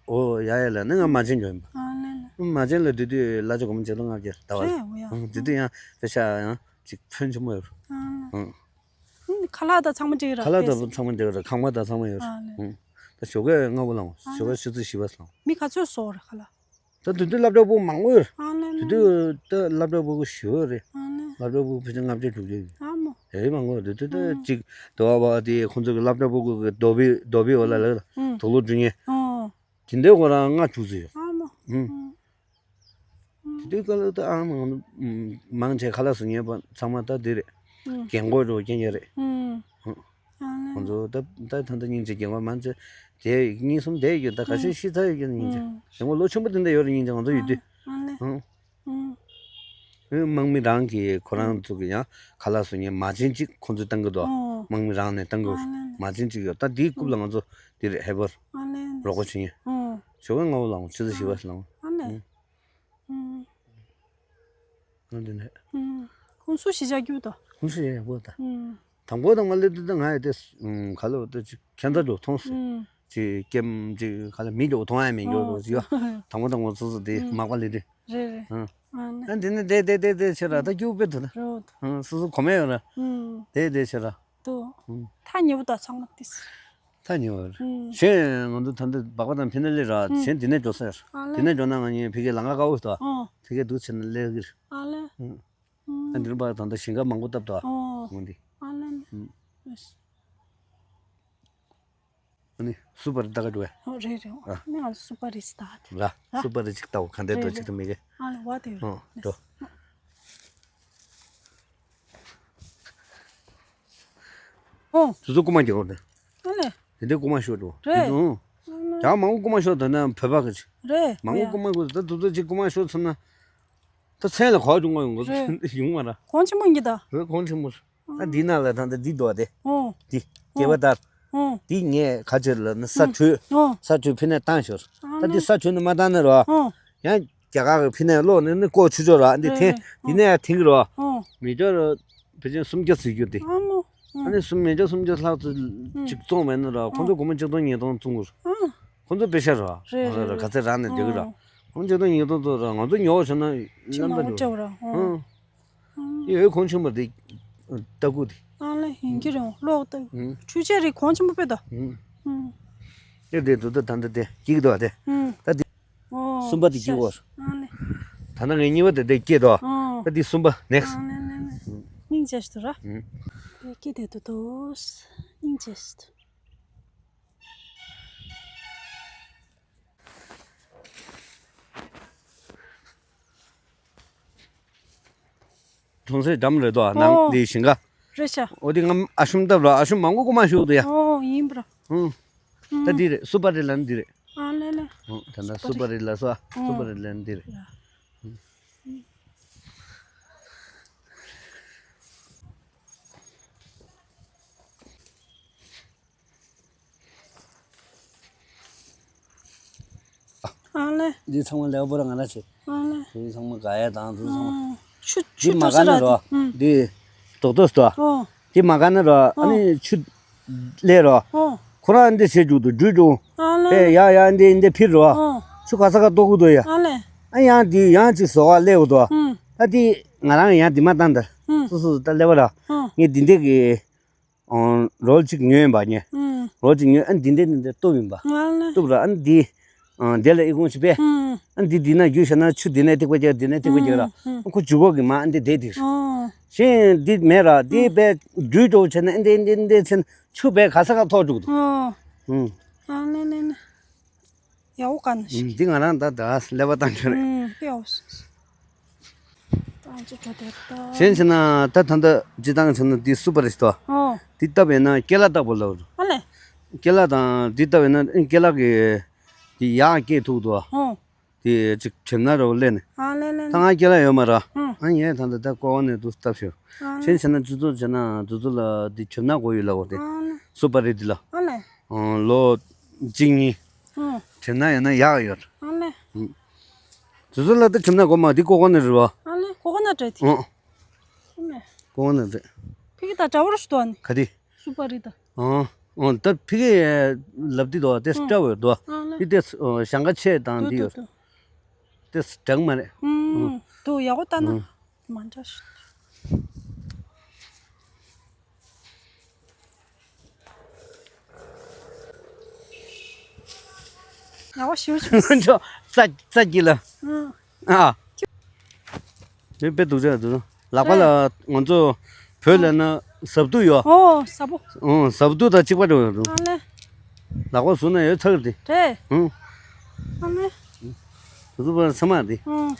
ཨོ་ཡ་ཡ་ལ་ནི་ང་མ་བྱན་རྒྱུག་ཡིན་པ། ཨ་ལེ་ལེ། མ་བྱན་ལ་དུས་དུས་གླ་ཆ་སྒོར་མོ་བརྒྱ་དང་ལྔ་བརྒྱ་ཟླ་བ་ལ། རེད་འོ་ཡ། ཨང་དུས་དུས་ཡང་དཔེ་ཆ་ཡང་ཅིག་ཕོན་ཆེན་པོ་ཡོད། ཨ་ལེ། ཨང་། ཨང་། ཁ་ལག་དང་ཚང་མ་འགྲིག་ར། ཁ་ལག་དང་ཚང་མ་འགྲིག་ར། ཁང་པ་དང་ཚང་མ་ཡོད་ར། ཨ་ལེ། ཨང་། ད་ཞོགས་ཀས་སྔ་པོ་ལངས། ཨ་ལེ། ཞོགས་ཀས་ཆུ་ཚོད་བཞི་པ་ལངས། མི་ག་ཚོད་བཟོ་ར་ཁ་ལག་ད་དེ་དུས་སློབ་གྲྭ་པོ་མང་པོ་ཡོད་རེད། ཨ་ལེ་ལེ། དེ་དུས་ད་སློབ་གྲྭ་པོ་ཞེ་པོ་རེད། ཨ་ལེ། སློབ་གྲྭ་པོ་ཕལ་ཆེར་ལྔ་བརྒྱ་དྲུག་བརྒྱ་ཡོད། ཨ་མོ། ཨེ་མང་པོ་དེ་དུས་ད་ཨང་། ཅིག་དེ་བ་བ་དེ་ཁོང་ཚོ་གི་སློབ་གྲྭ་པོ་གི་རྡོ་བི་རྡོ་བི་འོ་ལ་ལ་ཨང་། དུག་ལོག་འཇུ་མཁན། ཨོ། དེ་འདྲའི་སྐོར་རང་ལྔ་དྲུག་ཙམ་ཡོད། ཨ་མོ། ཨང་། ཨང་། དེ་དུས་སྐབས་ལ་ད་ཨང་མང་མང་ཆེ་ཁ་ལག་བཟོ་མཁན་པ་ཚང་མ་ད་དེ་རེད། ཨང་། རྒན་གོག་འགྲོ་རྐྱང་རྐྱང་རེད། ཨང་། ཨང་། ཨ་ལེ། ང་ཚོ་ད་ད་ད་ད་སྙིང་རྗེ་རྒན་གོག་མང་ཆེ་དེ་གཉིས་གསུམ་བསྡད་ཡོད། ད་ཁ་ཤས་ཤི་ཚར་ཡོད་ཀྱང་སྙིང་རྗེ། ཨང་། རྒན་གོག་ལོ་ཆེན་པོ་དེ་འདྲ་ཡོད་རེད་སྙིང་རྗེ་ང་ཚོ་ཡོད་དུས། ཨ་ལེ། ཨང་། ཨང་། ཨེ་དམག་མི་རང་གིས་ཁོ་རང་ཚོ་གི་ཡང་ཁ་ལག་བཟོ་མཁན་མ་བྱན་གཅིག་ཁོང་ཚོས་བཏང་གི་འདུག་ཨོ། དམག་མི་རང་ནས་བཏང་གི་ཨ་ལེ་ལེ། མ་བྱན་གཅིག་ཡོད། ད་དེའི་རྐུབ་ལ་ང་ཚོ་དེ་རེད་ཧེ་བར་ཨ་ལེ་ལེ། རོགས་པ་བྱེད་མཁན། ཨོ། ཞོགས་པ་སྔ་པོ་ལངས་ཆུ་ཚོད་བཞི་པ་ལངས། ཨ་ལེ། ཨང་། ཨང་། ཨང་། ཨང་དེ་ནས། ཨང་། ཁོང་ཚོ་གཞིས་ཆགས་རྒྱུག་དང་། ཁོང་ཚོ་ཡག་པོ་དང་། ཨང་། དང་པོ་དང་མ་སླེབས་དུས་ད་ང་ཡི་དེ་ཨང་ག་ལ་འོ་ད་ཅིག་ཁྱད་མཚར་འགྲོ་མཐོང་སོང་། ཨང་། ཅིག་ཀེམ་ཅིག་ག་ལ་མི་འགྲོ་མཐོང་ཡ་མི་འགྱོ་འགྲོ་ཅིག་ཡོད། ཨང་། དང་པོ་དང་པོ་སོ་སོ་དེ་ཨང་མག་པ་ལས་དུས། རེད་རེད། ཨང་། ཨ་ནི། ཨ་འདི་ནི་དེ་དེ་དེ་དེ་ཆེ་ར་ད་རྒྱུག་པའི་དུ་ན། རོ། ཨང་སོ་སོ་གོ་མེད་ཡོད་ར། ཨང་། དེ་དེ་ཆེ་ར། དོ། ཨང་། ཐག་ཉེ་བོ་ད་ཚང་མ་ཏིས། ཐག་ཉེ་བོ་ར། ཨང་། གཞན་ང་ཚོ་ད་འདི་སྦག་པ་དང་ཕི་ན་ལི་ར། ཨང་། གཞན་འདི་ནས་འགྲོ་ས་ཡོད། ཨ་ལེ། འདི་ནས་འགྲོ་ན་ང་གཉིས་ཕི་གའི་ལང་ཀ་དཀར་པོ་ཞིག་འདུག་ཨང་། ཕི་གའི་འདུག་ཆེ་ན་ལེ་གིར། ཨ་ལེ། ཨང་། ཨང་། ཨ་འདིར་འབག་ད་ད་ཞིང་ཁ་མང་པོ་བཏབ་འདུག་ཨང་། ཨང་འདི། ཨ་ལེ་ལེ། ཨང་། ཨ་ནི་སུ་པར་ལྟ་ག་འགྲོ་བས། ཨོ་རེད་རེད། ཨ་ནི་ང་སུ་པར་རིས་ལྟ་ག་ར། ཨ་སུ་པར་རིས་ཅིག་ལྟའོ་ག་འདྲ་འདུག་རེད་ཅིག་ཏུ་མི་གེ། ཨ་ལེ་བ་དེ་ཨོ་རེད། འགྲོ། ཨོ། དེ་ཚོ་རྐུ་མ་རྒྱག་རོགས་དེ། ཨ་ལས། དེ་འདྲའི་རྐུ་མ་ཤོར་འགྲོ། རེད། དེ་ཚོ་ཨང་། ཨ་ལས། ཇག་མང་པོ་རྐུ་མ་ཤོར་དོ་ན་བོད་པ་གི་ཅིག་རེད། མང་པོ་རྐུ་མ་རྐུ་ད་དེ་ཚོ་ཅིག་རྐུ་མ་ཤོར་ཚར་ན། ད་མཚན་ལ་གོ་བྱུང་བ་ཡོང་གི་རེད། ཡོང་མ་ར། གོང་ཆེན་མོ་ཡིན་གྱི་ད། རེད་གོང་ཆེན་མོ། ད་འདི་ནང་ལ་ད་ད་འདི་འདུག་སྟེ། ཨོ། འདི། སྐྱེས་པ་ལྟར། ཨོ། འདི་ངས་ག་ཚོད་ལ་ན་ས་ཨོ། འཕྲོས། ཨོ། ས་འཕྲོས་ཕི་ནས་བཏང་ཤོར། ཨ་ད་འདི་ནི། ས་འཕྲོས་ནས་མ་བཏང་ན་རོ། ཨོ། ཡང་རྒྱ་གར་གི་ཕི་ནས་ལོག་ནས་ནི་ལྐོག་ཆུ་ཆོག་རོ། འདི་རེད་འཐེན། རེད། འདི་ནས་ཡང་འཐེན་གི་རོ། ཨོ། མི་འགྲོ་རོ། ཕལ་ཆེར་སུམ་བརྒྱ་ཟིག་རྒྱུ་དེ། ཨ་མོ། ཨ་ནི་སུམ་མི་འགྲོ་སུམ་བརྒྱ་ལྷག་ཙམ་ཨོ། ཅིག་བཙོང་མེད་ན་རོ། ཁོང་ཚོ་ཨོ། སྒོར་མོ་ཆིག་སྟོང་ཉིས་སྟོང་བཙོང་གི་རོ། ཨོ། ཁོང་ཚོ་པེ་ཤ་རོ། རེད་རེད་རེད། ག་ཚད་རག་ནས་འགྲིག་གི་རོ། ཨོ། ཁོང་ཆིག་སྟོང་ཉིས་སྟོང་བཙོང་རོ། ང་ཚོ་ཉོ་བ་བྱུང་ན་ཅི་ལམ་མང་པོ་པ་འགྲོ། སྤྲད་པ་ར། ཨོ། ཨོ། ཨོ། ཡོད་གོང་ཆེན་པོ་དེ། ལྟ་སྐུ་དེ། ཨ་ལས་ཡིན་གྱི་རེད་ལོག་ལྟ། ཨུ། འཕྲུལ་ཆས་རིགས་གོང་ཆེན་པོ་དཔེ་ད། ཨུ། ཨུ། དེ་དེ་དུ་ད་ད་འདི་དེ་སྐྱིད་འདུག་དེ། ཨུ། ད་དེ། ཨོ། གསུམ་པ་དེ་སྐྱིད་གོ། ཨ་ལས། ད་ནང་ངའི་གཉིས་པ་དེ་དེ་སྐྱིད་དོ། ཨོ། ད་དེ་གསུམ་པ་ནེགསི། ཨ་ལས་ལས་ལས། སྙིང་རྗེ་ཞིག་འདུག་ར། ཨུ། དེ་སྐྱིད་དེ་དུ་དུ། སྙིང་རྗེ་ཞིག་འདུག་གྲོང་གསེབ་འགྲམ་རེད་དོ། ནང་ཨོ། འདི་ཞིང་ཁ། རེད་ཤག་ཨོ་དེ་ང་ཨ་ཤུམ་བཏབ་ར། ཨ་ཤུམ་མང་པོ་རྐུ་མ་ཤོར་འདུག་ཡ། ཨོ་ཡིན་པ་ར། ཧུང་། ད་ཨུ། འདི་རེད། སུ་པ་རི་ལ་འདི་རེད། ཨ་ལས་ལས། ཧུང་། ད་ད་སུ་པ་རི་ལ་སོ། ཨ། སུ་པ་རི་ལ་འདི་རེད། ཡ། ཨ་ལས། འདི་ཚང་མ་ལེགས་པོ་ར་ང་ལ་བྱེད། ཨ་ལས། འདི་ཚང་མ་ག་ཡ་དང་འདི་ཚང་མ། ཨ། ཆུ་ཆུ་འདི་མ་ག་ན་ར། ཨུ། འདི་རྡོག་རྡོག་སྟོ། ཨོ། འདི་མ་ག་ན་ར། ཨ་ཨོ། ནི་ཆུ་ལས་ར། ཨོ། ཁོ་རང་འདི་བྱེད་རྒྱུ་འདུག་འགྲུལ་འགྲོ། ཨ་ལས། ཨེ་ཡ་ཡ་འདི་འདི་ཕིར་ར། ཨོ། ཆུ་ག་ས་ག་ལྟོ་གུ་འདུག་ཡ། ཨ་ལས། ཨ་ཡང་འདི་ཡང་ཅིག་བཟོ་བ་ལེགས་འདུག་ཨུ། ད་འདི་ང་རང་ཡང་འདི་མ་བཏང་ད། ཨུ། སུ་སུ་ད་ལེགས་པ་ར། ཨོ། ངས་འདི་འདི་གི་ཨང་། རོལ་གཅིག་ཉོས་ཡིན་པ་ངས། ཨང་། རོལ་གཅིག་ཉོས། ཨ་འདི་འདྲ་འདི་འདྲ་གཏུབ་ཡིན་པ། ང་ལ། གཏུབ་ར། ཨ་འདི། ཨང་། འདི་ལ་ཨི་ཁུང་ཞིག་པས། ཨང་། ཨ་འདི་འདི་ན་རྒྱུ་བྱས་ན་ཆུ་འདི་ནས་ཐིགས་པ་རྒྱག་འདི་ནས་ཐིགས་པ་རྒྱག་ར། ཨང་། ཨང་། ཁོ་འཇུག་གོ་གི་མ་ཨ་འདི་བསྡད་དེ། ཨང་། གཞན་འདི་མེད་ར། འདི་ཨང་། པས་རྒྱུ་འགྲོ་བྱས་ན་ཨ་འདི་འདི་འདི་བྱས་ན་ཆུ་པས་ག་ས་ག་ཐོག་འཇུག་འདུག་ཨང་། ཨང་། ཨ་ལེ་ལེ་ལེ། ཡག་པོ་ག་ནས། ཨུམ། འདི་ང་རང་ད་ད་ལས་པ་བཏང་ཆོག་རེད། ཨུམ། དཔེ་ཡག་པོ། ད་ཅི་འགྲོ་དེ་ད། གཞན་བྱས་ན་ད་ད་ལྟ་སྤྱི་བཏང་བྱས་ན་འདི་སུ་པར་རེད་དོ། ཨོ། འདི་བཏབ་ཡིན་ན་ཀེ་ལ་བཏབ་པ་ལབ། ཨ་ལེ། ཀེ་ལ་དང་འདི་བཏབ་ཡིན་ན་ཀེ་ལ་གི་འདི་ཡག་སྐྱེས་ཐུབ་དོ། ཨོ། དེ་ཅིག་གྲིབ་ནག་རོ་ལེན། ཨ་ལེ་ལེ། ད་ང་ཀེ་ལ་ཡོད་མ་ར། ཨང་། ཨ་ངས་ད་ལྟ་ད་ཀོ་བ་ནས་འདུག་བཏབ་ཤོག་ཨ་ལེ། གཞན་བྱས་ན་ཅི་ཚོད་བྱས་ན་དེ་ཚོ་ལ་འདི་གྲིབ་ནག་དགོས་ཡོད་ལ་འོ་དེ། ཨ་ལེ། སུ་པར་རེད་འདི་ལ། ཨ་ལེ། ཨང་། ལོ་གཅིག་གཉིས། ཨང་། གྲིབ་ནག་ཡོད་ན་ཡག་ཡོད། ཨ་ལེ། ཨང་། དེ་ཚོ་ལ་ད་གྲིབ་ནག་དགོས་མ། འདི་ཀོ་ཀོ་ནཊ་རེད་བ། ཨ་ལེ། ཀོ་ཀོ་ནཊ་རེད་དེ། ཨང་། ཨ་ལེ། ཀོ་ཀོ་ནཊ་རེད། ཕ་གི་ད་འདྲ་བོ་ར་ཞིག་འདུག་ཨ་ནི། ག་དེ། སུ་པར་རེད་ད། ཨང་། ཨང་། ད་ཕ་གི་ལབ་དེ་དོ་དེ་ཨང་། འདྲ་བོ་དོ། ཨ་ལེ། དེ་དེ་ཞང་ཁ་ཆེ་དང་དེ་ཡོད། དེ་འདྲ་མ་རེད། ཨང་། དུ་ཡག་པོ་ལྟ་ན། ཨང་། མ་འདྲ་ཞིག་ཡག་པོ་ཞིག་བྱུང་། ཅོ་ཙ་ཙ་གི་ལ། ཨང་། ཨ། དེ་དཔེ་སྡུག་ཅག་འདུག་ལག་པ་ལ་ང་ཚོ་བོད་ལ་ན་ཟབ་ཏུ་ཡོད། ཨོ་ཟབ་པོ། ཨོ་ཟབ་ཏུ་དང་གཅིག་པ་འདྲ་བོ་འདུག་ཨ་ལེ། ལག་པ་ཟུར་ན་ཡོད་ཚར་དེ། རེད། ཨང་། ཨ་ལེ། ཟུར་པ་ཚང་མ་དེ། ཨང་།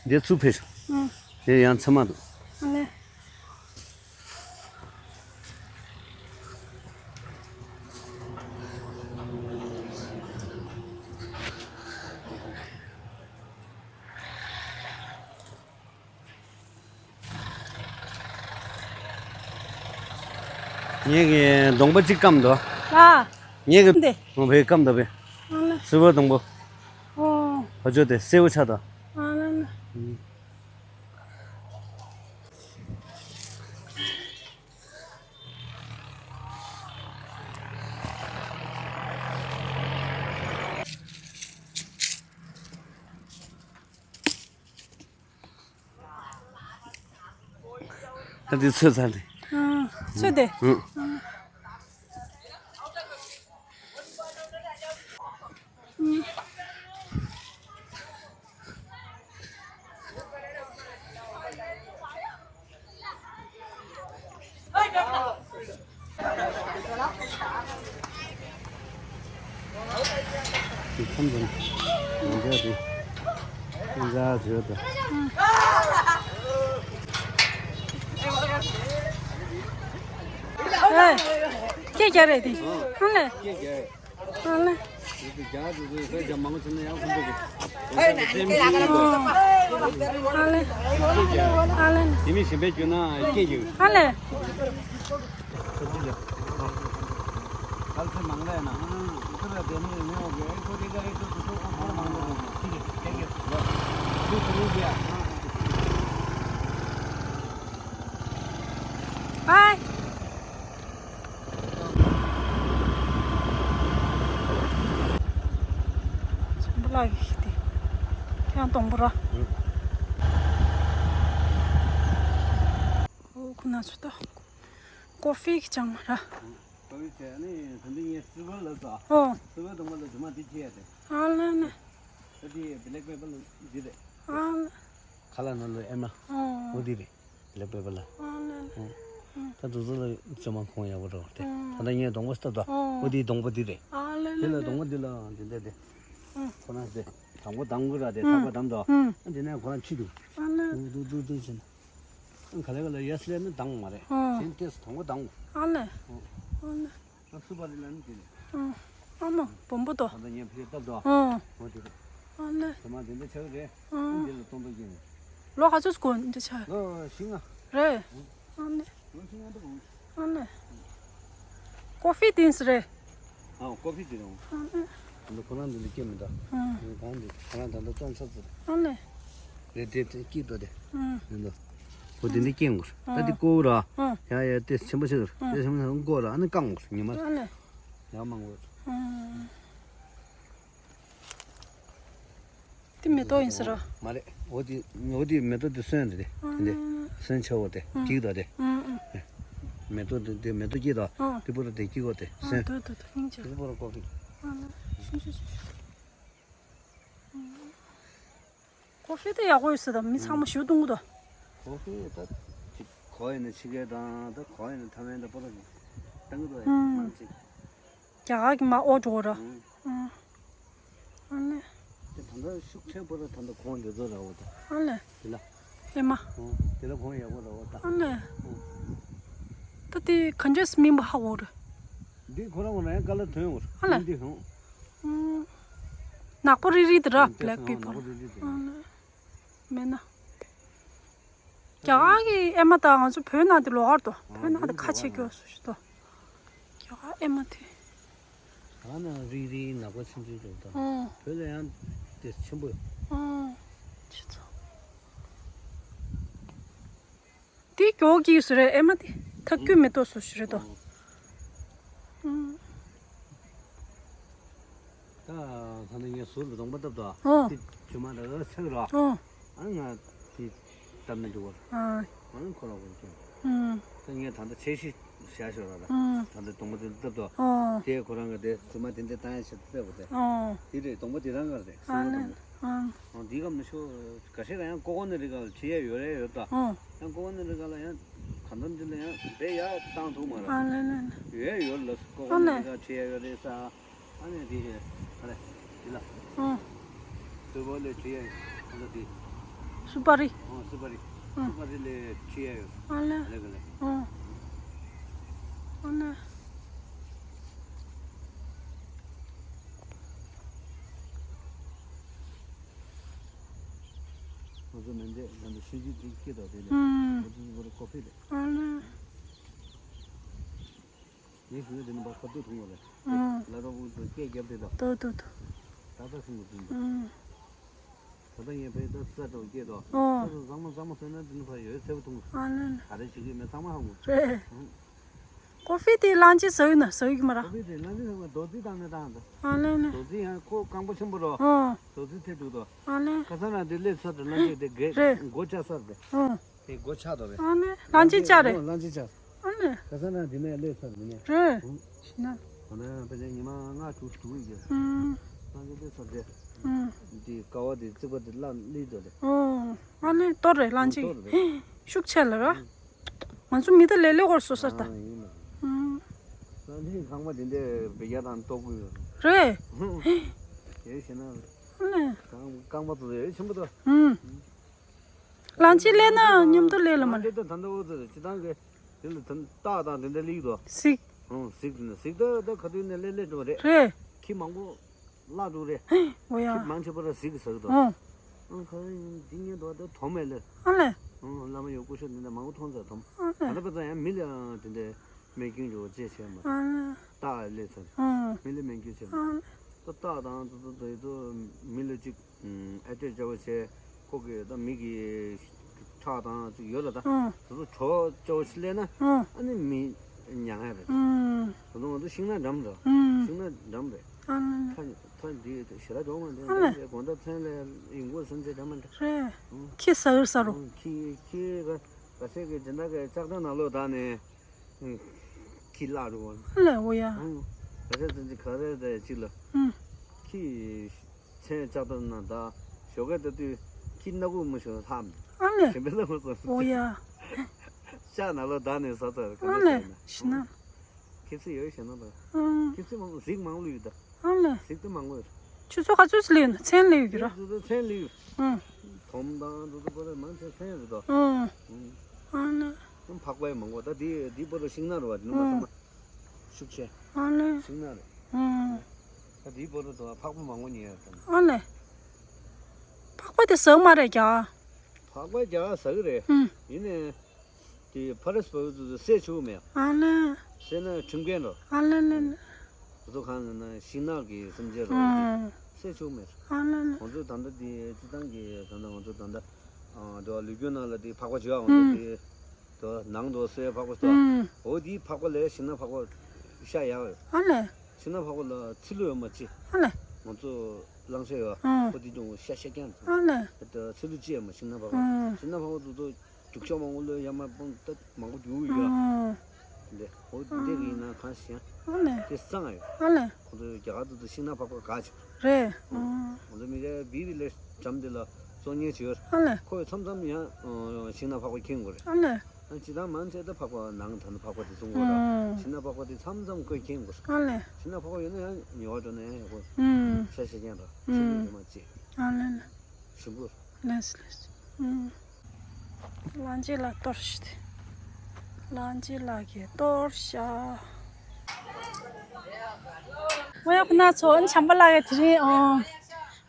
འདི་ཚུར་ཕེབས་ཤོག་ཨང་། དེ་ཡང་ཚང་མ་འདུག་ཨ་ལེ། ངེད་ཀྱི་གདོང་པ་གཅིག་སྐམ་འདུག་ཨ། ངེད་ཀྱི་འདི། ངོ་བོས་སྐམ་འདུག་པས། ཨ་ལེ། སིལ་བུར་གདོང་པོ། ཨོ། ཕ་ཆོས་དེ་སེར་པོ་ཆགས་འདུག་ཨ་ལེ་ལེ། ཨུམ། ད་འདི་ཚོད་ཚར་ནས། ཨང་། ཚོད་དེ། ཨང་། ཨང་། ཁམས་དང་། ཡང་འཇའ་དེ། ཡང་འཇའ་བྱོས་དང་། སྐད་རྒྱག་རེད་དེ། ཨ་ལེ། སྐད་རྒྱག་ཨ་ལེ། དེ་རྒྱག་དུས་ཚོད་སྐད་རྒྱག་མང་པོ་བྱུང་ན་ཡང་ཁོང་ཚོ་གི་ཨ་ལེ། ཨ་ལེ། ཨ་ལེ། དེ་མིན་གཞན་པའི་རྒྱུ་ན་སྐད་རྒྱག་ཨ་ལེ། Bye. འཛམ་བུ་གླིང་གི་ཤི་དེ། ཡང་སྡོང་པོ་ར། ཨོ་ཁོ་ན་ཚོ་ད། ཀོ་ཧྥི་གི་ཅང་མ་ར། ཀོ་ཧྥི་བྱས་ནས་ད་འདི་ངས་སི་ཝར་ལ་ཟ། ཨོ། སི་ཝར་སྡོང་པོ་ལ་དེ་མ་འདི་བྱས་ཏེ། ཨ་ལེ་ནི། ད་དེ་བི་ལེག་པེ་པར་ལ་འདི་རེད། ཨ་ལེ། ཁ་ལག་ནང་ལ་ཨེ་མ། ཨོ། འོ་འདི་རེད། བི་ལེག་པེ་པར་ལ། ཨ་ལེ། ཨོ། ད་དུ་ཚོ་ལ་བཅོས་མ་ཁོང་ཡག་པོ་རེད་དེ། ཨོ། ད་ལྟ་ངས་སྡོང་པོ་སྟབས་དང་། ཨོ། འོ་འདི་སྡོང་པོ་འདི་རེད། ཨ་ལེ་དེ་ལ་ལེ་སྡོང་པོ་ལེ། འདི་ལ་འདི་འདྲ་དེ། ཨོ། ཁོ་ན་དེ་དང་པོ་དང་དགོས་ར་དེ་ཐག་པ་དམ་དོ། ཨོ། འདི་ནས་ཁོ་རང་ཆུ་འདུག་ཨ་ལེ། འདུག་འདུག་འདུག་ཟེར་ན། ཨང་ག་ལེ་ག་ལེ་ཡས་ལེ་ནི་དང་མ་རེད། ཨོ། གཞན་ཏེས་དང་པོ་དང་། ཨ་ལེ། ཨོ། ཨ་ལེ། ཨ་སུ་པ་རི་ལ་ནི་དེ་རེད། ཨོ། ཨ་མ་བོན་པོ་དོ། ད་ལྟ་ངས་ཕི་སྟབས་དོ། ཨོ། ཨོ་དེ་རེད། ཨ་ལེ། དེ་མ་དེ་འདྲ་ཆགས་རེད། ཨོ། འདི་ལ་སྟོན་པ་ཡིན། ལོ་ག་ཚོད་གོ་འདི་ཆགས། ལོ་བཞི་ལྔ། རེད། ཨ་ལེ། ལོ་བཞི་ལྔ་འདྲ་གོ། ཨ་ལེ། ཀོ་ཧྥི་ཏིན་སི་རེད། ཨ་ཀོ་ཧྥི་ཏིན་རེད། ཨ་ལེ། ད་ཁོ་རང་འདི་ལ་སྐྱེ་མི་འདུག་ཨ། གང་འདི་ཁོ་རང་ད་ལྟ་བཙོང་ཚར་ཚར། ཨ་ལེ། རེད་དེ་དེ་སྐྱིད་དོ་དེ། ཨ། ཡིན་དོ། ཁོ་དེ་འདི་སྐྱེ་འགོར། ད་དེ་ཨ། ཀོ་ར། ཨ། ཡ་ཡ་དེ་ཆེན་པོ་ཞིག་ར། ཨ། དེ་ཆེན་པོ་ཞིག་མགོ་ར་ཨ་ནི་བཀང་འགོར་ཉི་མ། ཨ་ལེ། ཡང་མང་པོ། ཨ། དེ་མེ་ཏོག་ཡིན་ཟེར་ར། མ་རེད། འོ་དེ་འོ་དེ་མེ་ཏོག་དེ་སོན་རེད་དེ། དེ་འདྲ་སོན་ཆེ་བོ་དེ་སྐྱིད་དོ་དེ། མེ་ཏོག་དེ་དེ་མེ་ཏོག་སྐྱིད་དོ། དེ་པོ་ར་དེ་སྐྱིད་གོ་དེ་སོན། དེ་པོ་ར་ཀོ་ཧྥི། ཀོ་ཧྥི་དེ་ཡག་པོ་ཡོད་ཟེར་དང་མི་ཚང་མ་ཞུ་གཏོང་གི་འདུག་ཀོ་ཧྥི་ད་ཅིག་གོ་ཡིན་ན་ཕྱི་རྒྱལ་དང་ད་གོ་ཡིན་ན་ཐའེ་ཝན་དང་པོ་ར་གཏང་གི་འདུག་ཨ། མང་ཅིག་རྒྱ་གར་གྱི་མ་ཨོ་འགྲོ་ར། ཨ། ཨ་ནི། དེ་ད་ལྟ་ཤུགས་ཆེན་པོ་ར་ད་ལྟ་གོང་དེ་ཚོ་ར་འོ་ད། ཨ་ལེ། དེ་ལ། ཨེ་མ། ཨོ། དེ་ལ་གོང་ཡག་པོ་ར་འོ་ད། ཨ་ལེ། ཨོ། ད་དེ་ག་འདྲས་སྨིན་པ་ཧ་གོ་ར། འདི་ཁོ་རང་ཁོ་རང་ཡང་དཀའ་ལས་ཐོན་འོ། ཨ་ལེ། འདི་ཧོ། ཨུམ། ནག་པོ་རིལ་རིལ་དེ་ར་ཨུམ། བྷི་ལེག་པེ་པར། ནག་པོ་རིལ་རིལ་དེ། ཨ་ལེ། མེད་ན། རྒྱ་གར་གྱི་ཨེ་མ་དང་ང་ཚོ་བོད་ནང་དེ་ལོགས་ཀར་དོ། ཨ། བོད་ནང་དེ་ཁ་ཕྱེ་སྐྱོ་སུ་ཞིག་དོ། རྒྱ་གར་ཨེ་མ་དེ། ད་ནང་རིལ་རིལ་ནག་པོ་ཆུང་ཆུང་འདུག་ད། ཨོ། བོད་ལ་ཡང་དེ་ཆེན་པོ་ཡོད། ཨོ། ཆི་ཚོ། དེ་མགྱོགས་སྐྱེས་སུ་རེད་ཨེ་མ་དེ། ཐག་གཅོད་མེ་ཏོག་སུ་ཞིག་རེད་དོ། ཨོ། ཨོ། ད་ད་ནི་ངས་ཟུར་དུ་གདོང་པ་བཏབ་དོ། ཨོ། དེ་ཇོ་མ་ད་ཆག་རོ། ཨོ། ཨ་ང་དེ་བཏབ་ན་འགྲིག་གོ། ཨ། ཨ་ཁོ་ར་གོ་ཀྱང་། ཨུམ། ད་ངས་ད་ལྟ་ཆེ་ཤི་བྱ་ཤོར་ར། ཨུམ། ད་ལྟ་གདོང་པ་དེ་བཏབ་དོ། ཨོ། དེ་ཁོ་རང་གི་དེ་ཇོ་མ་དེ་འདྲ་བཏང་ཡ་ཞིག་བཏབ་པ་དེ། ཨོ། དེ་རེད་གདོང་པ་དེ་རང་ག་རེད། ཨ་ལེ། ཨང་། འདི་ག་མི་ཤོ་ག་ཤེད་ལ་ཡང་ཀོ་ཀོ་ནི་རི་ག་ལ་ཁྲི་ཡ་ཡོད་རེད་ཡོད་ད། ཨོ། ཡང་ཀོ་ཀོ་ནི་རི་ག་ལ་ཡང་ག་འདམ་ཅི་ལ་ཡང་བེ་ཡ་བཏང་ཐུབ་མ་ར། ཨ་ལེ་ལེ་ལེ། ཡོད་ཡོད་ལ་ཀོ་ཀོ་ནི་རི་ག་ཁྲི་ཡ་ཡོད་རེད་ས། ཨ་ནི་དེ་ཨ་ལེ་དེ་ལ། ཨོ། སུ་བ་ལེ་ཁྲི་ཡ་ཡོད་ལ་དེ། སུ་པ་རི། ཨོ་སུ་པ་རི། ཨོ། སུ་པ་རི་ལེ་ཁྲི་ཡ་ཡོད། ཨ་ལེ། ཨ་ལེ་ག་ལེ། ཨོ། ཨ་ལེ། ང་ཚོ་མེ་མདའི་ང་ཚོ་ཤིང་ཆུ་དེ་སྐྱེས་དོ་དེ་ལས། ཨུམ། ང་ཚོ་བོར་ཀོ་ཧྥི་རེད། ཨ་ལེ། ངས་ཞུ་ན་དེ་ནི་བ་ཁ་ཏུ་ཐུང་བ་རེད། ཨུམ། ལ་རོ་བུ་ཚོ་སྐད་རྒྱབ་དེ་དོ། ཏོ་ཏོ་ཏོ། ད་ལྟ་ཤིང་གི་ཐུང་དོ། ཨུམ། ད་ལྟ་ངས་བས་ད་ས་འདྲ་བོ་སྐྱེས་དོ། ཨོ། ས་འདྲ་བཟང་མོ་བཟང་མོ་ཟོས་ན་དེ་ནི་ཕ་ཡོད་ཚད་པོ་ཐུང་། ཨ་ལེ་ལེ། ད་རེ་ཞིག་གི་མེ་ཚང་མ་ཧ་གོ། རེད། ཨུམ། ཀོ་ཧྥི་དེ་གླང་ཆེན་ཟ་ཡོད་ན་ཟ་ཡོད་ཀྱི་མ་ར། ཀོ་ཧྥི་དེ་གླང་ཆེན་ཟ་མ་རྡོ་རྫི་བཏང་ནས་བཏང་འདུག་ཨ་ལེ་ལེ། རྡོ་རྫི་ཡང་ཁོ་སྐམ་པོ་ཆེན་པོ་རོ། ཨོ། རྡོ་རྫི་ཐེ་འདུག་དོ། ཨ་ལེ། ཁ་སང་ན་དེ་སླེབས་ཚར་དུ་གླང་ཆེན་དེ་རེད། སྒོ་ཆག་ཚར་དེ། ཨོ། དེ་སྒོ་ཆག་དོ་རེད། ཨ་ལེ། གླང་ཆེན་བཅའ་རེད། གླང་ཆེན་བཅའ། ཨ་ལེ། ཁ་སང་ན་དེ་ནས་སླེབས་ཚར་དེ་ནས། རེད། ཨོ། ཤི་ན། ཁོ་ན་ཕལ་ཆེར་ཉི་མ་ལྔ་དྲུག་དྲུག་ཡིན་གྱི། ཨུམ། གླང་ཆེན་སླེབས་ཚར་དེ། ཨུམ། དེ་ཀ་བ་དེ་རྩིག་པ་དེ་བརླག་སླེབས་དོ་རེད། ཨོ། ཨ་ལེ་གཏོར་རེད་གླང་ཆེན། གཏོར་རེད། ཤུགས་ཆེ་ལ་ར། ང་ཚོ་མི་ད་ལེ་ལེ་བོར་སོ་སར་ད། ཨ་ཡིན་ལ། ཨང་། ས་འདི་ཁང་པ་དེ་འདྲའི་བེ་རྒྱ་དང་ལྟོ་གུ་ཡོད། རེད། དེ་བྱས་ན། ཨ་ལེ། རྐང་རྐང་པ་ཚོ་ཡོད་ཆེན་པོ་དོ། ཨང་། གླང་ཆེན་ལེན་ན་མཉམ་དུ་ལེན་ལ་མ་རེད། ད་ད་འདྲ་བོ་ཚོ་སྤྱི་བཏང་གི་དེ་ལ་ད་སྟག་དང་དེ་འདྲ་ལེགས་དོ། སིག་ཨང་། གཟིག་དེ་ན་གཟིག་ད་ད་ཁ་ཐུག་ནས་ལེ་ལེ་འགྲོ་རེད། རེད། ཁྱི་མང་པོ་བརླག་འགྲོ་རེད། འོ་ཡ། ཁྱི་མང་ཆེ་བ་ར་གཟིག་གི་ཟ་གི་འདུག་ཨང་། ཨང་ཁ་འདི་ཉིད་འདུག་ད་དོམ་མེད་ལེ། ཨང་ལེ། ཨང་བླ་མ་ཡོད་སྐུ་ཞབས་འདི་འདྲ་མང་པོ་མཐོང་ཚར་དོམ། ཨང་ལེ། ད་ལྟ་བ་ཙང་ཡང་མི་ལ་ཡང་དེ་འདྲའི་སྨན་སྐྱོན་འགྲོ་བ་ཅེས་བྱས་མ། ཨང་ལེ། སྟག་ལས་ཚར། ཨང་། མི་ལ་སྨན་སྐྱོན་བྱས་མ། ཨང་། ད་སྟག་དང་དུ་དུ་དུ་དུ་མི་ལ་ཅིག་ཨེ་ཏྲེ་བྱ་བ་བྱས། ཁོ་གི་ད་མི་གི་ཁྲག་དང་ཅིག་ཡོད་ལ་ད། ཨང་། དེ་ཚོ་གྲོགས་བྱ་བ་ཞིག་སླེབས་ན། ཨང་། ཨ་ནི་མི་མྱ་ངན་རེད། ཨང་། དེ་ཚོ་ང་ཚོ་ཤིང་ནགས་འགྲམ་རེད། ཨང་། ཤིང་ནགས་འགྲམ་རེད། ཨང་། ཐ་ཐ་འདི་ཞེ་དྲག་འགྲོ་མ་འདི་ཨ་ལས། དགོང་དག་མཚན་ལས་ཡིན་གོ་སེམས་ཅན་འགྲམ་མ་འདྲ། རེད། ཨང་། ཁྱི་ཟ་གི་ཟ་རོ། ཨང་། ཁྱི་ཁྱི་ག་ག་ཚད་ཀྱི་སྦྱིན་བདག་གི་ལྕགས་ཐང་ནང་ལོགས་བདག་ནས། ཁྱི་བརླག་འགྲོ་བ། ཨ་ལས་འོ་ཡ། ཨང་། ད་ཆ་ཙམ་ཅིག་ག་རེ་རེད་ཅིག་ལ། ཨང་། ཁྱི་མཚན་ལྕགས་ཐང་ན་ད་ཞོགས་ཀས་ད་དུས་ཁྱི་སྣ་ཁུག་མ་ཞོན་ལྷག་ཨ་ལས། གཞན་པའི་ལ་མ་སོང་། འོ་ཡ། ལྕགས་ནང་ལོགས་བདག་ནས་ཟ་ཚར་ག་ཨ་འདྲ་ལས་བྱས་ན། ཤི་ན། ཁྱི་ཚེ་ཡོད་ཞེ་ན་ད། ཨང་། ཁྱི་ཚེ་མང་གཟིག་མང་ལུས་ད། ཨང་ལ། གཟིག་ཏུ་མང་ངོས། ཆུ་ཚོད་ག་ཚོད་སླེབས་ཡོད་ན་མཚན་སླེབས་ཡོད་ཀྱི་ར། ཆུ་ཚོད་མཚན་སླེབས་ཡོད། ཨང་། དོམ་དང་དུ་དུ་པོ་རེ་མང་ཆེ་མཚན་རེད་དོ། ཨང་། ཨང་། ཨང་ན། ཨང་། ཕག་པའི་མང་གོ་ད་དེ་དེ་པོ་རེ་ཤིང་ནགས་རེད་བ་དེ་ནུ་མ་ཚང་མ། ཤུགས་ཆེ། ཨང་ན། ཤིང་ནགས་རེད། ཨང་། ད་དེ་པོ་རེ་དོ་ཕག་པ་མང་གོ་ཉེ་ཡ་དང་། ཨང་ན། ཕག་པ་དེ་ཟ་གི་མ་རེད་ཀྱ། ཕག་པ་རྒྱ་གར་ཟ་གི་རེད། ཨང་། ཡིན་ནའི། དེ་ཕ་རེས་བ་ཚོ་བསད་ཆོག་མེད། ཨ་ལས། བསད་ན་ཁྲིམས་འགལ་འགྲོ། ཨ་ལས་ལས་ལས། བཟོ་ཁང་ནང་ན་ཤིང་ནགས་ཀྱི་སེམས་ཅན་རོ། ཨང་། བསད་ཆོག་མེད། ཨ་ལས་ལས། ང་ཚོ་ད་ལྟ་དེ་སྤྱི་བཏང་གི་ད་ལྟ་ང་ཚོ་ད་ལྟ་ཨ་འགྲོ་བ་ལུས་རྒྱུ་ནང་ལ་དེ་ཕག་པ་བྱོས་ང་ཚོ་ཨང་། དེ་དོ་ནང་དུ་བསད་ཕག་པ་ལྟོས། ཨང་། འོ་དེའི་ཕག་པ་ལས་ཤིང་ནགས་ཕག་པ་ཤ་ཡག་ཡོད། ཨ་ལས། ཤིང་ནགས་ཕག་པ་ལ་ཚིལ་ལུ་ཡོད་མ་ཅི། ཨ་ལས། ང་ཚོ་གླང་ཤ་ཡོད། ཨང་། འོ་དེ་ཅུང་ཤ་ཤ་རྐྱང་། ཨ་ལས། ཚིལ་ལུ་ཅི་ཡོད་མ་ཤིང་ནགས་ཕག་པ། ཨང་། ཤིང་ནགས་ཕག་པ་དུ་དུ། རྒྱུག་ཤོག་མང་པོ་ལོས་ཡར་མར་སྤུངས་ཏེ་མང་པོ་རྒྱུག་ཡོད། ཨང་། འདི་འོ་འདི་ཡིན་ན་གང་ཞིག་ཨ་ལས། དེ་གསང་ཡོད། ཨ་ལས། ཁོང་ཚོ་རྒྱ་གར་དུ་དུ་ཤིང་ནགས་ཕག་པ་དགའ་ཆེ། རེད། ཨང་། ཁོང་ཚོ་མི་རེ་བི་བི་ལེ་འགྲམ་འདི་ལ་བཙོང་ཉེན་བྱེད་ཡོད། ཨ་ལས། ཁོས་མཚམས་མཚམས་ཡང་ཤིང་ནགས་ཕག་པ་ཁེངས་དགོས་རེད། ཨ་ལས། ཨ་ཅི་དང་མང་ཆེ་ད་ཕག་པ་ནང་ད་ནི་ཕག་པ་དེ་བཙོང་དགོས་ར། ཨང་། ཤིང་ནགས་ཕག་པ་དེ་མཚམས་མཚམས་ཁོས་ཁེངས་དགོས། ཨ་ལས། ཤིང་ནགས་ཕག་པ་ཡོད་ན་ཡང་ཉེ་བ་འགྲོ་ན་ཡང་ཡག་པོ། ཨང་། ཤ་ཤ་རྐྱང་ར་ཚིལ་ལུ་ཡོད་མ་ཅི། ཨ་ལས་ལས། ཞིམ་པོ། ལགས་སོ་ལགས་སོ། ཨུམ། ལག་འཇིབ་ལ་གཏོར་ཤིག་ལག་འཇིབ་ལ་གི་གཏོར་ཤ། ཨོ་ཡ་ཁོ་ན་ཚོ་ཨ་ནི་བྱམས་པ་ལགས་ཀྱིས་དེ་རིང་ཨོ།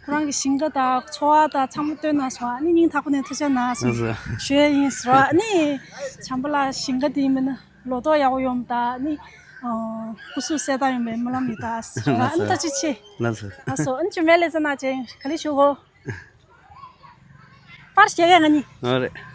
ཁོ་རང་གི་ཞིང་ཁ་དང་འཚོ་བ་དང་ཚང་མ་སྟོན་གནང་སོང་། ཨ་ནི་སྙིང་ཐག་པ་ནས་ཐུགས་རྗེ་གནང་སོང་། ལགས་སོ། ཞུ་ཡས་ཡིན་ཟེར་བ། ཨ་ནི་བྱམས་པ་ལགས་ཞིང་ཁ་དེ་མིན་ན་ལོ་ཏོག་ཡག་པོ་ཡོང་དང་ཨ་ནི་ཨོ་སྐུ་གཟུགས་གསལ་ཐང་ཡོང་བའི་སྨོན་ལམ་ཡོད་ད་ཟེར་བ། ཨ་ནི་ཐུགས་རྗེ་ཆེ། ལགས་སོ། ལགས་སོ། ཨ་ནི་ཅུང་མེད་ལས་ཟེར་ན་ཅན་ག་ལེ་ཞུ་གོ། པར་བཞག་ཡ་ང་གཉིས། ཨ་རེད།